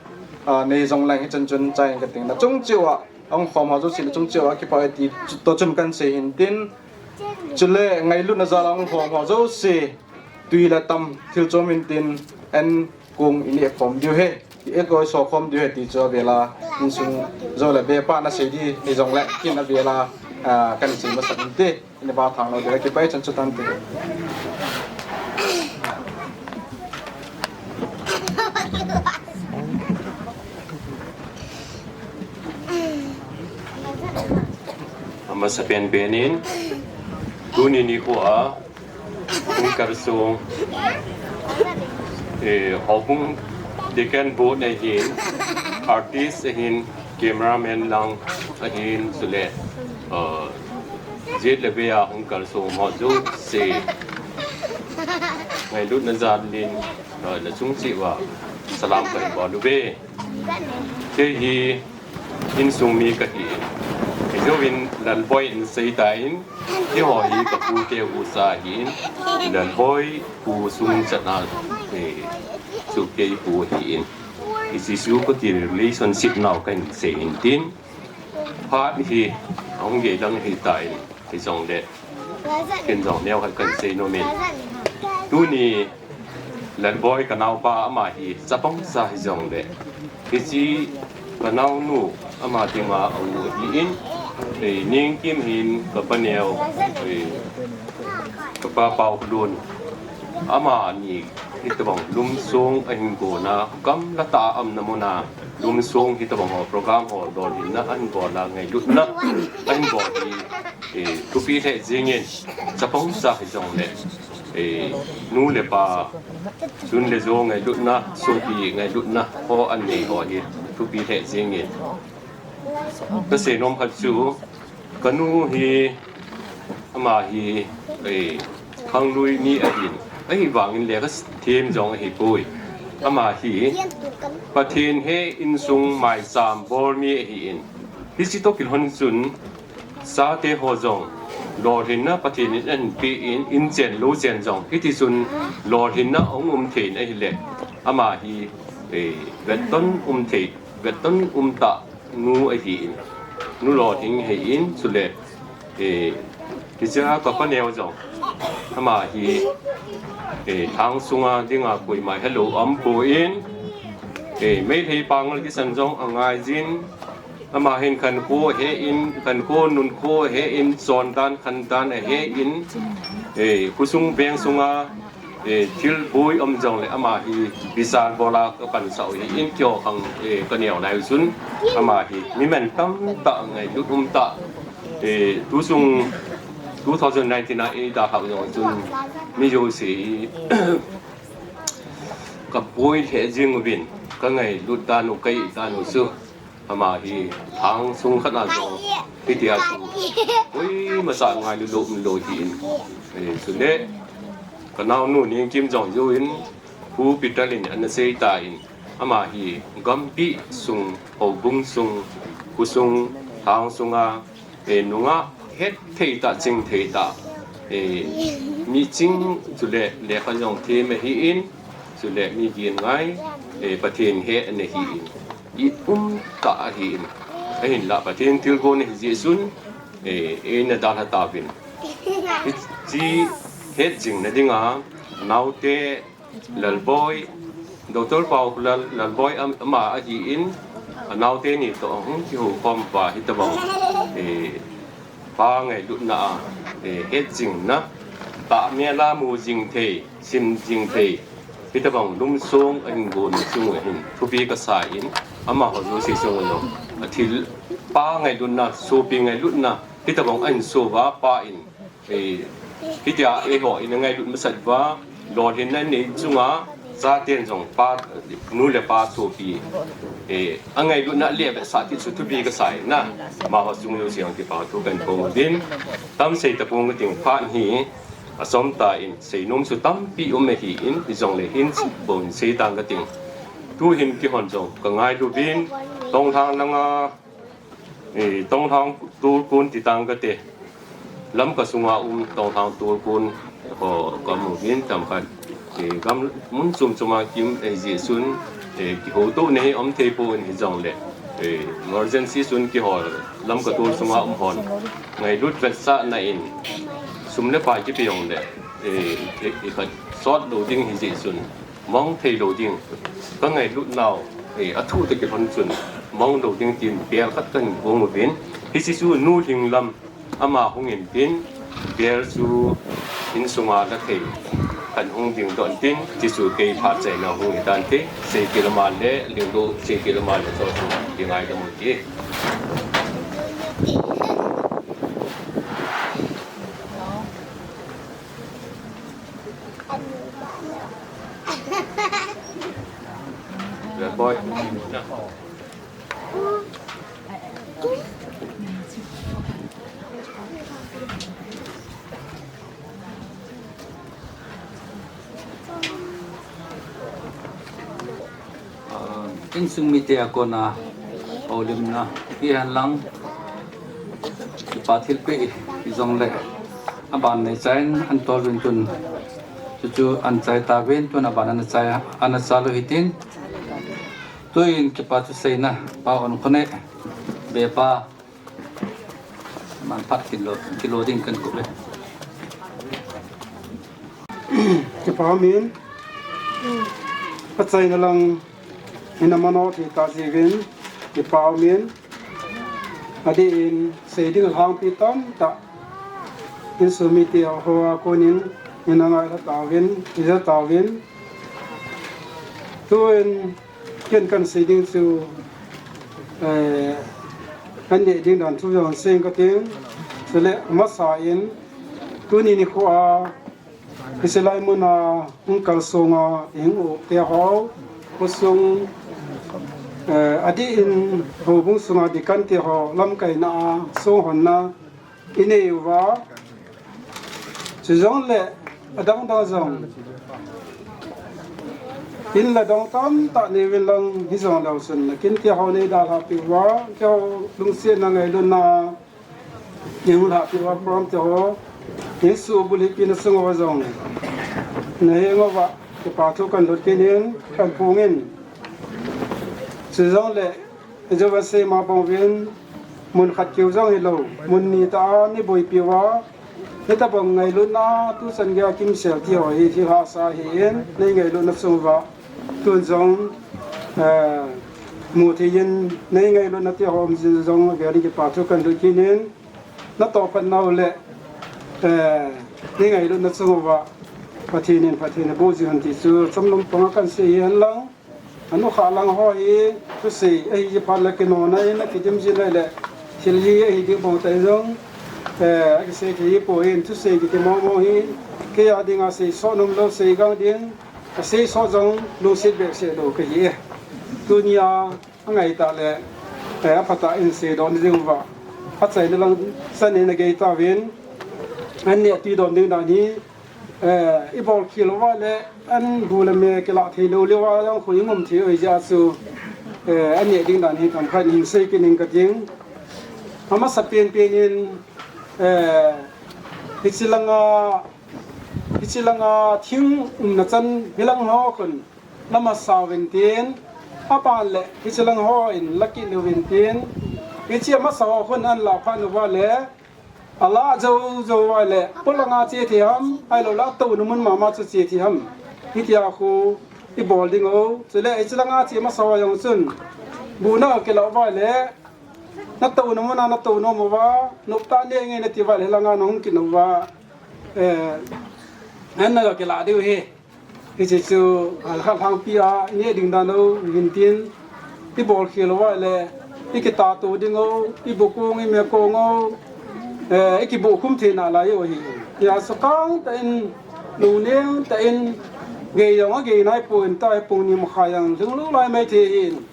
a, nei jong leng hichan chun chai in kating na chung cheh uva ahung khom ho jouse na chung cheh uva kipa e ti chu, toh chun kahin sei hin tin, chule ngailutna jal a hung khom ho jouse tui le tam thil chom in tin, an kong i neh khom diu ahi, i koi so khom diu ahi ti chu avel a insung jou le bepa na sei di hijongle kin avel a, a, kahin sei masat in te. Ina ba thang lou ding, kipa e chan chu tan te. Amasapen pen in, tuni nikho a, hung kalsong, eh, Houbung Deacon Board ahin, artist ahin, cameraman lang ahin, chule, eh, jet le ve a hung kalsong ho jouse ngailutna jal in, eh, na chung cheh uva salam kahin bol uve. Kei hi insung mi kahi in, hijouvin Lalboi in sei tan, keiho hi ka pu keu usa ahin, Lalboi pu sung chan a, eh, chu kei pu ahin. Hiche chu kaki relationship nau kahin sei in tin, phat hi ahung gei dang ahitan, hijongle ken jong neo khat kahin sei nom in. Tuni Lalboi ka naopa ama hi chapang sa hijongle, hiche ka naonu ama dinga a u ahin, eh, Nengkim hin ka pa neo, eh, ka pa Paokholun, amani hitobang lumsong ahin gona, gamla tah a umna muna lumsong hitobang ho program ho lolhinna ahin bol a, ngailutna ahin bol hi, eh, thupi lheh jeng in, chapang sa hijongle, eh, nu le pa, sun le jo ngailutna, sopi ngailutna ho anei ho hi thupi lheh jeng in. Ka seinom khat chu, ka nu hi, ama hi, eh, khanglui mi ahin, ahivangin lekha them jong ahipoi. Ama hi Pathen he insung maicham bol mi ahin, hiche toh kilhon chun chate ho jong lolhinna Pathen in ahin pe in, in chen lou chen jong hiti chun lolhinna ahung um thei in ahile, ama hi, eh, vetton um thei, vetton um tah nu ahin, nu lolhing ahin, chule, eh, hichea ka pa neo jong, ama hi, eh, lhang sunga dinga koima helou aumpoi, eh, Meitei pangal kisan jong angai jin, ama hin khankho ahe in, khankho nunkho ahe in, chondan khandan ahe in, eh, khosung veng sunga, eh, thil boi um jongle ama hi bisar bol a ka pansah u ahin, keiho khang, eh, ka neo lai u chun ama hi mi mantam tah, ngailut um tah, eh, tusung two thousand nineteen a eidalhah u jong chun mi jouse hi ka boi lheh jeng uvin, ka ngailut dan u, ka it dan u chu. Ama hi lhang sung khat a jong hitia chu koima cha ngailu lou um lou ahin. Eh, chule ka naonu Nengkim jong jouvin, Pu Peter in ana sei tan, ama hi gampi sung, houbung sung, khosung, lhang sunga, eh, nungah het thei tah, ching thei tah, eh, mi ching chule lekha jong them ahin, chule mi gin ngai, eh, Pathen he ana hin, it um tah ahin. Ahinla Pathen thilgon ahi jeh chun, eh, eina dalha tauvin. Hiche hetjingna dinga naote Lalboi, Doctor Paokholal, Lalboi am-, ama ahin, anaote ni toh ahung kihoukhom uva hitobang, eh, pa ngailutna a, eh, hetjingna, tahmel a mu jing thei, sim jing thei, hitobang lumsong ahin gon chunga hin thupi kasa in, amaho jouse chunga jong athil, pa ngailutna, sopi ngailutna hitobang ahin so uva, pa in, eh, hitia eiho ina ngailut masat uva, lolhinna nei chunga, chaten jong pa, nu le pa sopi, eh, angailutna le avetsah ti chu thupi kasa in, amaho chung jouse jong kipa thu kahin phong uvin, tam sei tapong kating, phat hi, Asomta in seinom chu tampi um ahin, hijongle hin bou in sei tang kating. Tuhin kihon jong kangailuvin, Tonglhang langa, eh, Tonglhang tolkon ti tang kate. Lamka sunga um Tonglhang tolkon ho kamuvin tamkhat. Eh, gam mun chom choma kium ahijeh chun, eh, kihoutohna hi um thei pon hijongle, eh, emergency chun kihol Lamka tol sunga um hon ngailut vetsahna in sum le pai kipe jongle, eh, eh, eh, khat sot lou ding hijeh chun mong thei lou ding, kangailutnau, eh, athu tah kilhon chun mong lou ding tin bel khat kahin gong uvin, hiche chu Nu Lhinglam ama hung in tin, bel chu insunga la thei khat hung ding doh in tin, hiche chu kei phat chaina hung hitante, Seikil ama le, Lhinglo Seikil ama le, chu chu kingaidam u hite. Ah, insung mite a kona houlimna ipi hen lang, kipa thilpeh hijongle, aban neichain ana tol uvin tun, chuchu ana chai tauvin tun aban ana chai, ana chal u hitin, tuin kipa thuseina Pa Onkhonei, Bepa, manphat kilo, kilo ding kakou e. Kipa umin, achaina lang ina mano thei tah jeh uvin kipa umin, adeh in sei ding alhangpi tamtah insung mite hoa konin ina ngailha tauvin, ija tauvin, tuin ken kahin sei ding chu, eh, kaneh ding dan thu jong sei kating, chule amasa in tuni nikho a hiche lai muna hung kalsonga ihung u te ho, khosung, eh, adeh in houbung sunga dikante ho lamkaina a songhonna inei uva, chujongle adang dang jong in la dong tamtah nei uvin lang, hijongleu chun nakinte ho nei dalhah peh uva, keiho lungsetna ngailutna nei hung lhahpeh uva, program te ho, insung bul hipina sung uva jong nahenguva kipa thu kahin lhut kit in, kahin phong in. Chujongle, ijou vang sei ma bang uvin, mun khat keu jong hilou, mun ni tah a nei boipi uva, hitobang ngailutna tuchan geiya kimsel ti ho hi thil hahsa ahin, nei ngailutna chung uva tun jong, eh, mu thei in, nei ngailutna ti ho um jing jong avel in kipa thu kahin lhut kit in, natoh phatnau le, eh, nei ngailutna chung uva Pathen in phatthei naboh jing hen ti chu chomlam panga kahin sei ahi hen lang. Anukhah lang ho hi thusei ahi jeh phat le kinona in akidim jin ahile, thil hi ahi ding bang tah jong, eh, akisei thei hipoi, thusei kiti mong mong hi kei a dinga sei sot nom lou, sei gang ding, asei sot jong lungset behseh lou kahi e. Tunia angai tah le, eh, aphatah in seidoh ding uva, achaina lang chan in agei tauvin, an nehpi don ding dan hi, eh, ibol khel uva le, an bu le me kilah thei lou leuva jong khu ingom thei u ahi jeh a chu, eh, an neh ding dan hi tamkhat in sei kit ning kating. Amasapen pen in, eh, hiche langa, hiche langa thing umna chan hilang ho khun la masa uvin tin, aban le hiche lang ho in la kit uvin tin, hiche amasa ho khun an lah phat uva le, alah jou jou uva le, polanga che thei ham, ahilou le atouna mun mama chu che thei ham, hitia khu ibol ding u, chule hiche langa che masa ho jong chun, bu na kilah uva le, natouna muna natou nom uva, noptah neh nge nati uva le, hilanga nahung kit uva, eh, an naga kilah diu ahi. Hiche chu, ah, khat lhangpi a ineh ding dan u, hintin, ibol khel uva le, ikitahto ding u, ibukong, imekong u, eh, ikibuhkhum thei nalai u ahi. Hijeh a chu kangtah in, lungneng tah in, gei jong agei naipon, tahpung ni makhai jong lhinglut lai maithei ahin.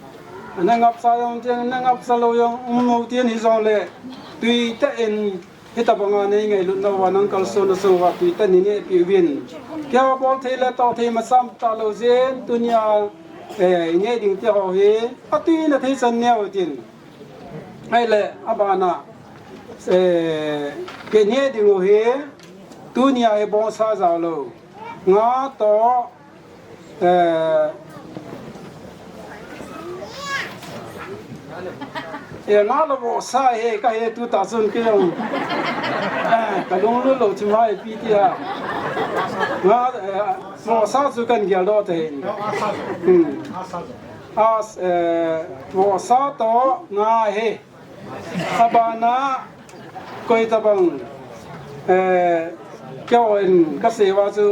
Ana ngapcha jong tin, ana ngapcha lou jong um u tin, hijongle, twi tah in, Hitabanga nei ngailutna uva nang kalsonna sunga tui tah in nei nehpeh uvin. Keiho bol thei le toh thei macham talou jeh in tunia, eh, ineh ding te ho hi, atui na thei chan neh utin. Ahile, abana, eh, kei neh ding u hi, tunia hi bongsa jaolou. Nga toh, eh, eh, nga le vohsa hi, kahe tu tah chun kei jong, eh, kalunglut lou chu mai pi tia. Nga, eh, vohsa chu kan geldoh thei. Hmm. As, eh, vohsa toh nga hi. Abana, koi tabang, eh, keiho in kasei uva chu,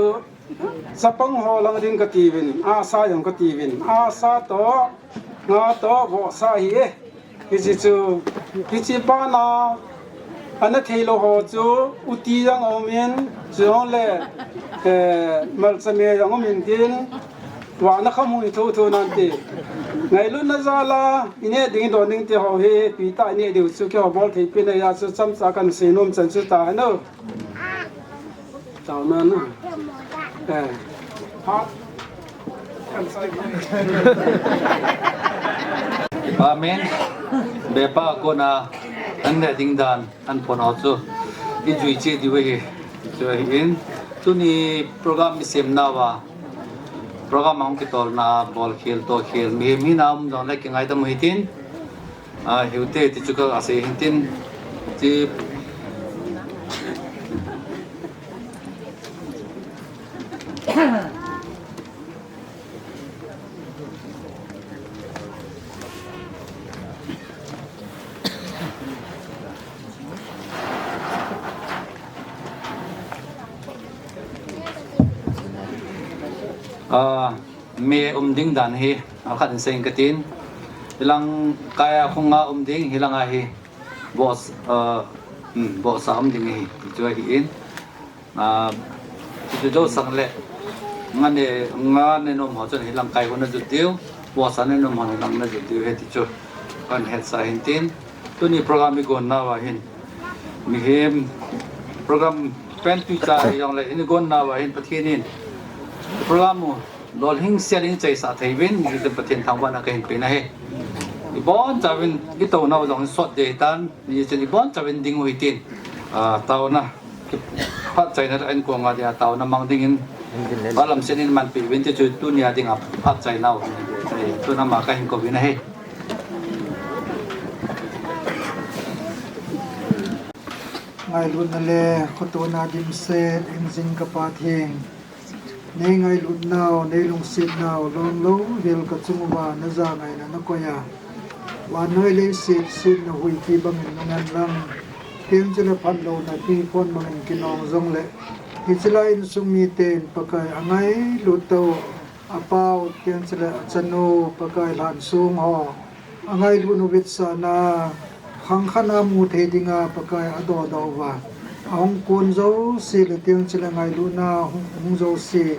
chapang ho lang ding kati uvin, asa jong kati uvin, asa toh, nga toh, vohsa hi e. Hiche chu, hiche bana, ana theilou ho chu, uti jong aum in, chujongle, eh, malcha me jong aum in tin, vahna kham hung hi thotho nante. Ngailutna jal a, ineh ding, idon ding te ho hi, tui tah ineh diu chu, keiho bol thei pen ahi a chu, chomcha kan seinom chan chu ta hih in. Taona na. Eh. Amen. Bepa kona, an neh ding dan. An pon ho chu, i jui cheh diu ahi, chu ahin, tuni program i sem nauva, program a hung kitolna, bol khel, to khel, mihem hina um jongle kingaidam u hitin, a, hiute ti chu ka sei hintin, ti, Ah, mi um ding dan hi, ah, khat in sei inge katin. Hilang kai a khung a um ding, hilang a hi boss, ah, hmm, boss a um ding hi, ti chu ahin. Ah, chuti jousang le, nga ne, nga ne nom ho chun hilang kai ho na jot diu, boss a ne nom ho hilang na jot diu ahi ti chu. Kan hetsah hintin, tuni program i gon nauva hin. Mihem program pen tui cha hijongle, i gon nauva hin Pathen in. Program u, lolhing sel in chaisah thei uvin, hitin Pathen thangvahna kahin pe ahi. I bonchauvin, i tou nau jong sot ding ahitan, hichun i bonchauvin ding u hitin. Ah, taona. Phatchaina in kong a dia taona mang dingin. Alam sen in manpi uvin ti chu tunia dinga phatchaina u. Tuna ma kahin kou uvin ahi. Ngailutna le khotona dimset, injing ka Pathen. Nei ngailutnau, nei lungsetnau, lom lou vel ka chung uva, na ja ngaina na koi a. Vannoi leiset, setna huipi bangin nung hen lang. Teng chule phatlouna pi phon bangin kinong jongle. Hiche lai insung miten Pakai a ngailut tau, a pau, teng chule a chanu, Pakai lhan sung ho. A ngailut u vetsahna, khang khat a mu thei dinga Pakai a dodoh uva. A hung kon jouse le teng chule ngailutna hung, hung jouse.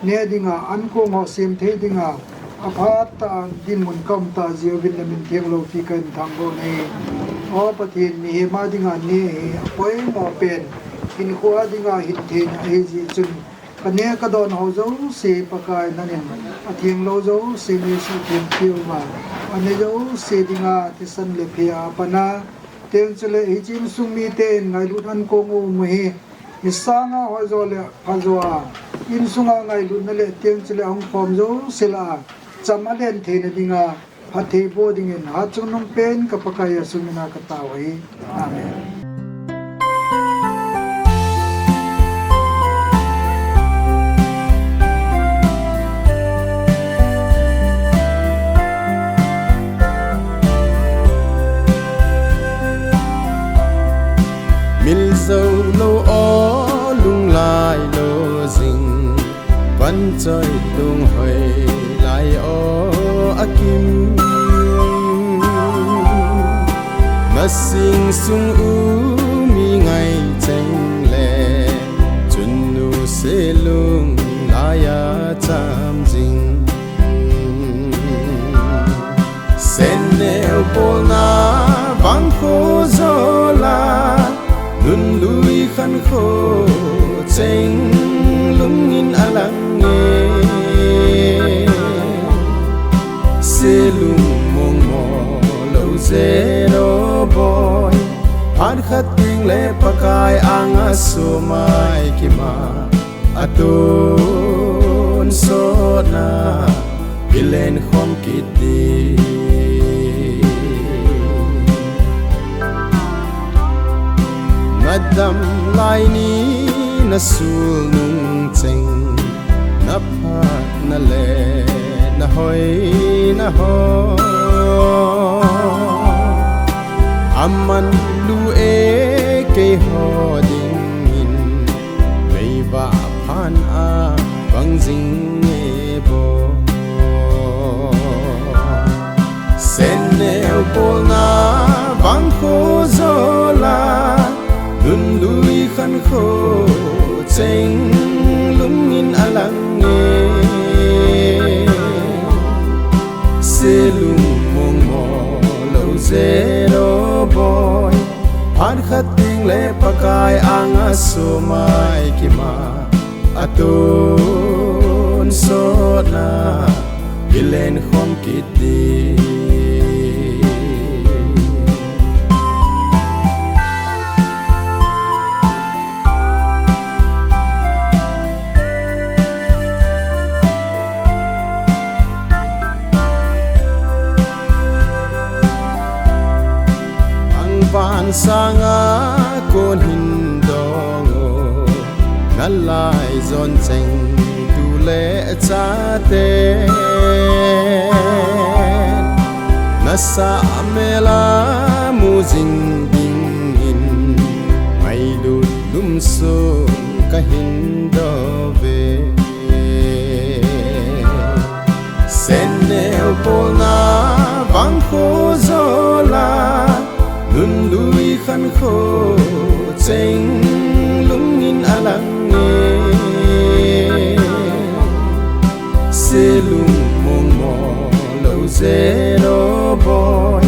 Neh dinga, an kong ho sem thei dinga, a phat tah a dinmun ka um tah jeh uvin na min theng loupi kahin thangvah u ahi. O Pathen, mihem a dinga neh hi, a poimo pen, hinkho a dinga hin theina ahi jeh chun, ka neh ka don ho jouse Pakai nangin, a theng lou jouse nei suhtheng peh uva, a neh jouse dinga thisan le phe a pan a, teng chule hiche insung miten ngailut an kong u um u hi, Hi sanga hoijo le phajo a, insunga ngailutna le teng chule a hung khom jouse lah a, cham a len theina dinga, phatthei boh dingin, hatchungnung pen ka Pakai Jesu mina ka tao ahi. Amen. Mil jou lou o, lunglai lou jing, van choi lunghoi lai o, akim. Masing sung u mi ngai cheng le, chun nu se lunglai a cham jing. Sen neo polna vang kho jo la, nun Kho cheng lungin alang e, se lungmong mo lo jeh o boi. Phat khat ding le Pakai anga sumai kima, atonsotna ilen khom kit ding. Nadam lai ni nasul nung cheng, naphatna le nahoina ho, aman lou e keiho dingin, meivah phan a bang jing e boi. Senneo bolna vangkho jola, nunlui khankho cheng lungin alang e, se lungmong mo lo jeh o boi. Phat khat ding le Pakai anga sumai kima, atonsotna ilen khom kit ding. Angvan sanga kon hin dong o, nalai jon cheng tu le chate, nasa mela mu jing dingin, ngailut lum sung kahin dou ve. Senneo bolna vangkho jola, nunlui khankho cheng lungin alang e, se lungmong mo lo jeh o boi.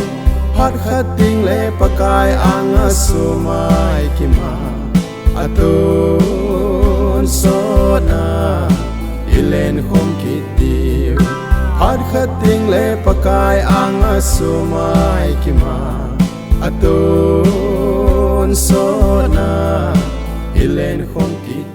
Phat khat ding le Pakai anga sumai kima, atonsotna ilen khom kit ding. Phat khat ding le Pakai anga sumai kima, atonsotna ilen khom kit